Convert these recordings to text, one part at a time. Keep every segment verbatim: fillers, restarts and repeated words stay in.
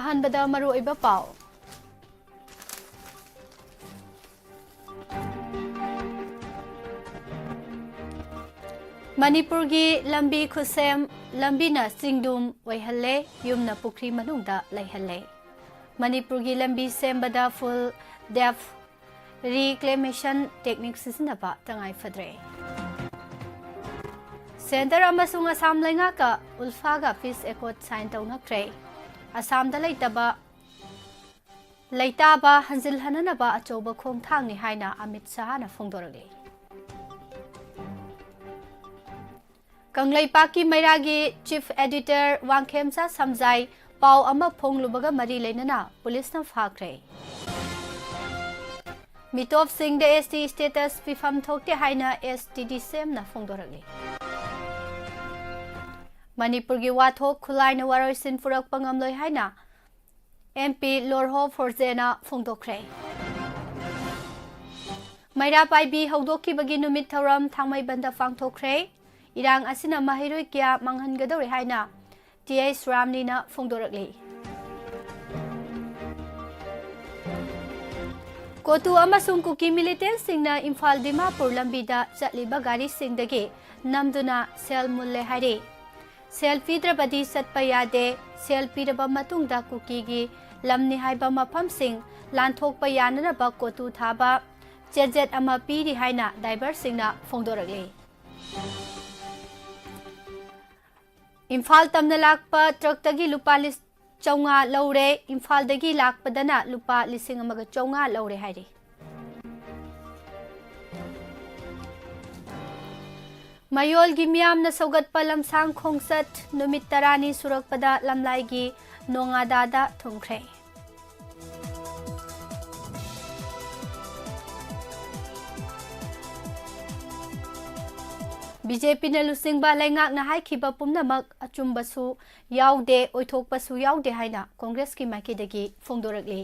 ꯑꯍꯥꯟꯕꯗ ꯃꯔꯨꯑꯣꯏꯕ ꯄꯥꯎ꯫ ꯃꯅꯤꯄꯨꯔꯒꯤ ꯂꯝꯕꯤ ꯈꯨꯠꯁꯦꯝ, ꯂꯝꯕꯤꯅ ꯆꯤꯡꯗꯨꯝ ꯑꯣꯏꯍꯜꯂꯦ, ꯌꯨꯝꯅ ꯄꯨꯈ꯭ꯔꯤ ꯃꯅꯨꯡꯗ ꯂꯩꯍꯜꯂꯦ꯫ ꯃꯅꯤꯄꯨꯔꯒꯤ ꯂꯝꯕꯤ ꯁꯦꯝꯕꯗ full depth reclamation technique ꯁꯤꯖꯤꯟꯅꯕ ꯇꯉꯥꯏ ꯐꯗ꯭ꯔꯦ꯫ ꯁꯦꯟꯇꯔ ꯑꯃꯁꯨꯡ ꯑꯁꯥꯝ ꯂꯩꯉꯥꯛꯀ ꯎꯜꯐꯥꯒ peace accord sign ꯇꯧꯅꯈ꯭ꯔꯦ꯫ ꯑꯁꯥꯝꯗ ꯂꯩꯇꯕ, ꯂꯩꯇꯥꯕ ꯍꯟꯖꯤꯜꯍꯟꯅꯅꯕ ꯑꯆꯧꯕ ꯈꯣꯡꯊꯥꯡꯅꯤ ꯍꯥꯏꯅ ꯑꯃꯤꯠ ꯁꯍꯥꯅ ꯐꯣꯡꯗꯣꯔꯛꯂꯤ꯫ ꯀꯪꯂꯩꯄꯥꯛꯀꯤ ꯃꯩꯔꯥꯒꯤ chief editor ꯋꯥꯡꯈꯦꯝꯆꯥ ꯁꯝꯖꯥꯏ ꯄꯥꯎ ꯑꯃ ꯐꯣꯡꯂꯨꯕꯒ ꯃꯔꯤ ꯂꯩꯅꯅ ꯄꯨꯂꯤꯁꯅ ꯐꯥꯈ꯭ꯔꯦ꯫ ꯃꯤꯇꯣꯞꯁꯤꯡꯗ S T status ꯄꯤꯐꯝ ꯊꯣꯛꯇꯦ ꯍꯥꯏꯅ S T D C M ꯅ ꯐꯣꯡꯗꯣꯔꯛꯂꯤ꯫ ꯃꯅꯤꯄꯨꯔꯒꯤ ꯋꯥꯊꯣꯛ ꯈꯨꯠꯂꯥꯏꯅ ꯋꯥꯔꯣꯏꯁꯤꯟ ꯄꯨꯔꯛꯄ ꯉꯝꯂꯣꯏ ꯍꯥꯏꯅ M P ꯂꯣꯔꯍꯣ ꯐꯣꯔꯖꯦꯅ ꯐꯣꯡꯗꯣꯛꯈ꯭ꯔꯦ꯫ ꯃꯩꯔꯥ ꯄꯥꯏꯕꯤ ꯍꯧꯗꯣꯛꯈꯤꯕꯒꯤ ꯅꯨꯃꯤꯠ ꯊꯧꯔꯝ ꯊꯥꯡꯃꯩꯕꯟꯗ ꯄꯥꯡꯊꯣꯛꯈ꯭ꯔꯦ꯫ ꯏꯔꯥꯡ ꯑꯁꯤꯅ ꯃꯍꯩꯔꯣꯏ ꯀꯌꯥ ꯃꯥꯡꯍꯟꯒꯗꯧꯔꯦ ꯍꯥꯏꯅ T H ꯔꯥꯝꯅꯤꯅ ꯐꯣꯡꯗꯣꯔꯛꯂꯤ꯫ ꯀꯣꯇꯨ ꯑꯃꯁꯨꯡ ꯀꯨꯀꯤ militantꯁꯤꯡꯅ ꯏꯝꯐꯥꯜ ꯗꯤꯃꯥꯄꯨꯔ ꯂꯝꯕꯤꯗ ꯆꯠꯂꯤꯕ ꯒꯥꯔꯤꯁꯤꯡꯗꯒꯤ ꯅꯝꯗꯨꯅ ꯁꯦꯜ ꯃꯨꯜꯂꯦ ꯍꯥꯏꯔꯤ꯫ ꯁꯦꯜ ꯄꯤꯗ꯭ꯔꯕꯗꯤ ꯆꯠꯄ ꯌꯥꯗꯦ꯫ ꯁꯦꯜ ꯄꯤꯔꯕ ꯃꯇꯨꯡꯗ ꯀꯨꯀꯤꯒꯤ ꯂꯝꯅꯤ ꯍꯥꯏꯕ ꯃꯐꯝꯁꯤꯡ ꯂꯥꯟꯊꯣꯛꯄ ꯌꯥꯅꯅꯕ ꯀꯣꯇꯨ ꯊꯥꯕ ꯆꯦꯖꯦꯠ ꯑꯃ ꯄꯤꯔꯤ ꯍꯥꯏꯅ driverꯁꯤꯡꯅ ꯐꯣꯡꯗꯣꯔꯛꯂꯤ꯫ ꯏꯝꯐꯥꯜ ꯇꯝꯅ ꯂꯥꯛꯄ truckꯇꯒꯤ ꯂꯨꯄꯥ ꯂꯤꯁ-, ꯆꯥꯝꯃꯉꯥ ꯂꯧꯔꯦ꯫ ꯏꯝꯐꯥꯜꯗꯒꯤ ꯂꯥꯛꯄꯗꯅ ꯂꯨꯄꯥ ꯂꯤꯁꯤꯡ ꯑꯃꯒ ꯆꯥꯝꯃꯉꯥ ꯂꯧꯔꯦ ꯍꯥꯏꯔꯤ꯫ ꯃꯌꯣꯜꯒꯤ ꯃꯤꯌꯥꯝꯅ ꯁꯧꯒꯠꯄ ꯂꯝꯁꯥꯡ ꯈꯣꯡꯆꯠ ꯅꯨꯃꯤꯠ ꯇꯔꯥꯅꯤ ꯁꯨꯔꯛꯄꯗ ꯂꯝꯂꯥꯏꯒꯤ ꯅꯣꯡꯉꯥꯗꯥꯗ ꯊꯨꯡꯈ꯭ꯔꯦ꯫ BJPꯅ ꯂꯨꯆꯤꯡꯕ ꯂꯩꯉꯥꯛꯅ ꯍꯥꯏꯈꯤꯕ ꯄꯨꯝꯅꯃꯛ ꯑꯆꯨꯝꯕꯁꯨ ꯌꯥꯎꯗꯦ, ꯑꯣꯏꯊꯣꯛꯄꯁꯨ ꯌꯥꯎꯗꯦ ꯍꯥꯏꯅ ꯀꯣꯡꯒ꯭ꯔꯦꯁꯀꯤ ꯃꯥꯏꯀꯩꯗꯒꯤ ꯐꯣꯡꯗꯣꯔꯛꯂꯤ꯫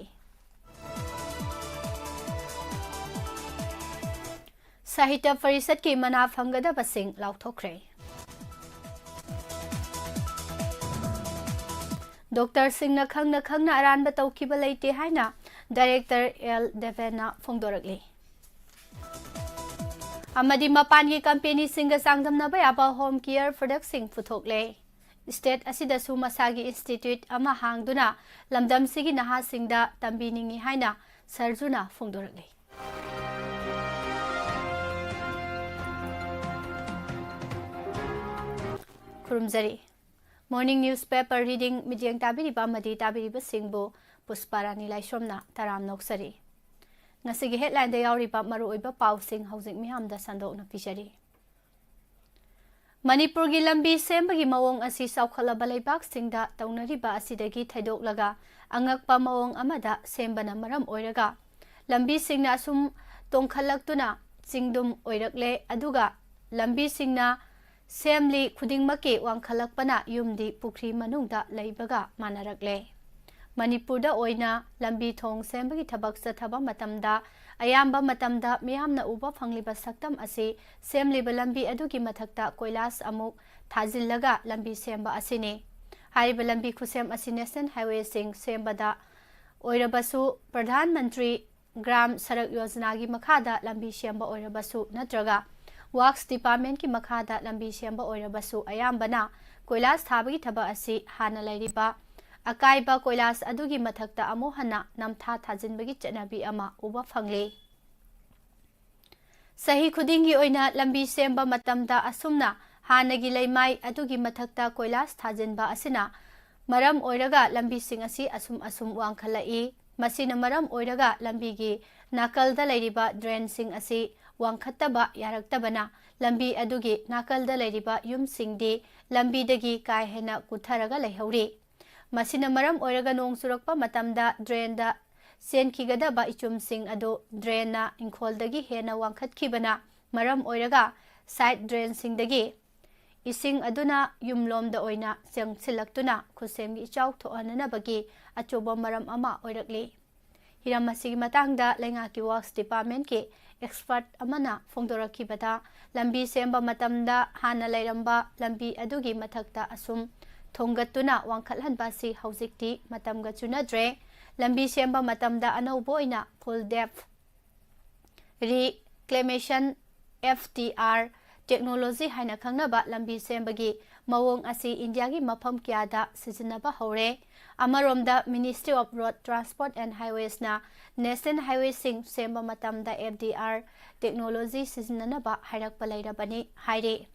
ꯁꯥꯍꯤꯇ꯭ꯌ ꯄꯔꯤꯁꯠꯀꯤ ꯃꯅꯥ ꯐꯪꯒꯗꯕꯁꯤꯡ ꯂꯥꯎꯊꯣꯛꯈ꯭ꯔꯦ꯫ ꯗꯣꯛꯇꯔꯁꯤꯡꯅ ꯈꯪꯅ ꯈꯪꯅ ꯑꯔꯥꯟꯕ ꯇꯧꯈꯤꯕ ꯂꯩꯇꯦ ꯍꯥꯏꯅ ꯗꯥꯏꯔꯦꯛꯇꯔ ꯑꯦꯜ ꯗꯦꯕꯦꯟꯅ ꯐꯣꯡꯗꯣꯔꯛꯂꯤ꯫ ꯑꯃꯗꯤ ꯃꯄꯥꯟꯒꯤ ꯀꯝꯄꯦꯅꯤꯁꯤꯡꯒ ꯆꯥꯡꯗꯝꯅꯕ ꯌꯥꯕ ꯍꯣꯝ ꯀꯤꯌꯔ ꯄ꯭ꯔꯗꯛꯁꯤꯡ ꯄꯨꯊꯣꯛꯂꯦ꯫ ꯁ꯭ꯇꯦꯠ ꯑꯁꯤꯗꯁꯨ ꯃꯁꯥꯒꯤ ꯏꯟꯁꯇꯤꯇ꯭ꯌꯨꯠ ꯑꯃ ꯍꯥꯡꯗꯨꯅ ꯂꯝꯗꯝꯁꯤꯒꯤ ꯅꯍꯥꯁꯤꯡꯗ ꯇꯝꯕꯤꯅꯤꯡꯏ ꯍꯥꯏꯅ ꯁꯔꯖꯨꯅ ꯐꯣꯡꯗꯣꯔꯛꯂꯤ꯫ ꯈꯨꯔꯨꯝꯖꯔꯤ꯫ Morning newspaper reading ꯃꯤꯠꯌꯦꯡ ꯇꯥꯕꯤꯔꯤꯕ ꯑꯃꯗꯤ ꯇꯥꯕꯤꯔꯤꯕꯁꯤꯡꯕꯨ ꯄꯨꯁꯄꯥꯔꯥꯅꯤ ꯂꯥꯏꯁ꯭ꯔꯝꯅ ꯇꯔꯥꯝꯅ ꯑꯣꯛꯆꯔꯤ꯫ ꯉꯁꯤꯒꯤ ꯍꯦꯗꯂꯥꯏꯟꯗ ꯌꯥꯎꯔꯤꯕ ꯃꯔꯨꯑꯣꯏꯕ ꯄꯥꯎꯁꯤꯡ ꯍꯧꯖꯤꯛ ꯃꯤꯌꯥꯝꯗ ꯁꯟꯗꯣꯛꯅ ꯄꯤꯖꯔꯤ꯫ ꯃꯅꯤꯄꯨꯔꯒꯤ ꯂꯝꯕꯤ ꯁꯦꯝꯕꯒꯤ ꯃꯑꯣꯡ ꯑꯁꯤ ꯆꯥꯎꯈꯠꯂꯕ ꯂꯩꯕꯥꯛꯁꯤꯡꯗ ꯇꯧꯅꯔꯤꯕ ꯑꯁꯤꯗꯒꯤ ꯊꯩꯗꯣꯛꯂꯒ ꯑꯉꯛꯄ ꯃꯑꯣꯡ ꯑꯃꯗ ꯁꯦꯝꯕꯅ ꯃꯔꯝ ꯑꯣꯏꯔꯒ ꯂꯝꯕꯤꯁꯤꯡꯅ ꯑꯁꯨꯝ ꯇꯣꯡꯈꯠꯂꯛꯇꯨꯅ ꯆꯤꯡꯗꯨꯝ ꯑꯣꯏꯔꯛꯂꯦ꯫ ꯑꯗꯨꯒ ꯂꯝꯕꯤꯁꯤꯡꯅ ꯁꯦꯝꯂꯤ ꯈꯨꯗꯤꯡꯃꯛꯀꯤ ꯋꯥꯡꯈꯠꯂꯛꯄꯅ ꯌꯨꯝꯗꯤ ꯄꯨꯈ꯭ꯔꯤ ꯃꯅꯨꯡꯗ ꯂꯩꯕꯒ ꯃꯥꯟꯅꯔꯛꯂꯦ꯫ ꯃꯅꯤꯄꯨꯔꯗ ꯑꯣꯏꯅ ꯂꯝꯕꯤ ꯊꯣꯡ ꯁꯦꯝꯕꯒꯤ ꯊꯕꯛ ꯆꯠꯊꯕ ꯃꯇꯝꯗ ꯑꯌꯥꯝꯕ ꯃꯇꯝꯗ ꯃꯤꯌꯥꯝꯅ ꯎꯕ ꯐꯪꯂꯤꯕ ꯁꯛꯇꯝ ꯑꯁꯤ ꯁꯦꯝꯂꯤꯕ ꯂꯝꯕꯤ ꯑꯗꯨꯒꯤ ꯃꯊꯛꯇ ꯀꯣꯏꯂꯥꯁ ꯑꯃꯨꯛ ꯊꯥꯖꯤꯜꯂꯒ ꯂꯝꯕꯤ ꯁꯦꯝꯕ ꯑꯁꯤꯅꯤ꯫ ꯍꯥꯏꯔꯤꯕ ꯂꯝꯕꯤ ꯈꯨꯁꯦꯝ ꯑꯁꯤ ꯅꯦꯁꯅꯦꯜ ꯍꯥꯏꯋꯦꯁꯤꯡ ꯁꯦꯝꯕꯗ ꯑꯣꯏꯔꯕꯁꯨ, ꯄ꯭ꯔꯙꯥꯟ ꯃꯟꯇ꯭ꯔꯤ ꯒ꯭ꯔꯥꯝ ꯁꯔꯛ ꯌꯣꯖꯅꯥꯒꯤ ꯃꯈꯥꯗ ꯂꯝꯕꯤ ꯁꯦꯝꯕ ꯑꯣꯏꯔꯕꯁꯨ ꯅꯠꯇ꯭ꯔꯒ ꯋꯥꯔꯛꯁ ꯗꯤꯄꯥꯔꯠꯃꯦꯟꯠꯀꯤ ꯃꯈꯥꯗ ꯂꯝꯕꯤ ꯁꯦꯝꯕ ꯑꯣꯏꯔꯕꯁꯨ, ꯑꯌꯥꯝꯕꯅ ꯀꯣꯏꯂꯥꯁ ꯊꯥꯕꯒꯤ ꯊꯕꯛ ꯑꯁꯤ ꯍꯥꯟꯅ ꯂꯩꯔꯤꯕ ꯑꯀꯥꯏꯕ ꯀꯣꯏꯂꯥꯁ ꯑꯗꯨꯒꯤ ꯃꯊꯛꯇ ꯑꯃꯨꯛ ꯍꯟꯅ ꯅꯝꯊꯥ ꯊꯥꯖꯤꯟꯕꯒꯤ ꯆꯠꯅꯕꯤ ꯑꯃ ꯎꯕ ꯐꯪꯂꯤ꯫ ꯆꯍꯤ ꯈꯨꯗꯤꯡꯒꯤ ꯑꯣꯏꯅ ꯂꯝꯕꯤ ꯁꯦꯝꯕ ꯃꯇꯝꯗ ꯑꯁꯨꯝꯅ ꯍꯥꯟꯅꯒꯤ ꯂꯩꯃꯥꯏ ꯑꯗꯨꯒꯤ ꯃꯊꯛꯇ ꯀꯣꯏꯂꯥꯁ ꯊꯥꯖꯤꯟꯕ ꯑꯁꯤꯅ ꯃꯔꯝ ꯑꯣꯏꯔꯒ ꯂꯝꯕꯤꯁꯤꯡ ꯑꯁꯤ ꯑꯁꯨꯝ ꯑꯁꯨꯝ ꯋꯥꯡꯈꯠꯂꯛꯏ꯫ ꯃꯁꯤꯅ ꯃꯔꯝ ꯑꯣꯏꯔꯒ ꯂꯝꯕꯤꯒꯤ ꯅꯥꯀꯜꯗ ꯂꯩꯔꯤꯕ ꯗ꯭ꯔꯦꯟꯁꯤꯡ ꯑꯁꯤ ꯋꯥꯡꯈꯠꯇꯕ ꯌꯥꯔꯛꯇꯕꯅ ꯂꯝꯕꯤ ꯑꯗꯨꯒꯤ ꯅꯥꯀꯜꯗ ꯂꯩꯔꯤꯕ ꯌꯨꯝꯁꯤꯡꯗꯤ ꯂꯝꯕꯤꯗꯒꯤ ꯀꯥ ꯍꯦꯟꯅ ꯀꯨꯠꯊꯔꯒ ꯂꯩꯍꯧꯔꯤ꯫ ꯃꯁꯤꯅ ꯃꯔꯝ ꯑꯣꯏꯔꯒ ꯅꯣꯡ ꯆꯨꯔꯛꯄ ꯃꯇꯝꯗ ꯗ꯭ꯔꯦꯟꯗ ꯆꯦꯟꯈꯤꯒꯗꯕ ꯏꯆꯨꯝꯁꯤꯡ ꯑꯗꯨ ꯗ꯭ꯔꯦꯟꯅ ꯏꯪꯈꯣꯜꯗꯒꯤ ꯍꯦꯟꯅ ꯋꯥꯡꯈꯠꯈꯤꯕꯅ ꯃꯔꯝ ꯑꯣꯏꯔꯒ ꯁꯥꯏꯠ ꯗ꯭ꯔꯦꯟꯁꯤꯡꯗꯒꯤ ꯏꯁꯤꯡ ꯑꯗꯨꯅ ꯌꯨꯝꯂꯣꯝꯗ ꯑꯣꯏꯅ ꯆꯪꯁꯤꯜꯂꯛꯇꯨꯅ ꯈꯨꯠꯁꯦꯝꯒꯤ ꯏꯆꯥꯎ ꯊꯣꯛꯍꯟꯅꯅꯕꯒꯤ ꯑꯆꯧꯕ ꯃꯔꯝ ꯑꯃ ꯑꯣꯏꯔꯛꯂꯤ꯫ ꯍꯤꯔꯝ ꯑꯁꯤꯒꯤ ꯃꯇꯥꯡꯗ ꯂꯩꯉꯥꯛꯀꯤ ꯋꯥꯔꯛꯁ ꯗꯤꯄꯥꯔꯠꯃꯦꯟꯠꯀꯤ ꯑꯦꯛꯁꯄꯔꯠ ꯑꯃꯅ ꯐꯣꯡꯗꯣꯔꯛꯈꯤꯕꯗ, ꯂꯝꯕꯤ ꯁꯦꯝꯕ ꯃꯇꯝꯗ ꯍꯥꯟꯅ ꯂꯩꯔꯝꯕ ꯂꯝꯕꯤ ꯑꯗꯨꯒꯤ ꯃꯊꯛꯇ ꯑꯁꯨꯝ ꯊꯣꯡꯒꯠꯇꯨꯅ ꯋꯥꯡꯈꯠꯍꯟꯕ ꯑꯁꯤ ꯍꯧꯖꯤꯛꯇꯤ ꯃꯇꯝꯒ ꯆꯨꯅꯗ꯭ꯔꯦ꯫ ꯂꯝꯕꯤ ꯁꯦꯝꯕ ꯃꯇꯝꯗ ꯑꯅꯧꯕ ꯑꯣꯏꯅ full depth reclamation, F D R technology ꯍꯥꯏꯅ ꯈꯪꯅꯕ ꯂꯝꯕꯤ ꯁꯦꯝꯕꯒꯤ ꯃꯑꯣꯡ ꯑꯁꯤ ꯏꯟꯗꯤꯌꯥꯒꯤ ꯃꯐꯝ ꯀꯌꯥꯗ ꯁꯤꯖꯤꯟꯅꯕ ꯍꯧꯔꯦ꯫ ꯑꯃꯔꯣꯝꯗ, Ministry of Road Transport and Highwaysꯅ National Highwayꯁꯤꯡ ꯁꯦꯝꯕ ꯃꯇꯝꯗ F D R technology ꯁꯤꯖꯤꯟꯅꯅꯕ ꯍꯥꯏꯔꯛꯄ ꯂꯩꯔꯕꯅꯤ ꯍꯥꯏꯔꯤ꯫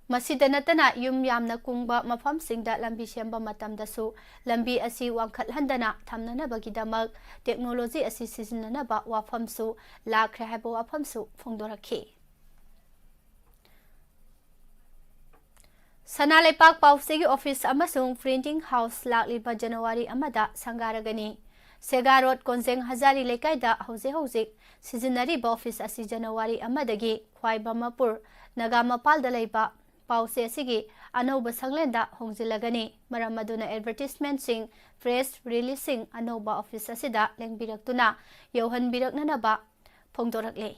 ꯃꯁꯤꯗ ꯅꯠꯇꯅ, ꯌꯨꯝ ꯌꯥꯝꯅ ꯀꯨꯡꯕ ꯃꯐꯝꯁꯤꯡꯗ ꯂꯝꯕꯤ ꯁꯦꯝꯕ ꯃꯇꯝꯗꯁꯨ ꯂꯝꯕꯤ ꯑꯁꯤ ꯋꯥꯡꯈꯠꯍꯟꯗꯅ ꯊꯝꯅꯅꯕꯒꯤꯗꯃꯛ technology ꯑꯁꯤ ꯁꯤꯖꯤꯟꯅꯅꯕ ꯋꯥꯐꯝꯁꯨ ꯂꯥꯛꯈ꯭ꯔꯦ ꯍꯥꯏꯕ ꯋꯥꯐꯝꯁꯨ ꯐꯣꯡꯗꯣꯔꯛꯈꯤ꯫ ꯁꯅꯥ ꯂꯩꯄꯥꯛ ꯄꯥꯎꯆꯦꯒꯤ office ꯑꯃꯁꯨꯡ printing house ꯂꯥꯛꯂꯤꯕ January ꯑꯃꯗ ꯁꯪꯒꯥꯔꯒꯅꯤ꯫ ꯁꯦꯒꯥ ꯔꯣꯗ, ꯀꯣꯟꯖꯦꯡ ꯍꯖꯥꯔꯤ ꯂꯩꯀꯥꯏꯗ ꯍꯧꯖꯤꯛ ꯍꯧꯖꯤꯛ ꯁꯤꯖꯤꯟꯅꯔꯤꯕ office ꯑꯁꯤ January ꯑꯃꯗꯒꯤ ꯈ꯭ꯋꯥꯏꯕꯝꯃꯄꯨꯔ ꯅꯒꯥꯃꯄꯥꯜꯗ ꯂꯩꯕ ꯄꯥꯎꯆꯦ ꯑꯁꯤꯒꯤ ꯑꯅꯧꯕ ꯁꯪꯂꯦꯟꯗ ꯍꯣꯡꯖꯤꯜꯂꯒꯅꯤ꯫ ꯃꯔꯝ ꯑꯗꯨꯅ advertisementꯁꯤꯡ, press releaseꯁꯤꯡ ꯑꯅꯧꯕ office ꯑꯁꯤꯗ ꯂꯦꯡꯕꯤꯔꯛꯇꯨꯅ ꯌꯧꯍꯟꯕꯤꯔꯛꯅꯅꯕ ꯐꯣꯡꯗꯣꯔꯛꯂꯤ꯫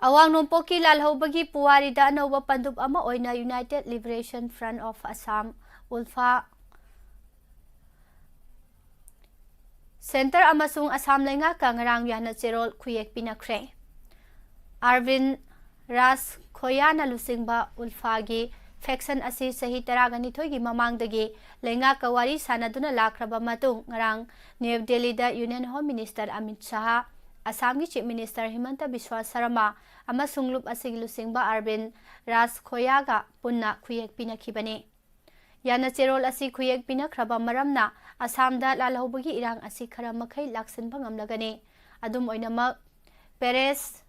ꯑꯋꯥꯡ ꯅꯣꯡꯄꯣꯛꯀꯤ ꯂꯥꯜꯍꯧꯕꯒꯤ ꯄꯨꯋꯥꯔꯤꯗ ꯑꯅꯧꯕ ꯄꯟꯗꯨꯞ ꯑꯃ ꯑꯣꯏꯅ United Liberation Front of Assam, ꯎꯜꯐꯥ, Centre ꯑꯃꯁꯨꯡ ꯑꯁꯥꯝ ꯂꯩꯉꯥꯛꯀ ꯉꯔꯥꯡ ꯌꯥꯅ ꯆꯦꯔꯣꯜ ꯈꯨꯌꯦꯛ ꯄꯤꯅꯈ꯭ꯔꯦ꯫ ꯑꯔꯕꯤꯟ ꯔꯥꯖ ꯈꯣꯌꯥꯅ ꯂꯨꯆꯤꯡꯕ ꯎꯜꯐꯥꯒꯤ faction ꯑꯁꯤ ꯆꯍꯤ ꯇꯔꯥꯒ ꯅꯤꯊꯣꯏꯒꯤ ꯃꯃꯥꯡꯗꯒꯤ ꯂꯩꯉꯥꯛꯀ ꯋꯥꯔꯤ ꯁꯥꯅꯗꯨꯅ ꯂꯥꯛꯈ꯭ꯔꯕ ꯃꯇꯨꯡ, ꯉꯔꯥꯡ ꯅ꯭ꯌꯨ ꯗꯦꯜꯂꯤꯗ Union Home Minister Amit Shah, ꯑꯁꯥꯝꯒꯤ Chief Minister ꯍꯤꯃꯟꯇ ꯕꯤꯁ꯭ꯋ ꯁꯔꯃ ꯑꯃꯁꯨꯡ ꯂꯨꯞ ꯑꯁꯤꯒꯤ ꯂꯨꯆꯤꯡꯕ ꯑꯔꯕꯤꯟ ꯔꯥꯖ ꯈꯣꯌꯥꯒ ꯄꯨꯟꯅ ꯈꯨꯌꯦꯛ ꯄꯤꯅꯈꯤꯕꯅꯤ꯫ ꯌꯥꯅ ꯆꯦꯔꯣꯜ ꯑꯁꯤ ꯈꯨꯌꯦꯛ ꯄꯤꯅꯈ꯭ꯔꯕ ꯃꯔꯝꯅ ꯑꯁꯥꯝꯗ ꯂꯥꯜꯍꯧꯕꯒꯤ ꯏꯔꯥꯡ ꯑꯁꯤ ꯈꯔ ꯃꯈꯩ ꯂꯥꯛꯁꯤꯟꯕ ꯉꯝꯂꯒꯅꯤ꯫ ꯑꯗꯨꯝ ꯑꯣꯏꯅꯃꯛ, ꯄꯦꯔꯦꯁ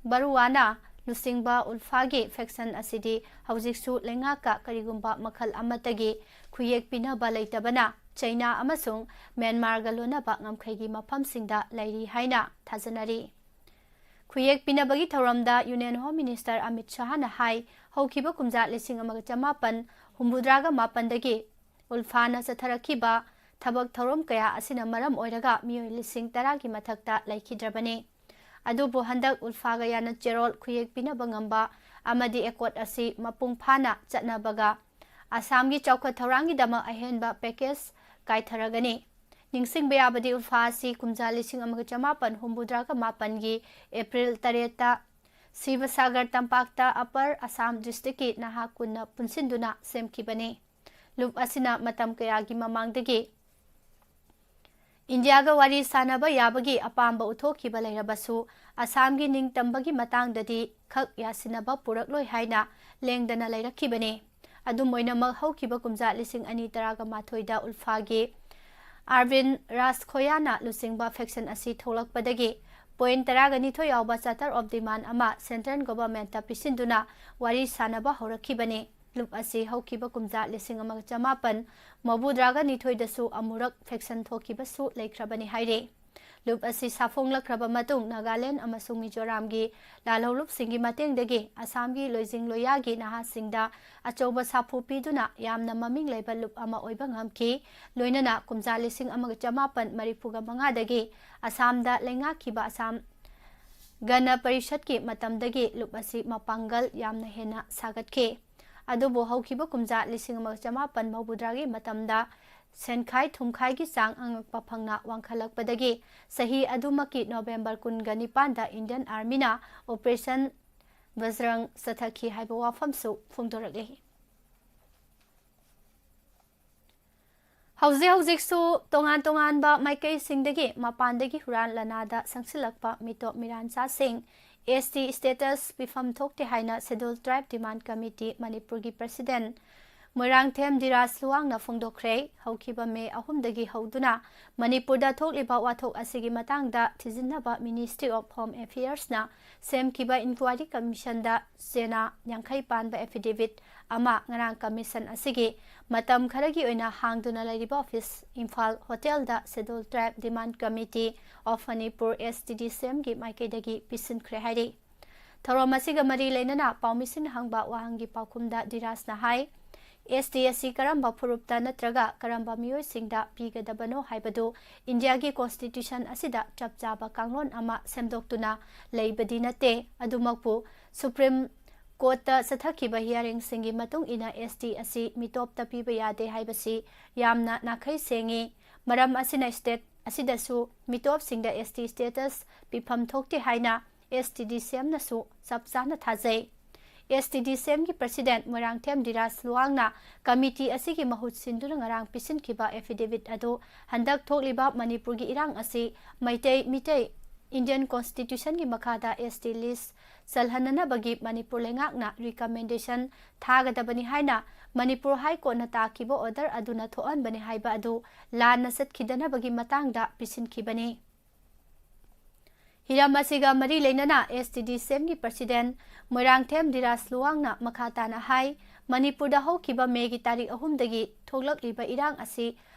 ꯕꯔꯨꯋꯥꯅ ꯂꯨꯆꯤꯡꯕ ꯎꯜꯐꯥꯒꯤ faction ꯑꯁꯤꯗꯤ ꯍꯧꯖꯤꯛꯁꯨ ꯂꯩꯉꯥꯛꯀ ꯀꯔꯤꯒꯨꯝꯕ ꯃꯈꯜ ꯑꯃꯠꯇꯒꯤ ꯈꯨꯌꯦꯛ ꯄꯤꯅꯕ ꯂꯩꯇꯕꯅ ꯆꯩꯅꯥ ꯑꯃꯁꯨꯡ ꯃ꯭ꯌꯥꯟꯃꯥꯔꯒ ꯂꯣꯟꯅꯕ ꯉꯝꯈꯩꯒꯤ ꯃꯐꯝꯁꯤꯡꯗ ꯂꯩꯔꯤ ꯍꯥꯏꯅ ꯊꯥꯖꯅꯔꯤ꯫ ꯈꯨꯌꯦꯛ ꯄꯤꯅꯕꯒꯤ ꯊꯧꯔꯝꯗ Union Home Minister ꯑꯃꯤꯠ ꯁꯥꯍꯅ ꯍꯥꯏ, ꯍꯧꯈꯤꯕ ꯀꯨꯝꯖꯥ ꯂꯤꯁꯤꯡ ꯑꯃꯒ ꯆꯃꯥꯄꯟ ꯍꯨꯝꯐꯨꯇꯔꯥꯒ ꯃꯥꯄꯟꯗꯒꯤ ꯎꯜꯐꯥꯅ ꯆꯠꯊꯔꯛꯈꯤꯕ ꯊꯕꯛ ꯊꯧꯔꯝ ꯀꯌꯥ ꯑꯁꯤꯅ ꯃꯔꯝ ꯑꯣꯏꯔꯒ ꯃꯤꯑꯣꯏ ꯂꯤꯁꯤꯡ ꯇꯔꯥꯒꯤ ꯃꯊꯛꯇ ꯂꯩꯈꯤꯗ꯭ꯔꯕꯅꯤ꯫ ꯑꯗꯨꯕꯨ ꯍꯟꯗꯛ ꯎꯜꯐꯥꯒ ꯌꯥꯅ ꯆꯦꯔꯣꯜ ꯈꯨꯌꯦꯛ ꯄꯤꯅꯕ ꯉꯝꯕ ꯑꯃꯗꯤ ꯑꯦꯀꯣꯔꯗ ꯑꯁꯤ ꯃꯄꯨꯡ ꯐꯥꯅ ꯆꯠꯅꯕꯒ ꯑꯁꯥꯝꯒꯤ ꯆꯥꯎꯈꯠ ꯊꯧꯔꯥꯡꯒꯤꯗꯃꯛ ꯑꯍꯦꯟꯕ ꯄꯦꯀꯦꯖ ꯀꯥꯏꯊꯔꯒꯅꯤ꯫ ꯅꯤꯡꯁꯤꯡꯕ ꯌꯥꯕꯗꯤ ꯎꯜꯐꯥ ꯑꯁꯤ ꯀꯨꯝꯖꯥ ꯂꯤꯁꯤꯡ ꯑꯃꯒ ꯆꯃꯥꯄꯟ ꯍꯨꯝꯐꯨꯇꯔꯥꯒ ꯃꯥꯄꯟꯒꯤ ꯑꯦꯄ꯭ꯔꯤꯜ ꯇꯔꯦꯠꯇ ꯁꯤꯕꯁꯥꯒꯔ ꯇꯝꯄꯥꯛꯇ ꯑꯄꯔ ꯑꯁꯥꯝ ꯗꯤꯁꯇ꯭ꯔꯤꯛꯀꯤ ꯅꯍꯥ ꯀꯨꯟꯅ ꯄꯨꯟꯁꯤꯟꯗꯨꯅ ꯁꯦꯝꯈꯤꯕꯅꯤ꯫ ꯂꯨꯞ ꯑꯁꯤꯅ ꯃꯇꯝ ꯀꯌꯥꯒꯤ ꯃꯃꯥꯡꯗꯒꯤ ꯏꯟꯗꯤꯌꯥꯒ ꯋꯥꯔꯤ ꯁꯥꯅꯕ ꯌꯥꯕꯒꯤ ꯑꯄꯥꯝꯕ ꯎꯠꯊꯣꯛꯈꯤꯕ ꯂꯩꯔꯕꯁꯨ, ꯑꯁꯥꯝꯒꯤ ꯅꯤꯡꯇꯝꯕꯒꯤ ꯃꯇꯥꯡꯗꯗꯤ ꯈꯛ ꯌꯥꯁꯤꯟꯅꯕ ꯄꯨꯔꯛꯂꯣꯏ ꯍꯥꯏꯅ ꯂꯦꯡꯗꯅ ꯂꯩꯔꯛꯈꯤꯕꯅꯤ꯫ ꯑꯗꯨꯝ ꯑꯣꯏꯅꯃꯛ, ꯍꯧꯈꯤꯕ ꯀꯨꯝꯖꯥ ꯂꯤꯁꯤꯡ ꯑꯅꯤ ꯇꯔꯥꯒ ꯃꯥꯊꯣꯏꯗ ꯎꯜꯐꯥꯒꯤ ꯑꯥꯔꯕꯤꯟ ꯔꯥꯖꯈꯣꯌꯥꯅ ꯂꯨꯆꯤꯡꯕ ꯐꯦꯛꯁꯟ ꯑꯁꯤ ꯊꯣꯛꯂꯛꯄꯗꯒꯤ ꯄꯣꯏꯟ ꯇꯔꯥꯒ ꯅꯤꯊꯣꯏ ꯌꯥꯎꯕ ꯆꯥꯔꯇꯔ ꯑꯣꯐ ꯗꯤꯃꯥꯟ ꯑꯃ ꯁꯦꯟꯇ꯭ꯔꯦꯜ ꯒꯣꯚꯔꯟꯃꯦꯟꯠꯇ ꯄꯤꯁꯤꯟꯗꯨꯅ ꯋꯥꯔꯤ ꯁꯥꯅꯕ ꯍꯧꯔꯛꯈꯤꯕꯅꯤ꯫ ꯂꯨꯞ ꯑꯁꯤ ꯍꯧꯈꯤꯕ ꯀꯨꯝꯖꯥ ꯂꯤꯁꯤꯡ ꯑꯃꯒ ꯆꯃꯥꯄꯟ ꯃꯧꯗ꯭ꯔꯥꯒ ꯅꯤꯊꯣꯏꯗꯁꯨ ꯑꯃꯨꯔꯛ ꯐꯦꯛꯁꯟ ꯊꯣꯛꯈꯤꯕꯁꯨ ꯂꯩꯈ꯭ꯔꯕꯅꯤ ꯍꯥꯏꯔꯤ꯫ ꯂꯨꯞ ꯑꯁꯤ ꯁꯥꯐꯣꯡꯂꯛꯈ꯭ꯔꯕ ꯃꯇꯨꯡ ꯅꯥꯒꯥꯂꯦꯟ ꯑꯃꯁꯨꯡ ꯃꯤꯖꯣꯔꯥꯝꯒꯤ ꯂꯥꯜꯍꯧꯂꯨꯞꯁꯤꯡꯒꯤ ꯃꯇꯦꯡꯗꯒꯤ ꯑꯁꯥꯝꯒꯤ ꯂꯣꯏꯖꯤꯡ ꯂꯣꯌꯥꯒꯤ ꯅꯍꯥꯁꯤꯡꯗ ꯑꯆꯧꯕ ꯁꯥꯐꯨ ꯄꯤꯗꯨꯅ ꯌꯥꯝꯅ ꯃꯃꯤꯡ ꯂꯩꯕ ꯂꯨꯞ ꯑꯃ ꯑꯣꯏꯕ ꯉꯝꯈꯤ꯫ ꯂꯣꯏꯅꯅ ꯀꯨꯝꯖꯥ ꯂꯤꯁꯤꯡ ꯑꯃꯒ ꯆꯃꯥꯄꯟ ꯃꯔꯤꯐꯨꯒ ꯃꯉꯥꯗꯒꯤ ꯑꯁꯥꯝꯗ ꯂꯩꯉꯥꯛꯈꯤꯕ ꯑꯁꯥꯝ ꯒꯅ ꯄꯔꯤꯁꯠꯀꯤ ꯃꯇꯝꯗꯒꯤ ꯂꯨꯞ ꯑꯁꯤ ꯃꯄꯥꯡꯒꯜ ꯌꯥꯝꯅ ꯍꯦꯟꯅ ꯁꯥꯒꯠꯈꯤ꯫ ꯑꯗꯨꯕꯨ ꯍꯧꯈꯤꯕ ꯀꯨꯝꯖꯥ ꯂꯤꯁꯤꯡ ꯑꯃꯒ ꯆꯃꯥꯄꯟ ꯃꯧꯗ꯭ꯔꯥꯒꯤ ꯃꯇꯝꯗ ꯁꯦꯟꯈꯥꯏ ꯊꯨꯝꯈꯥꯏꯒꯤ ꯆꯥꯡ ꯑꯉꯛꯄ ꯐꯪꯅ ꯋꯥꯡꯈꯠꯂꯛꯄꯗꯒꯤ ꯆꯍꯤ ꯑꯗꯨꯃꯛꯀꯤ ꯅꯣꯕꯦꯝꯕꯔ ꯀꯨꯟꯒ ꯅꯤꯄꯥꯟꯗ ꯏꯟꯗꯤꯌꯟ ꯑꯥꯔꯃꯤꯅ ꯑꯣꯄꯔꯦꯁꯟ ꯕꯖꯔꯪ ꯆꯠꯊꯈꯤ ꯍꯥꯏꯕ ꯋꯥꯐꯝꯁꯨ ꯐꯣꯡꯗꯣꯔꯛꯂꯤ꯫ ꯍꯧꯖꯤꯛ ꯍꯧꯖꯤꯛꯁꯨ ꯇꯣꯉꯥꯟ ꯇꯣꯉꯥꯟꯕ ꯃꯥꯏꯀꯩꯁꯤꯡꯗꯒꯤ ꯃꯄꯥꯟꯗꯒꯤ ꯍꯨꯔꯥꯟ ꯂꯅꯥꯗ ꯆꯪꯁꯤꯜꯂꯛꯄ ꯃꯤꯇꯣꯞ ꯃꯤꯔꯥꯟꯆꯥꯁꯤꯡ ꯑꯦꯁ ꯇꯤ ꯁ꯭ꯇꯦꯇꯁ ꯄꯤꯐꯝ ꯊꯣꯛꯇꯦ ꯍꯥꯏꯅ ꯁꯦꯗ꯭ꯌꯨꯜ ꯇ꯭ꯔꯥꯏꯕ ꯗꯤꯃꯥꯟꯗ ꯀꯃꯤꯇꯤ ꯃꯅꯤꯄꯨꯔꯒꯤ ꯄ꯭ꯔꯁꯤꯗꯦꯟꯠ ꯃꯣꯏꯔꯥꯡꯊꯦꯝ ꯙꯤꯔꯥꯖ ꯂꯨꯋꯥꯡꯅ ꯐꯣꯡꯗꯣꯛꯈ꯭ꯔꯦ꯫ ꯍꯧꯈꯤꯕ ꯃꯦ ꯑꯍꯨꯝꯗꯒꯤ ꯍꯧꯗꯨꯅ ꯃꯅꯤꯄꯨꯔꯗ ꯊꯣꯛꯂꯤꯕ ꯋꯥꯊꯣꯛ ꯑꯁꯤꯒꯤ ꯃꯇꯥꯡꯗ ꯊꯤꯖꯤꯟꯅꯕ Ministry of Home Affairsꯅ ꯁꯦꯝꯈꯤꯕ ꯏꯟꯀ꯭ꯋꯥꯏꯔꯤ ꯀꯃꯤꯁꯟꯗ ꯆꯦꯅꯥ ꯌꯥꯡꯈꯩ ꯄꯥꯟꯕ ꯑꯦꯐꯤꯗꯦꯚꯤꯠ ꯑꯃ ꯉꯔꯥꯡ ꯀꯃꯤꯁꯟ ꯑꯁꯤꯒꯤ ꯃꯇꯝ ꯈꯔꯒꯤ ꯑꯣꯏꯅ ꯍꯥꯡꯗꯨꯅ ꯂꯩꯔꯤꯕ ꯑꯣꯐꯤꯁ ꯏꯝꯐꯥꯜ ꯍꯣꯇꯦꯜꯗ Scheduled Tribe Demand Committee of Manipur, S T D C Mꯒꯤ ꯃꯥꯏꯀꯩꯗꯒꯤ ꯄꯤꯁꯤꯟꯈ꯭ꯔꯦ ꯍꯥꯏꯔꯤ꯫ ꯊꯧꯔꯝ ꯑꯁꯤꯒ ꯃꯔꯤ ꯂꯩꯅꯅ ꯄꯥꯎꯃꯤꯁꯤꯡꯅ ꯍꯪꯕ ꯋꯥꯍꯪꯒꯤ ꯄꯥꯎꯈꯨꯝꯗ ꯙꯤꯔꯥꯖꯅ ꯍꯥꯏ, ꯑꯦꯁ ꯇꯤ ꯑꯁꯤ ꯀꯔꯝꯕ ꯐꯨꯔꯨꯞꯇ ꯅꯠꯇ꯭ꯔꯒ ꯀꯔꯝꯕ ꯃꯤꯑꯣꯏꯁꯤꯡꯗ ꯄꯤꯒꯗꯕꯅꯣ ꯍꯥꯏꯕꯗꯨ ꯏꯟꯗꯤꯌꯥꯒꯤ ꯀꯣꯟꯁꯇꯤꯇ꯭ꯌꯨꯁꯟ ꯑꯁꯤꯗ ꯆꯞ ꯆꯥꯕ ꯀꯥꯡꯂꯣꯟ ꯑꯃ ꯁꯦꯝꯗꯣꯛꯇꯨꯅ ꯂꯩꯕꯗꯤ ꯅꯠꯇꯦ꯫ ꯑꯗꯨꯃꯛꯄꯨ, ꯁꯨꯄ꯭ꯔꯤꯝ ꯀꯣꯔꯠꯇ ꯆꯠꯊꯈꯤꯕ ꯍꯤꯌꯥꯔꯤꯡꯁꯤꯡꯒꯤ ꯃꯇꯨꯡ ꯏꯟꯅ ꯑꯦꯁ ꯇꯤ ꯑꯁꯤ ꯃꯤꯇꯣꯞꯇ ꯄꯤꯕ ꯌꯥꯗꯦ ꯍꯥꯏꯕꯁꯤ ꯌꯥꯝꯅ ꯅꯥꯈꯩ ꯁꯦꯡꯏ꯫ ꯃꯔꯝ ꯑꯁꯤꯅ ꯁ꯭ꯇꯦꯠ ꯑꯁꯤꯗꯁꯨ ꯃꯤꯇꯣꯞꯁꯤꯡꯗ ꯑꯦꯁ ꯇꯤ ꯁ꯭ꯇꯦꯇꯁ ꯄꯤꯐꯝ ꯊꯣꯛꯇꯦ ꯍꯥꯏꯅ ꯑꯦꯁ ꯇꯤ ꯗꯤ ꯁꯤ ꯑꯦꯝꯅꯁꯨ ꯆꯞ ꯆꯥꯅ ꯊꯥꯖꯩ꯫ ꯑꯦꯁ ꯇꯤ ꯗꯤ ꯁꯤ ꯑꯦꯝꯒꯤ ꯄ꯭ꯔꯁꯤꯗꯦꯟꯠ ꯃꯣꯏꯔꯥꯡꯊꯦꯝ ꯙꯤꯔꯥꯖ ꯂꯨꯋꯥꯡꯅ ꯀꯃꯤꯇꯤ ꯑꯁꯤꯒꯤ ꯃꯍꯨꯠ ꯁꯤꯟꯗꯨꯅ ꯉꯔꯥꯡ ꯄꯤꯁꯤꯟꯈꯤꯕ ꯑꯦꯐꯤꯗꯦꯕꯤꯠ ꯑꯗꯨ ꯍꯟꯗꯛ ꯊꯣꯛꯂꯤꯕ ꯃꯅꯤꯄꯨꯔꯒꯤ ꯏꯔꯥꯡ ꯑꯁꯤ ꯃꯩꯇꯩ, ꯃꯤꯇꯩ, ꯏꯟꯗꯤꯌꯟ ꯀꯣꯟꯁꯇꯤꯇ꯭ꯌꯨꯁꯟꯒꯤ ꯃꯈꯥꯗ ꯑꯦꯁ ꯇꯤ ꯂꯤꯁ ꯆꯜꯍꯟꯅꯅꯕꯒꯤ ꯃꯅꯤꯄꯨꯔ ꯂꯩꯉꯥꯛꯅ ꯔꯤꯀꯃꯦꯟꯗꯦꯁꯟ ꯊꯥꯒꯗꯕꯅꯤ ꯍꯥꯏꯅ ꯃꯅꯤꯄꯨꯔ ꯍꯥꯏ ꯀꯣꯔꯠꯅ ꯇꯥꯈꯤꯕ ꯑꯣꯔꯗꯔ ꯑꯗꯨꯅ ꯊꯣꯛꯍꯟꯕꯅꯤ ꯍꯥꯏꯕ ꯑꯗꯨ ꯂꯥꯟꯅ ꯆꯠꯈꯤꯗꯅꯕꯒꯤ ꯃꯇꯥꯡꯗ ꯄꯤꯁꯤꯟꯈꯤꯕꯅꯤ꯫ ꯍꯤꯔꯝ ꯑꯁꯤꯒ ꯃꯔꯤ ꯂꯩꯅꯅ ꯑꯦꯁ ꯇꯤ ꯗꯤ ꯁꯤ ꯑꯦꯝꯒꯤ ꯄ꯭ꯔꯁꯤꯗꯦꯟꯠ ꯃꯣꯏꯔꯥꯡꯊꯦꯝ ꯙꯤꯔꯥꯖ ꯂꯨꯋꯥꯡꯅ ꯃꯈꯥ ꯇꯥꯅ ꯍꯥꯏ, ꯃꯅꯤꯄꯨꯔꯗ ꯍꯧꯈꯤꯕ ꯃꯦꯒꯤ ꯇꯥꯔꯤꯛ ꯑꯍꯨꯝꯗꯒꯤ ꯊꯣꯛꯂꯛꯂꯤꯕ ꯏꯔꯥꯡ ꯑꯁꯤ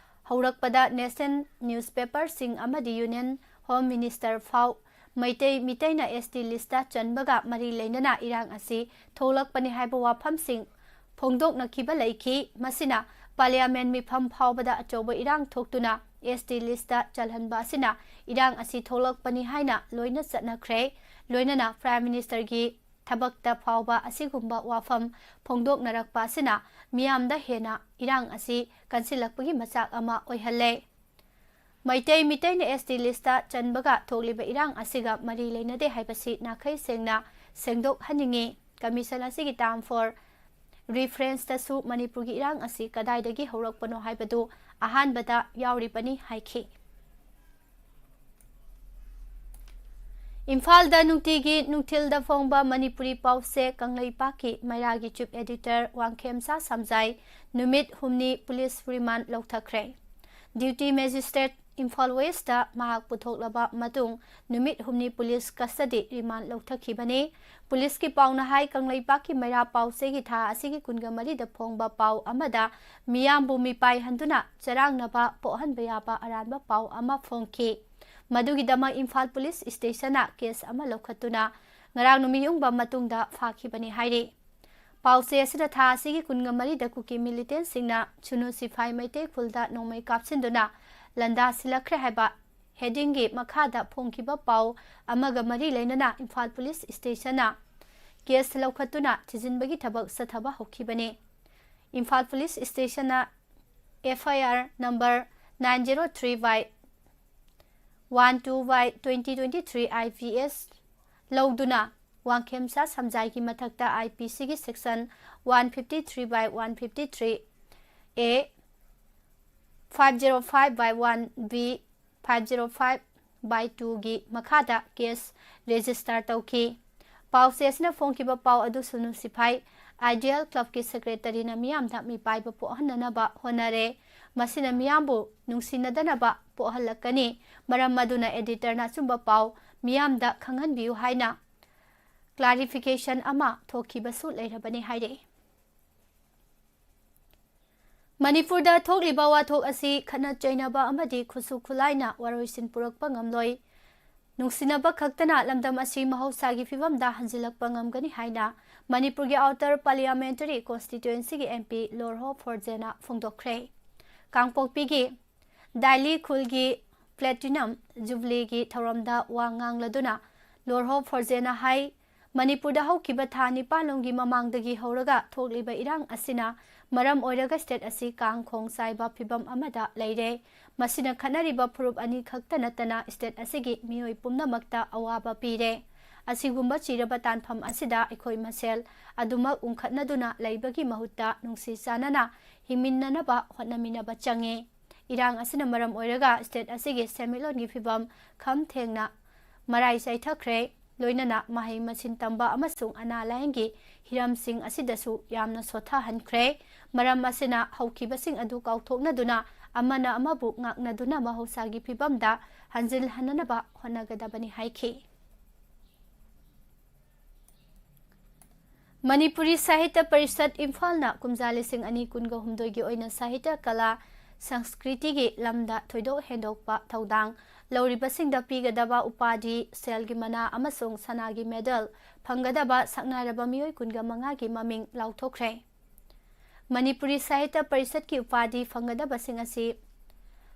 ꯍꯧꯔꯛꯄꯗ ꯅꯦꯁꯅꯦꯜ ꯅ꯭ꯌꯨꯁꯄꯦꯄꯔꯁꯤꯡ ꯑꯃꯗꯤ ꯌꯨꯅꯤꯌꯟ ꯍꯣꯝ ꯃꯤꯅꯤꯁꯇꯔ ꯐꯥꯎ ꯃꯩꯇꯩ ꯃꯤꯇꯩꯅ ꯑꯦꯁ ꯇꯤ ꯂꯤꯁꯇ ꯆꯟꯕꯒ ꯃꯔꯤ ꯂꯩꯅꯅ ꯏꯔꯥꯡ ꯑꯁꯤ ꯊꯣꯛꯂꯛꯄꯅꯤ ꯍꯥꯏꯕ ꯋꯥꯐꯝꯁꯤꯡ ꯐꯣꯡꯗꯣꯛꯅꯈꯤꯕ ꯂꯩꯈꯤ꯫ ꯃꯁꯤꯅ ꯄꯥꯔꯂꯤꯌꯥꯃꯦꯟ ꯃꯤꯐꯝ ꯐꯥꯎꯕꯗ ꯑꯆꯧꯕ ꯏꯔꯥꯡ ꯊꯣꯛꯇꯨꯅ ꯑꯦꯁ ꯇꯤ ꯂꯤꯁꯇ ꯆꯜꯍꯟꯕ ꯑꯁꯤꯅ ꯏꯔꯥꯡ ꯑꯁꯤ ꯊꯣꯛꯂꯛꯄꯅꯤ ꯍꯥꯏꯅ ꯂꯣꯏꯅ ꯆꯠꯅꯈ꯭ꯔꯦ꯫ ꯂꯣꯏꯅꯅ ꯄ꯭ꯔꯥꯏꯝ ꯃꯤꯅꯤꯁꯇꯔꯒꯤ ꯊꯕꯛꯇ ꯐꯥꯎꯕ ꯑꯁꯤꯒꯨꯝꯕ ꯋꯥꯐꯝ ꯐꯣꯡꯗꯣꯛꯅꯔꯛꯄ ꯑꯁꯤꯅ ꯃꯤꯌꯥꯝꯗ ꯍꯦꯟꯅ ꯏꯔꯥꯡ ꯑꯁꯤ ꯀꯟꯁꯤꯜꯂꯛꯄꯒꯤ ꯃꯆꯥꯛ ꯑꯃ ꯑꯣꯏꯍꯜꯂꯦ꯫ ꯃꯩꯇꯩ ꯃꯤꯇꯩꯅ ꯑꯦꯁ ꯇꯤ ꯂꯤꯁꯇ ꯆꯟꯕꯒ ꯊꯣꯛꯂꯤꯕ ꯏꯔꯥꯡ ꯑꯁꯤꯒ ꯃꯔꯤ ꯂꯩꯅꯗꯦ ꯍꯥꯏꯕꯁꯤ ꯅꯥꯈꯩ ꯁꯦꯡꯅ ꯁꯦꯡꯗꯣꯛꯍꯟꯅꯤꯡꯏ꯫ ꯀꯃꯤꯁꯟ ꯑꯁꯤꯒꯤ ꯇꯥꯔꯝ ꯐꯣꯔ ꯔꯤꯐꯔꯦꯟꯁꯇꯁꯨ ꯃꯅꯤꯄꯨꯔꯒꯤ ꯏꯔꯥꯡ ꯑꯁꯤ ꯀꯗꯥꯏꯗꯒꯤ ꯍꯧꯔꯛꯄꯅꯣ ꯍꯥꯏꯕꯗꯨ ꯑꯍꯥꯟꯕꯗ ꯌꯥꯎꯔꯤꯕꯅꯤ ꯍꯥꯏꯈꯤ꯫ ꯏꯝꯐꯥꯜꯗ ꯅꯨꯡꯇꯤꯒꯤ ꯅꯨꯡꯊꯤꯜꯗ ꯐꯣꯡꯕ ꯃꯅꯤꯄꯨꯔꯤ ꯄꯥꯎꯆꯦ ꯀꯪꯂꯩꯄꯥꯛꯀꯤ ꯃꯩꯔꯥꯒꯤ ꯆꯤꯐ ꯑꯦꯗꯤꯇꯔ ꯋꯥꯡꯈꯦꯝꯆꯥ ꯁꯝꯖꯥꯏ ꯅꯨꯃꯤꯠ ꯍꯨꯝꯅꯤ ꯄꯨꯂꯤꯁ ꯔꯤꯃꯥꯟ ꯂꯧꯊꯈ꯭ꯔꯦ꯫ ꯗ꯭ꯌꯨꯇꯤ ꯃꯦꯖꯤꯁꯇ꯭ꯔꯦꯠ ꯏꯝꯐꯥꯜ ꯋꯦꯁꯇ ꯃꯍꯥꯛ ꯄꯨꯊꯣꯛꯂꯕ ꯃꯇꯨꯡ ꯅꯨꯃꯤꯠ ꯍꯨꯝꯅꯤ ꯄꯨꯂꯤꯁ ꯀꯁꯇꯗꯤ ꯔꯤꯃꯥꯟ ꯂꯧꯊꯈꯤꯕꯅꯤ꯫ ꯄꯨꯂꯤꯁꯀꯤ ꯄꯥꯎꯅ ꯍꯥꯏ, ꯀꯪꯂꯩꯄꯥꯛꯀꯤ ꯃꯩꯔꯥ ꯄꯥꯎꯆꯦꯒꯤ ꯊꯥ ꯑꯁꯤꯒꯤ ꯀꯨꯟꯒ ꯃꯔꯤꯗ ꯐꯣꯡꯕ ꯄꯥꯎ ꯑꯃꯗ ꯃꯤꯌꯥꯝꯕꯨ ꯃꯤꯄꯥꯏꯍꯟꯗꯨꯅ ꯆꯔꯥꯡꯅꯕ ꯄꯣꯛꯍꯟꯕ ꯌꯥꯕ ꯑꯔꯥꯟꯕ ꯄꯥꯎ ꯑꯃ ꯐꯣꯡꯈꯤ꯫ ꯃꯗꯨꯒꯤꯗꯃꯛ ꯏꯝꯐꯥꯜ ꯄꯨꯂꯤꯁ ꯁ꯭ꯇꯦꯁꯟꯅ ꯀꯦꯁ ꯑꯃ ꯂꯧꯈꯠꯇꯨꯅ ꯉꯔꯥꯡ ꯅꯨꯃꯤꯠ ꯌꯨꯡꯕ ꯃꯇꯨꯡꯗ ꯐꯥꯈꯤꯕꯅꯤ ꯍꯥꯏꯔꯤ꯫ ꯄꯥꯎꯆꯦ ꯑꯁꯤꯗ ꯊꯥ ꯑꯁꯤꯒꯤ ꯀꯨꯟꯒ ꯃꯔꯤꯗ ꯀꯨꯀꯤ ꯃꯤꯂꯤꯇꯦꯟꯁꯤꯡꯅ ꯁꯨꯅꯨ ꯁꯤꯐꯥꯏ ꯃꯩꯇꯩ ꯈꯨꯜꯗ ꯅꯣꯡꯃꯩ ꯀꯥꯞꯁꯤꯟꯗꯨꯅ ꯂꯥꯟꯗꯥꯁꯤꯜꯂꯛꯈ꯭ꯔꯦ ꯍꯥꯏꯕ ꯍꯦꯗꯤꯡꯒꯤ ꯃꯈꯥꯗ ꯐꯣꯡꯈꯤꯕ ꯄꯥꯎ ꯑꯃꯒ ꯃꯔꯤ ꯂꯩꯅꯅ ꯏꯝꯐꯥꯜ ꯄꯨꯂꯤꯁ ꯁ꯭ꯇꯦꯁꯟꯅ ꯀꯦꯁ ꯂꯧꯈꯠꯇꯨꯅ ꯊꯤꯖꯤꯟꯕꯒꯤ ꯊꯕꯛ ꯆꯠꯊꯕ ꯍꯧꯈꯤꯕꯅꯤ꯫ ꯏꯝꯐꯥꯜ ꯄꯨꯂꯤꯁ ꯁ꯭ꯇꯦꯁꯟꯅ F I R number nine zero three by one two by twenty twenty three I P S ꯂꯧꯗꯨꯅ ꯋꯥꯡꯈꯦꯝꯆꯥ ꯁꯝꯖꯥꯏꯒꯤ ꯃꯊꯛꯇ I P Cꯒꯤ section one fifty three by one fifty three A, five zero five by one B, five zero five by twoꯒꯤ ꯃꯈꯥꯗ case register ꯇꯧꯈꯤ꯫ ꯄꯥꯎꯆꯦ ꯑꯁꯤꯅ ꯐꯣꯡꯈꯤꯕ ꯄꯥꯎ ꯑꯗꯨ ꯁꯨꯅꯨ ꯁꯤꯐꯥꯏ ideal ꯀ꯭ꯂꯕꯀꯤ ꯁꯦꯀ꯭ꯔꯦꯇꯔꯤꯅ ꯃꯤꯌꯥꯝꯗ ꯃꯤꯄꯥꯏꯕ ꯄꯣꯛꯍꯟꯅꯅꯕ ꯍꯣꯠꯅꯔꯦ꯫ ꯃꯁꯤꯅ ꯃꯤꯌꯥꯝꯕꯨ ꯅꯨꯡꯁꯤꯅꯗꯅꯕ ꯄꯣꯛꯍꯜꯂꯛꯀꯅꯤ꯫ ꯃꯔꯝ ꯑꯗꯨꯅ ꯑꯦꯗꯤꯇꯔꯅ ꯑꯆꯨꯝꯕ ꯄꯥꯎ ꯃꯤꯌꯥꯝꯗ ꯈꯪꯍꯟꯕꯤꯌꯨ ꯍꯥꯏꯅ ꯀ꯭ꯂꯥꯔꯤꯐꯤꯀꯦꯁꯟ ꯑꯃ ꯊꯣꯛꯈꯤꯕꯁꯨ ꯂꯩꯔꯕꯅꯤ ꯍꯥꯏꯔꯤ꯫ ꯃꯅꯤꯄꯨꯔꯗ ꯊꯣꯛꯂꯤꯕ ꯋꯥꯊꯣꯛ ꯑꯁꯤ ꯈꯠꯅ ꯆꯩꯅꯕ ꯑꯃꯗꯤ ꯈꯨꯠꯁꯨ ꯈꯨꯠꯂꯥꯏꯅ ꯋꯥꯔꯣꯏꯁꯤꯟ ꯄꯨꯔꯛꯄ ꯉꯝꯂꯣꯏ꯫ ꯅꯨꯡꯁꯤꯅꯕ ꯈꯛꯇꯅ ꯂꯝꯗꯝ ꯑꯁꯤ ꯃꯍꯧꯁꯥꯒꯤ ꯐꯤꯕꯝꯗ ꯍꯟꯖꯤꯜꯂꯛꯄ ꯉꯝꯒꯅꯤ ꯍꯥꯏꯅ ꯃꯅꯤꯄꯨꯔꯒꯤ ꯑꯥꯎꯇꯔ ꯄꯥꯔꯂꯤꯌꯥꯃꯦꯟꯇꯔꯤ ꯀꯣꯟꯁꯇꯤꯇ꯭ꯋꯦꯟꯁꯤꯒꯤ M P ꯂꯣꯔꯍꯣ ꯐꯣꯔꯖꯦꯅ ꯐꯣꯡꯗꯣꯛꯈ꯭ꯔꯦ꯫ ꯀꯥꯡꯄꯣꯛꯄꯤꯒꯤ ꯗꯥꯏꯂꯤ ꯈꯨꯜꯒꯤ ꯄ꯭ꯂꯦꯇꯤꯅꯝ ꯖꯨꯕꯤꯂꯤꯒꯤ ꯊꯧꯔꯝꯗ ꯋꯥ ꯉꯥꯡꯂꯗꯨꯅ ꯂꯣꯔꯍꯣ ꯐꯣꯔꯖꯦꯅ ꯍꯥꯏ, ꯃꯅꯤꯄꯨꯔꯗ ꯍꯧꯈꯤꯕ ꯊꯥ ꯅꯤꯄꯥꯟꯂꯣꯝꯒꯤ ꯃꯃꯥꯡꯗꯒꯤ ꯍꯧꯔꯒ ꯊꯣꯛꯂꯤꯕ ꯏꯔꯥꯡ ꯑꯁꯤꯅ ꯃꯔꯝ ꯑꯣꯏꯔꯒ ꯁ꯭ꯇꯦꯠ ꯑꯁꯤ ꯀꯥꯡ ꯈꯣꯡ ꯆꯥꯏꯕ ꯐꯤꯕꯝ ꯑꯃꯗ ꯂꯩꯔꯦ꯫ ꯃꯁꯤꯅ ꯈꯠꯅꯔꯤꯕ ꯐꯨꯔꯨꯞ ꯑꯅꯤ ꯈꯛꯇ ꯅꯠꯇꯅ ꯁ꯭ꯇꯦꯠ ꯑꯁꯤꯒꯤ ꯃꯤꯑꯣꯏ ꯄꯨꯝꯅꯃꯛꯇ ꯑꯋꯥꯕ ꯄꯤꯔꯦ꯫ ꯑꯁꯤꯒꯨꯝꯕ ꯆꯤꯔꯕ ꯇꯥꯟꯐꯝ ꯑꯁꯤꯗ ꯑꯩꯈꯣꯏ ꯃꯁꯦꯜ ꯑꯗꯨꯃꯛ ꯎꯪꯈꯠꯅꯗꯨꯅ ꯂꯩꯕꯒꯤ ꯃꯍꯨꯠꯇ ꯅꯨꯡꯁꯤ ꯆꯥꯟꯅꯅ ꯍꯤꯡꯃꯤꯟꯅꯅꯕ ꯍꯣꯠꯅꯃꯤꯟꯅꯕ ꯆꯪꯉꯤ꯫ ꯏꯔꯥꯡ ꯑꯁꯤꯅ ꯃꯔꯝ ꯑꯣꯏꯔꯒ ꯁ꯭ꯇꯦꯠ ꯑꯁꯤꯒꯤ ꯁꯦꯟꯃꯤꯠꯂꯣꯟꯒꯤ ꯐꯤꯕꯝ ꯈꯝ ꯊꯦꯡꯅ ꯃꯔꯥꯏ ꯆꯥꯏꯊꯈ꯭ꯔꯦ꯫ ꯂꯣꯏꯅꯅ ꯃꯍꯩ ꯃꯁꯤꯡ ꯇꯝꯕ ꯑꯃꯁꯨꯡ ꯑꯅꯥ ꯂꯥꯌꯦꯡꯒꯤ ꯍꯤꯔꯝꯁꯤꯡ ꯑꯁꯤꯗꯁꯨ ꯌꯥꯝꯅ ꯁꯣꯊꯍꯟꯈ꯭ꯔꯦ꯫ ꯃꯔꯝ ꯑꯁꯤꯅ ꯍꯧꯈꯤꯕꯁꯤꯡ ꯑꯗꯨ ꯀꯥꯎꯊꯣꯛꯅꯗꯨꯅ ꯑꯃꯅ ꯑꯃꯕꯨ ꯉꯥꯛꯅꯗꯨꯅ ꯃꯍꯧꯁꯥꯒꯤ ꯐꯤꯕꯝꯗ ꯍꯟꯖꯤꯜꯍꯟꯅꯅꯕ ꯍꯣꯠꯅꯒꯗꯕꯅꯤ ꯍꯥꯏꯈꯤ꯫ ꯃꯅꯤꯄꯨꯔꯤ ꯁꯥꯍꯤꯇ꯭ꯌ ꯄꯔꯤꯁꯠ ꯏꯝꯐꯥꯜꯅ ꯀꯨꯝꯖꯥ ꯂꯤꯁꯤꯡ ꯑꯅꯤ ꯀꯨꯟꯒ ꯍꯨꯝꯗꯣꯏꯒꯤ ꯑꯣꯏꯅ ꯁꯥꯍꯤꯇ꯭ꯌ, ꯀꯂꯥ, ꯁꯪꯁꯀ꯭ꯔꯤꯇꯤꯒꯤ ꯂꯝꯗ ꯊꯣꯏꯗꯣꯛ ꯍꯦꯟꯗꯣꯛꯄ ꯊꯧꯗꯥꯡ ꯂꯧꯔꯤꯕꯁꯤꯡꯗ ꯄꯤꯒꯗꯕ ꯎꯄꯥꯗꯤ, ꯁꯦꯜꯒꯤ ꯃꯅꯥ ꯑꯃꯁꯨꯡ ꯁꯅꯥꯒꯤ ꯃꯦꯗꯜ ꯐꯪꯒꯗꯕ ꯁꯛꯅꯥꯏꯔꯕ ꯃꯤꯑꯣꯏ ꯀꯨꯟꯒ ꯃꯉꯥꯒꯤ ꯃꯃꯤꯡ ꯂꯥꯎꯊꯣꯛꯈ꯭ꯔꯦ꯫ ꯃꯅꯤꯄꯨꯔꯤ ꯁꯥꯍꯤꯇ꯭ꯌ ꯄꯔꯤꯁꯠꯀꯤ ꯎꯄꯥꯗꯤ ꯐꯪꯒꯗꯕꯁꯤꯡ ꯑꯁꯤ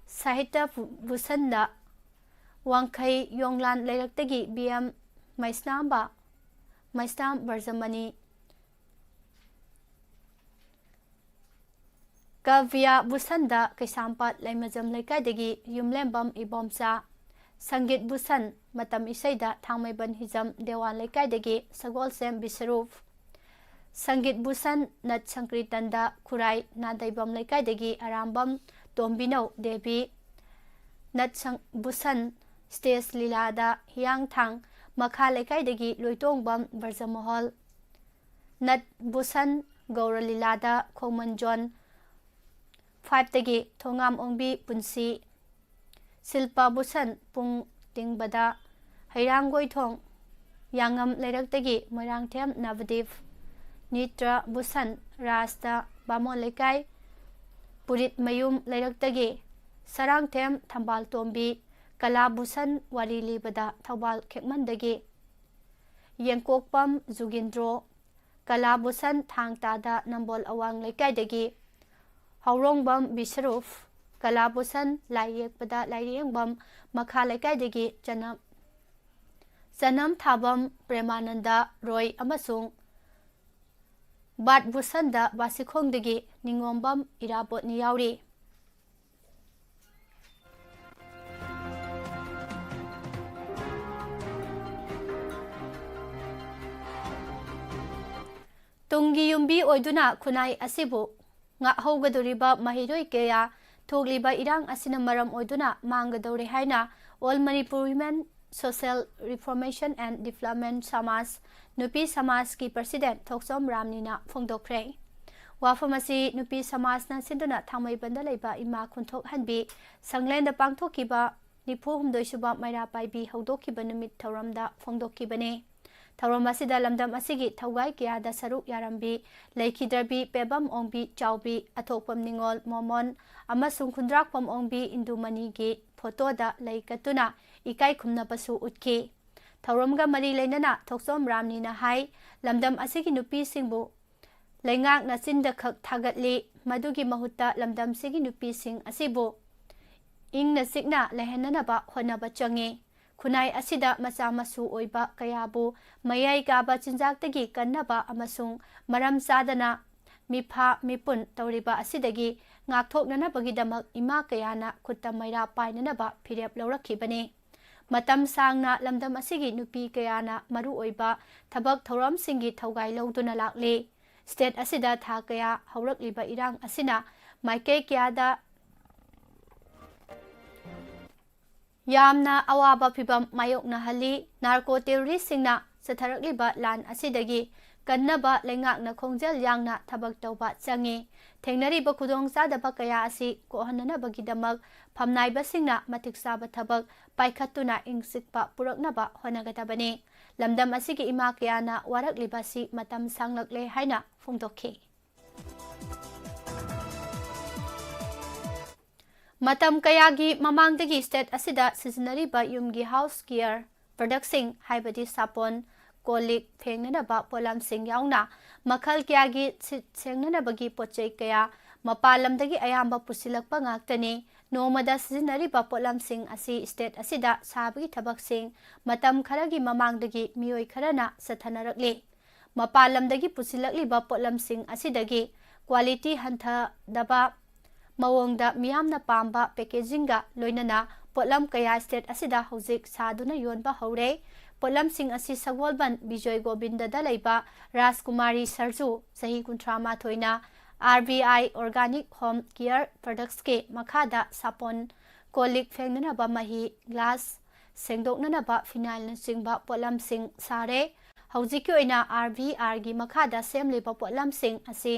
ꯁꯥꯍꯤꯇ꯭ꯌ ꯚꯨ-, ꯚꯨꯁꯟꯗ ꯋꯥꯡꯈꯩ ꯌꯣꯡꯂꯥꯟ ꯂꯩꯔꯛꯇꯒꯤ ꯕꯤ ꯑꯦꯝ ꯃꯩꯁꯅꯥꯝꯕ, ꯃꯩꯁꯅꯥꯝ ꯕ꯭ꯔꯖꯃꯅꯤ, ꯀꯥꯕ꯭ꯌ ꯚꯨꯁꯟꯗ ꯀꯩꯁꯥꯝꯄꯥꯠ ꯂꯩꯃꯖꯝ ꯂꯩꯀꯥꯏꯗꯒꯤ ꯌꯨꯝꯂꯦꯝꯕꯝ ꯏꯕꯣꯝꯆꯥ, ꯁꯪꯒꯤꯠ ꯚꯨꯁꯟ ꯃꯇꯝ ꯏꯁꯩꯗ ꯊꯥꯡꯃꯩꯕꯟ ꯍꯤꯖꯝ ꯗꯦꯋꯥꯟ ꯂꯩꯀꯥꯏꯗꯒꯤ ꯁꯒꯣꯜꯁꯦꯝ ꯕꯤꯁꯔꯨꯞ, ꯁꯪꯒꯤꯠ ꯚꯨꯁꯟ ꯅꯠ ꯁꯪꯀ꯭ꯔꯤꯇꯟꯗ ꯈꯨꯔꯥꯏ ꯅꯥꯗꯩꯕꯝ ꯂꯩꯀꯥꯏꯗꯒꯤ ꯑꯔꯥꯝꯕꯝ ꯇꯣꯝꯕꯤꯅꯧ ꯗꯦꯕꯤ, ꯅꯠ ꯁꯪ-, ꯚꯨꯁꯟ ꯁ꯭ꯇꯦꯖ ꯂꯤꯂꯥꯗ ꯍꯤꯌꯥꯡꯊꯥꯡ ꯃꯈꯥ ꯂꯩꯀꯥꯏꯗꯒꯤ ꯂꯣꯏꯇꯣꯡꯕꯝ ꯕ꯭ꯔꯖꯃꯣꯍꯜ, ꯅꯠ ꯚꯨꯁꯟ ꯒꯧꯔ ꯂꯤꯂꯥꯗ ꯈꯣꯡꯃꯟꯖꯣꯟ ꯐꯥꯏꯚꯇꯒꯤ ꯊꯣꯉꯥꯝ ꯑꯣꯡꯕꯤ ꯄꯨꯟꯁꯤ, ꯁꯤꯜꯄꯥ ꯚꯨꯁꯟ ꯄꯨꯡ ꯇꯤꯡꯕꯗ ꯍꯩꯔꯥꯡꯒꯣꯏꯊꯣꯡ ꯌꯥꯉꯝ ꯂꯩꯔꯛꯇꯒꯤ ꯃꯣꯏꯔꯥꯡꯊꯦꯝ ꯅꯕꯗꯤꯞ, ꯅꯤꯇ꯭ꯔ ꯚꯨꯁꯟ ꯔꯥꯖꯇ ꯕꯥꯃꯣꯟ ꯂꯩꯀꯥꯏ ꯄꯨꯔꯤꯠꯃꯌꯨꯝ ꯂꯩꯔꯛꯇꯒꯤ ꯁꯔꯥꯡꯊꯦꯝ ꯊꯝꯕꯥꯜ ꯇꯣꯝꯕꯤ, ꯀꯂꯥ ꯚꯨꯁꯟ ꯋꯥꯔꯤ ꯂꯤꯕꯗ ꯊꯧꯕꯥꯜ ꯈꯦꯛꯃꯟꯗꯒꯤ ꯌꯦꯡꯀꯣꯛꯄꯝ ꯖꯨꯒꯤꯟꯗ꯭ꯔꯣ, ꯀꯂꯥ ꯚꯨꯁꯟ ꯊꯥꯡ ꯇꯥꯗ ꯅꯝꯕꯣꯜ ꯑꯋꯥꯡ ꯂꯩꯀꯥꯏꯗꯒꯤ ꯍꯧꯔꯣꯡꯕꯝ ꯕꯤꯁꯔꯨꯐ, ꯀꯂꯥ ꯚꯨꯁꯟ ꯂꯥꯏ ꯌꯦꯛꯄꯗ ꯂꯥꯏꯔꯦꯝꯕꯝ ꯃꯈꯥ ꯂꯩꯀꯥꯏꯗꯒꯤ ꯆꯅꯝ, ꯆꯅꯝ ꯊꯥꯕꯝ ꯄ꯭ꯔꯦꯃꯥꯅꯟꯗ ꯔꯣꯏ ꯑꯃꯁꯨꯡ ꯕꯥꯠ ꯚꯨꯁꯟꯗ ꯕꯥꯁꯤꯈꯣꯡꯗꯒꯤ ꯅꯤꯉꯣꯝꯕꯝ ꯏꯔꯥꯕꯣꯠꯅꯤ ꯌꯥꯎꯔꯤ꯫ ꯇꯨꯡꯒꯤ ꯌꯨꯝꯕꯤ ꯑꯣꯏꯗꯨꯅ ꯈꯨꯟꯅꯥꯏ ꯑꯁꯤꯕꯨ ꯉꯥꯛꯍꯧꯒꯗꯧꯔꯤꯕ ꯃꯍꯩꯔꯣꯏ ꯀꯌꯥ ꯊꯣꯛꯂꯤꯕ ꯏꯔꯥꯡ ꯑꯁꯤꯅ ꯃꯔꯝ ꯑꯣꯏꯗꯨꯅ ꯃꯥꯡꯒꯗꯧꯔꯦ ꯍꯥꯏꯅ All Manipur Women Social Reformation and Development ꯁꯃꯥꯖ, ꯅꯨꯄꯤ ꯁꯃꯥꯖꯀꯤ president ꯊꯣꯛꯆꯣꯝ ꯔꯥꯝꯅꯤꯅ ꯐꯣꯡꯗꯣꯛꯈ꯭ꯔꯦ꯫ ꯋꯥꯐꯝ ꯑꯁꯤ ꯅꯨꯄꯤ ꯁꯃꯥꯖꯅ ꯁꯤꯟꯗꯨꯅ ꯊꯥꯡꯃꯩꯕꯟꯗ ꯂꯩꯕ ꯏꯃꯥ ꯈꯨꯟꯊꯣꯛꯍꯟꯕꯤ ꯁꯪꯂꯦꯟꯗ ꯄꯥꯡꯊꯣꯛꯈꯤꯕ ꯅꯤꯐꯨ ꯍꯨꯝꯗꯣꯏ ꯁꯨꯕ ꯃꯩꯔꯥ ꯄꯥꯏꯕꯤ ꯍꯧꯗꯣꯛꯈꯤꯕ ꯅꯨꯃꯤꯠ ꯊꯧꯔꯝꯗ ꯐꯣꯡꯗꯣꯛꯈꯤꯕꯅꯤ꯫ ꯊꯧꯔꯝ ꯑꯁꯤꯗ ꯂꯝꯗꯝ ꯑꯁꯤꯒꯤ ꯊꯧꯒꯥꯏ ꯀꯌꯥꯗ ꯁꯔꯨꯛ ꯌꯥꯔꯝꯕꯤ ꯂꯩꯈꯤꯗ꯭ꯔꯕꯤ ꯄꯦꯕꯝ ꯑꯣꯡꯕꯤ ꯆꯥꯎꯕꯤ, ꯑꯊꯣꯛꯄꯝ ꯅꯤꯉꯣꯜ ꯃꯣꯃꯣꯟ ꯑꯃꯁꯨꯡ ꯈꯨꯟꯗ꯭ꯔꯥꯛꯄꯝ ꯑꯣꯡꯕꯤ ꯏꯟꯗꯨꯃꯅꯤꯒꯤ ꯐꯣꯇꯣꯗ ꯂꯩ ꯀꯠꯇꯨꯅ ꯏꯀꯥꯏ ꯈꯨꯝꯅꯕꯁꯨ ꯎꯠꯈꯤ꯫ ꯊꯧꯔꯝꯒ ꯃꯔꯤ ꯂꯩꯅꯅ ꯊꯣꯛꯆꯣꯝ ꯔꯥꯝꯅꯤꯅ ꯍꯥꯏ, ꯂꯝꯗꯝ ꯑꯁꯤꯒꯤ ꯅꯨꯄꯤꯁꯤꯡꯕꯨ ꯂꯩꯉꯥꯛꯅ ꯆꯤꯟꯗ ꯈꯛ ꯊꯥꯒꯠꯂꯤ, ꯃꯗꯨꯒꯤ ꯃꯍꯨꯠꯇ ꯂꯝꯗꯝꯁꯤꯒꯤ ꯅꯨꯄꯤꯁꯤꯡ ꯑꯁꯤꯕꯨ ꯏꯪꯅ ꯆꯤꯛꯅ ꯂꯩꯍꯟꯅꯅꯕ ꯍꯣꯠꯅꯕ ꯆꯪꯏ꯫ ꯈꯨꯟꯅꯥꯏ ꯑꯁꯤꯗ ꯃꯆꯥ ꯃꯁꯨ ꯑꯣꯏꯕ ꯀꯌꯥꯕꯨ ꯃꯌꯥꯏ ꯀꯥꯕ ꯆꯤꯟꯖꯥꯛꯇꯒꯤ ꯀꯟꯅꯕ ꯑꯃꯁꯨꯡ ꯃꯔꯝ ꯆꯥꯗꯅ ꯃꯤꯐꯥ ꯃꯤꯄꯨꯟ ꯇꯧꯔꯤꯕ ꯑꯁꯤꯗꯒꯤ ꯉꯥꯛꯊꯣꯛꯅꯅꯕꯒꯤꯗꯃꯛ ꯏꯃꯥ ꯀꯌꯥꯅ ꯈꯨꯠꯇ ꯃꯩꯔꯥ ꯄꯥꯏꯅꯅꯕ ꯐꯤꯔꯦꯞ ꯂꯧꯔꯛꯈꯤꯕꯅꯤ꯫ ꯃꯇꯝ ꯁꯥꯡꯅ ꯂꯝꯗꯝ ꯑꯁꯤꯒꯤ ꯅꯨꯄꯤ ꯀꯌꯥꯅ ꯃꯔꯨꯑꯣꯏꯕ ꯊꯕꯛ ꯊꯧꯔꯝꯁꯤꯡꯒꯤ ꯊꯧꯒꯥꯏ ꯂꯧꯗꯨꯅ ꯂꯥꯛꯂꯤ꯫ ꯁ꯭ꯇꯦꯠ ꯑꯁꯤꯗ ꯊꯥ ꯀꯌꯥ ꯍꯧꯔꯛꯂꯤꯕ ꯏꯔꯥꯡ ꯑꯁꯤꯅ ꯃꯥꯏꯀꯩ ꯀꯌꯥꯗ ꯌꯥꯝꯅ ꯑꯋꯥꯕ ꯐꯤꯚꯝ ꯃꯥꯌꯣꯛꯅꯍꯜꯂꯤ꯫ ꯅꯥꯔꯀꯣ ꯇꯦꯔꯣꯔꯤꯁꯁꯤꯡꯅ ꯆꯠꯊꯔꯛꯂꯤꯕ ꯂꯥꯟ ꯑꯁꯤꯗꯒꯤ ꯀꯟꯅꯕ ꯂꯩꯉꯥꯛꯅ ꯈꯣꯡꯖꯦꯜ ꯌꯥꯡꯅ ꯊꯕꯛ ꯇꯧꯕ ꯆꯪꯏ꯫ ꯊꯦꯡꯅꯔꯤꯕ ꯈꯨꯗꯣꯡꯆꯥꯗꯕ ꯀꯌꯥ ꯑꯁꯤ ꯀꯣꯛꯍꯟꯅꯅꯕꯒꯤꯗꯃꯛ ꯐꯝꯅꯥꯏꯕꯁꯤꯡꯅ ꯃꯇꯤꯛ ꯆꯥꯕ ꯊꯕꯛ ꯄꯥꯏꯈꯠꯇꯨꯅ ꯏꯪ ꯆꯤꯛꯄ ꯄꯨꯔꯛꯅꯕ ꯍꯣꯠꯅꯒꯗꯕꯅꯤ꯫ ꯂꯝꯗꯝ ꯑꯁꯤꯒꯤ ꯏꯃꯥ ꯀꯌꯥꯅ ꯋꯥꯔꯛꯂꯤꯕ ꯑꯁꯤ ꯃꯇꯝ ꯁꯥꯡꯂꯛꯂꯦ ꯍꯥꯏꯅ ꯐꯣꯡꯗꯣꯛꯈꯤ꯫ ꯃꯇꯝ ꯀꯌꯥꯒꯤ ꯃꯃꯥꯡꯗꯒꯤ ꯁ꯭ꯇꯦꯠ ꯑꯁꯤꯗ ꯁꯤꯖꯤꯟꯅꯔꯤꯕ ꯌꯨꯝꯒꯤ ꯍꯥꯎꯁ ꯀꯤꯌꯔ ꯄ꯭ꯔꯗꯛꯁꯤꯡ, ꯍꯥꯏꯕꯗꯤ ꯁꯥꯄꯣꯟ, ꯀꯣꯜ ꯂꯤꯛ ꯐꯦꯡꯅꯅꯕ ꯄꯣꯠꯂꯝꯁꯤꯡ ꯌꯥꯎꯅ ꯃꯈꯜ ꯀꯌꯥꯒꯤ ꯁꯤꯠ ꯁꯦꯡꯅꯅꯕꯒꯤ ꯄꯣꯠ ꯆꯩ ꯀꯌꯥ ꯃꯄꯥꯟ ꯂꯝꯗꯒꯤ ꯑꯌꯥꯝꯕ ꯄꯨꯁꯤꯜꯂꯛꯄ ꯉꯥꯛꯇꯅꯤ꯫ ꯅꯣꯡꯃꯗ ꯁꯤꯖꯤꯟꯅꯔꯤꯕ ꯄꯣꯠꯂꯝꯁꯤꯡ ꯑꯁꯤ ꯁ꯭ꯇꯦꯠ ꯑꯁꯤꯗ ꯁꯥꯕꯒꯤ ꯊꯕꯛꯁꯤꯡ ꯃꯇꯝ ꯈꯔꯒꯤ ꯃꯃꯥꯡꯗꯒꯤ ꯃꯤꯑꯣꯏ ꯈꯔꯅ ꯆꯠꯊꯅꯔꯛꯂꯤ꯫ ꯃꯄꯥꯟ ꯂꯝꯗꯒꯤ ꯄꯨꯁꯤꯜꯂꯛꯂꯤꯕ ꯄꯣꯠꯂꯝꯁꯤꯡ ꯑꯁꯤꯗꯒꯤ ꯀ꯭ꯋꯥꯂꯤꯇꯤ ꯍꯟꯊꯗꯕ ꯃꯑꯣꯡꯗ ꯃꯤꯌꯥꯝꯅ ꯄꯥꯝꯕ ꯄꯦꯀꯦꯖꯤꯡꯒ ꯂꯣꯏꯅꯅ ꯄꯣꯠꯂꯝ ꯀꯌꯥ ꯁ꯭ꯇꯦꯠ ꯑꯁꯤꯗ ꯍꯧꯖꯤꯛ ꯁꯥꯗꯨꯅ ꯌꯣꯟꯕ ꯍꯧꯔꯦ꯫ ꯄꯣꯠꯂꯝꯁꯤꯡ ꯑꯁꯤ ꯁꯒꯣꯜꯕꯟ ꯕꯤꯖꯣꯏ ꯒꯣꯕꯤꯟꯗꯗ ꯂꯩꯕ ꯔꯥꯖꯀꯨꯃꯥꯔꯤ ꯁꯔꯖꯨ, ꯆꯍꯤ ꯀꯨꯟꯊ꯭ꯔꯥ ꯃꯥꯊꯣꯏꯅ, ꯑꯥꯔ ꯕꯤ ꯑꯥꯏ ꯑꯣꯔꯒꯥꯅꯤꯛ ꯍꯣꯝ ꯀꯤꯌꯔ ꯄ꯭ꯔꯗꯛꯁꯀꯤ ꯃꯈꯥꯗ ꯁꯥꯄꯣꯟ, ꯀꯣꯜ ꯂꯤꯛ ꯐꯦꯡꯅꯅꯕ ꯃꯍꯤ, ꯒ꯭ꯂꯥꯁ ꯁꯦꯡꯗꯣꯛꯅꯅꯕ ꯐꯤꯅꯥꯏꯜꯅꯆꯤꯡꯕ ꯄꯣꯠꯂꯝꯁꯤꯡ ꯁꯥꯔꯦ꯫ ꯍꯧꯖꯤꯛꯀꯤ ꯑꯣꯏꯅ ꯑꯥꯔ ꯕꯤ ꯑꯥꯔꯒꯤ ꯃꯈꯥꯗ ꯁꯦꯝꯂꯤꯕ ꯄꯣꯠꯂꯝꯁꯤꯡ ꯑꯁꯤ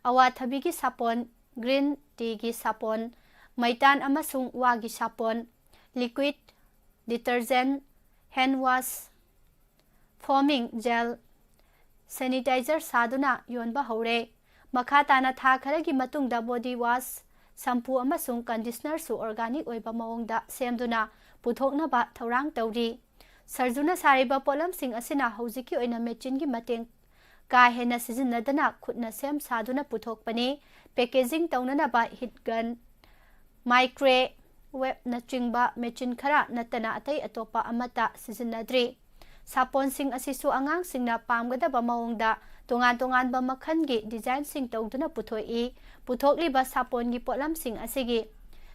ꯑꯋꯥꯊꯕꯤꯒꯤ ꯁꯥꯄꯣꯟ, ꯒ꯭ꯔꯤꯟ ꯇꯤꯒꯤ ꯁꯥꯄꯣꯟ, ꯃꯩꯇꯥꯟ ꯑꯃꯁꯨꯡ ꯋꯥꯒꯤ ꯁꯥꯄꯣꯟ, ꯂꯤꯀ꯭ꯋꯤꯗ ꯗꯤꯇꯔꯖꯦꯟ, ꯍꯦꯟ ꯋꯥꯁ, foaming gel, sanitizer ꯁꯥꯗꯨꯅ ꯌꯣꯟꯕ ꯍꯧꯔꯦ꯫ ꯃꯈꯥ ꯇꯥꯅ ꯊꯥ ꯈꯔꯒꯤ ꯃꯇꯨꯡꯗ body wash, shampoo ꯑꯃꯁꯨꯡ conditionerꯁꯨ organic ꯑꯣꯏꯕ ꯃꯑꯣꯡꯗ ꯁꯦꯝꯗꯨꯅ ꯄꯨꯊꯣꯛꯅꯕ ꯊꯧꯔꯥꯡ ꯇꯧꯔꯤ꯫ ꯁꯔꯖꯨꯅ ꯁꯥꯔꯤꯕ ꯄꯣꯠꯂꯝꯁꯤꯡ ꯑꯁꯤꯅ ꯍꯧꯖꯤꯛꯀꯤ ꯑꯣꯏꯅ machineꯒꯤ ꯃꯇꯦꯡ ꯀꯥ ꯍꯦꯟꯅ ꯁꯤꯖꯤꯟꯅꯗꯅ ꯈꯨꯠꯅ ꯁꯦꯝ ꯁꯥꯗꯨꯅ ꯄꯨꯊꯣꯛꯄꯅꯤ꯫ Packaging ꯇꯧꯅꯅꯕ heat gun, microwave ꯅꯆꯤꯡꯕ machine ꯈꯔ ꯅꯠꯇꯅ ꯑꯇꯩ ꯑꯇꯣꯞꯄ ꯑꯃꯠꯇ ꯁꯤꯖꯤꯟꯅꯗ꯭ꯔꯤ꯫ ꯁꯥꯄꯣꯟꯁꯤꯡ ꯑꯁꯤꯁꯨ ꯑꯉꯥꯡꯁꯤꯡꯅ ꯄꯥꯝꯒꯗꯕ ꯃꯑꯣꯡꯗ ꯇꯣꯉꯥꯟ ꯇꯣꯉꯥꯟꯕ ꯃꯈꯜꯒꯤ designꯁꯤꯡ ꯇꯧꯗꯨꯅ ꯄꯨꯊꯣꯛꯏ꯫ ꯄꯨꯊꯣꯛꯂꯤꯕ ꯁꯥꯄꯣꯟꯒꯤ ꯄꯣꯠꯂꯝꯁꯤꯡ ꯑꯁꯤꯒꯤ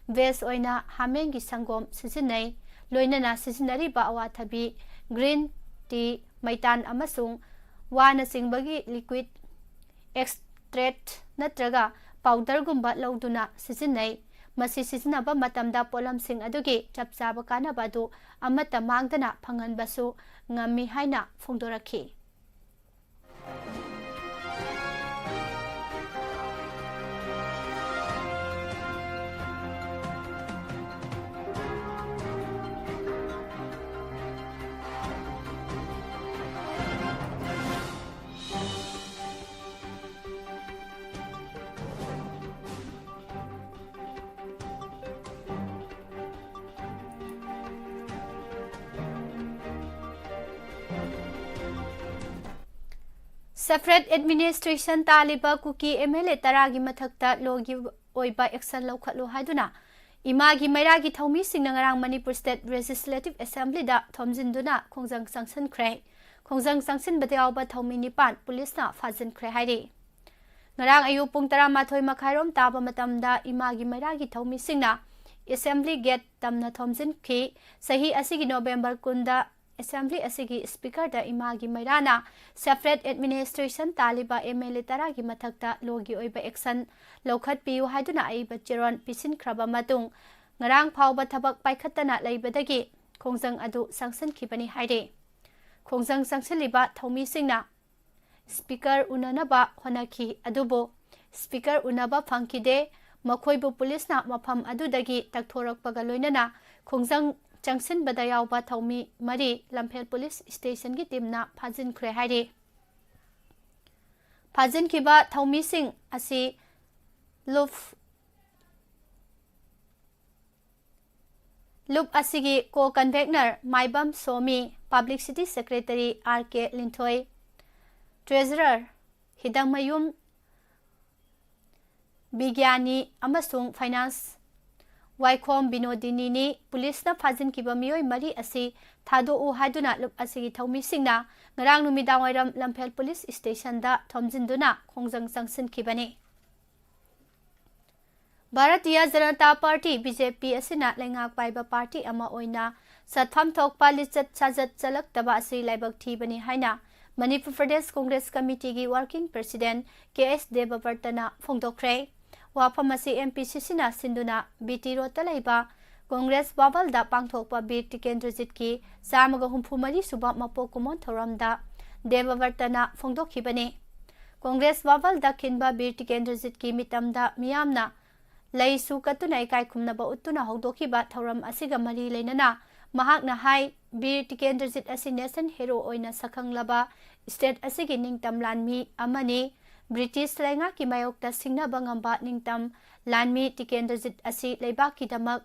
base ꯑꯣꯏꯅ ꯍꯥꯃꯦꯡꯒꯤ ꯁꯪꯒꯣꯝ ꯁꯤꯖꯤꯟꯅꯩ꯫ ꯂꯣꯏꯅꯅ ꯁꯤꯖꯤꯟꯅꯔꯤꯕ ꯑꯋꯥꯊꯕꯤ, green tea, ꯃꯩꯇꯥꯟ ꯑꯃꯁꯨꯡ ꯋꯥꯅꯆꯤꯡꯕꯒꯤ liquid extract ꯅꯠꯇ꯭ꯔꯒ powderꯒꯨꯝꯕ ꯂꯧꯗꯨꯅ ꯁꯤꯖꯤꯟꯅꯩ꯫ ꯃꯁꯤ ꯁꯤꯖꯤꯟꯅꯕ ꯃꯇꯝꯗ ꯄꯣꯠꯂꯝꯁꯤꯡ ꯑꯗꯨꯒꯤ ꯆꯞ ꯆꯥꯕ ꯀꯥꯟꯅꯕ ꯑꯗꯨ ꯑꯃꯠꯇ ꯃꯥꯡꯗꯅ ꯐꯪꯍꯟꯕꯁꯨ ꯉꯝꯃꯤ ꯍꯥꯏꯅ ꯐꯣꯡꯗꯣꯔꯛꯈꯤ꯫ Separate administration ꯇꯥꯜꯂꯤꯕ ꯀꯨꯀꯤ MLA ꯇꯔꯥꯒꯤ ꯃꯊꯛꯇ lawꯒꯤ ꯑꯣꯏꯕ action ꯂꯧꯈꯠꯂꯨ ꯍꯥꯏꯗꯨꯅ ꯏꯃꯥꯒꯤ ꯃꯩꯔꯥꯒꯤ ꯊꯧꯃꯤꯁꯤꯡꯅ ꯉꯔꯥꯡ ꯃꯅꯤꯄꯨꯔ State Legislative Assemblyꯗ ꯊꯣꯝꯖꯤꯟꯗꯨꯅ ꯈꯣꯡꯖꯪ ꯆꯪꯁꯤꯟꯈ꯭ꯔꯦ꯫ ꯈꯣꯡꯖꯪ ꯆꯪꯁꯤꯟꯕꯗ ꯌꯥꯎꯕ ꯊꯧꯃꯤ ꯅꯤꯄꯥꯟ ꯄꯨꯂꯤꯁꯅ ꯐꯥꯖꯤꯟꯈ꯭ꯔꯦ ꯍꯥꯏꯔꯤ꯫ ꯉꯔꯥꯡ ꯑꯌꯨꯛ ꯄꯨꯡ ꯇꯔꯥꯃꯥꯊꯣꯏ ꯃꯈꯥꯏꯔꯣꯝ ꯇꯥꯕ ꯃꯇꯝꯗ ꯏꯃꯥꯒꯤ ꯃꯩꯔꯥꯒꯤ ꯊꯧꯃꯤꯁꯤꯡꯅ Assembly gate ꯇꯝꯅ ꯊꯣꯝꯖꯤꯟꯈꯤ꯫ ꯆꯍꯤ ꯑꯁꯤꯒꯤ November ꯀꯨꯟꯗ Assembly ꯑꯁꯤꯒꯤ Speakerꯗ ꯏꯃꯥꯒꯤ ꯃꯩꯔꯥꯅ separate administration ꯇꯥꯜꯂꯤꯕ MLA ꯇꯔꯥꯒꯤ ꯃꯊꯛꯇ lawꯒꯤ ꯑꯣꯏꯕ action ꯂꯧꯈꯠꯄꯤꯌꯨ ꯍꯥꯏꯗꯨꯅ ꯑꯏꯕ ꯆꯦꯔꯣꯜ ꯄꯤꯁꯤꯟꯈ꯭ꯔꯕ ꯃꯇꯨꯡ, ꯉꯔꯥꯡ ꯐꯥꯎꯕ ꯊꯕꯛ ꯄꯥꯏꯈꯠꯇꯅ ꯂꯩꯕꯗꯒꯤ ꯈꯣꯡꯖꯪ ꯑꯗꯨ ꯆꯪꯁꯤꯟꯈꯤꯕꯅꯤ ꯍꯥꯏꯔꯤ꯫ ꯈꯣꯡꯖꯪ ꯆꯪꯁꯤꯜꯂꯤꯕ ꯊꯧꯃꯤꯁꯤꯡꯅ Speaker ꯎꯅꯅꯕ ꯍꯣꯠꯅꯈꯤ, ꯑꯗꯨꯕꯨ Speaker ꯎꯅꯕ ꯐꯪꯈꯤꯗꯦ꯫ ꯃꯈꯣꯏꯕꯨ ꯄꯨꯂꯤꯁꯅ ꯃꯐꯝ ꯑꯗꯨꯗꯒꯤ ꯇꯛꯊꯣꯔꯛꯄꯒ ꯂꯣꯏꯅꯅ ꯈꯣꯡꯖꯪ ꯆꯪꯁꯤꯟꯕꯗ ꯌꯥꯎꯕ ꯊꯧꯃꯤ ꯃꯔꯤ ꯂꯝꯐꯦꯜ ꯄꯨꯂꯤꯁ ꯁ꯭ꯇꯦꯁꯟꯒꯤ ꯇꯤꯝꯅ ꯐꯥꯖꯤꯟꯈ꯭ꯔꯦ ꯍꯥꯏꯔꯤ꯫ ꯐꯥꯖꯤꯟꯈꯤꯕ ꯊꯧꯃꯤꯁꯤꯡ ꯑꯁꯤ ꯂꯨꯞ, ꯂꯨꯞ ꯑꯁꯤꯒꯤ ꯀꯣ ꯀꯟꯚꯦꯛꯅꯔ ꯃꯥꯏꯕꯝ ꯁꯣꯃꯤ, ꯄꯕ꯭ꯂꯤꯁꯤꯇꯤ ꯁꯦꯀ꯭ꯔꯦꯇꯔꯤ ꯑꯥꯔ ꯀꯦ ꯂꯤꯟꯊꯣꯏ, ꯇ꯭ꯔꯦꯖꯔꯔ ꯍꯤꯗꯝꯃꯌꯨꯝ ꯕꯤꯒ꯭ꯌꯥꯅꯤ ꯑꯃꯁꯨꯡ ꯐꯥꯏꯅꯥꯟꯁ ꯋꯥꯏꯈꯣꯝ ꯕꯤꯅꯣꯗꯤꯅꯤꯅꯤ꯫ ꯄꯨꯂꯤꯁꯅ ꯐꯥꯖꯤꯟꯈꯤꯕ ꯃꯤꯑꯣꯏ ꯃꯔꯤ ꯑꯁꯤ ꯊꯥꯗꯣꯛꯎ ꯍꯥꯏꯗꯨꯅ ꯂꯨꯞ ꯑꯁꯤꯒꯤ ꯊꯧꯃꯤꯁꯤꯡꯅ ꯉꯔꯥꯡ ꯅꯨꯃꯤꯗꯥꯡꯋꯥꯏꯔꯝ ꯂꯝꯐꯦꯜ ꯄꯨꯂꯤꯁ ꯁ꯭ꯇꯦꯁꯟꯗ ꯊꯣꯝꯖꯤꯟꯗꯨꯅ ꯈꯣꯡꯖꯪ ꯆꯪꯁꯤꯟꯈꯤꯕꯅꯤ꯫ Bharatiya Janata party, B J ꯄꯤ, ꯑꯁꯤꯅ ꯂꯩꯉꯥꯛ ꯄꯥꯏꯕ ꯄꯥꯔꯇꯤ ꯑꯃ ꯑꯣꯏꯅ ꯆꯠꯐꯝ ꯊꯣꯛꯄ ꯂꯤꯆꯠ ꯁꯥꯖꯠ ꯆꯠꯂꯛꯇꯕ ꯑꯁꯤ ꯂꯥꯏꯕꯛ ꯊꯤꯕꯅꯤ ꯍꯥꯏꯅ ꯃꯅꯤꯄꯨꯔ ꯄ꯭ꯔꯗꯦꯁ ꯀꯣꯡꯒ꯭ꯔꯦꯁ ꯀꯃꯤꯇꯤꯒꯤ ꯋꯥꯔꯀꯤꯡ ꯄ꯭ꯔꯦꯁꯤꯗꯦꯟꯠ ꯀꯦ ꯑꯦꯁ ꯗꯦꯕꯕꯔꯇꯅ ꯐꯣꯡꯗꯣꯛꯈ꯭ꯔꯦ꯫ ꯋꯥꯐꯝ ꯑꯁꯤ ꯑꯦꯝ ꯄꯤ ꯁꯤ ꯁꯤꯅ ꯁꯤꯟꯗꯨꯅ ꯕꯤ ꯇꯤ ꯔꯣꯗꯇ ꯂꯩꯕ ꯀꯣꯡꯒ꯭ꯔꯦꯁ ꯚꯕꯜꯗ ꯄꯥꯡꯊꯣꯛꯄ ꯕꯤꯔ ꯇꯤꯀꯦꯟꯗ꯭ꯔꯖꯤꯠꯀꯤ ꯆꯥꯝꯃꯒ ꯍꯨꯝꯐꯨ ꯃꯔꯤ ꯁꯨꯕ ꯃꯄꯣꯛ ꯀꯨꯝꯑꯣꯟ ꯊꯧꯔꯝꯗ ꯗꯦꯕꯕꯔꯇꯅ ꯐꯣꯡꯗꯣꯛꯈꯤꯕꯅꯤ꯫ ꯀꯣꯡꯒ꯭ꯔꯦꯁ ꯚꯕꯜꯗ ꯈꯤꯟꯕ ꯕꯤꯔ ꯇꯤꯀꯦꯟꯗ꯭ꯔꯖꯤꯠꯀꯤ ꯃꯤꯇꯝꯗ ꯃꯤꯌꯥꯝꯅ ꯂꯩꯁꯨ ꯀꯠꯇꯨꯅ ꯏꯀꯥꯏ ꯈꯨꯝꯅꯕ ꯎꯠꯇꯨꯅ ꯍꯧꯗꯣꯛꯈꯤꯕ ꯊꯧꯔꯝ ꯑꯁꯤꯒ ꯃꯔꯤ ꯂꯩꯅꯅ ꯃꯍꯥꯛꯅ ꯍꯥꯏ, ꯕꯤꯔ ꯇꯤꯀꯦꯟꯗ꯭ꯔꯖꯤꯠ ꯑꯁꯤ ꯅꯦꯁꯟ ꯍꯦꯔꯣ ꯑꯣꯏꯅ ꯁꯛꯈꯪꯂꯕ ꯁ꯭ꯇꯦꯠ ꯑꯁꯤꯒꯤ ꯅꯤꯡꯇꯝ ꯂꯥꯟꯃꯤ ꯑꯃꯅꯤ꯫ ꯕ꯭ꯔꯤꯇꯤꯁ ꯂꯩꯉꯥꯛꯀꯤ ꯃꯥꯌꯣꯛꯇ ꯁꯤꯡꯅꯕ ꯉꯝꯕ ꯅꯤꯡꯇꯝ ꯂꯥꯟꯃꯤ ꯇꯤꯀꯦꯟꯗ꯭ꯔꯖꯤꯠ ꯑꯁꯤ ꯂꯩꯕꯥꯛꯀꯤꯗꯃꯛ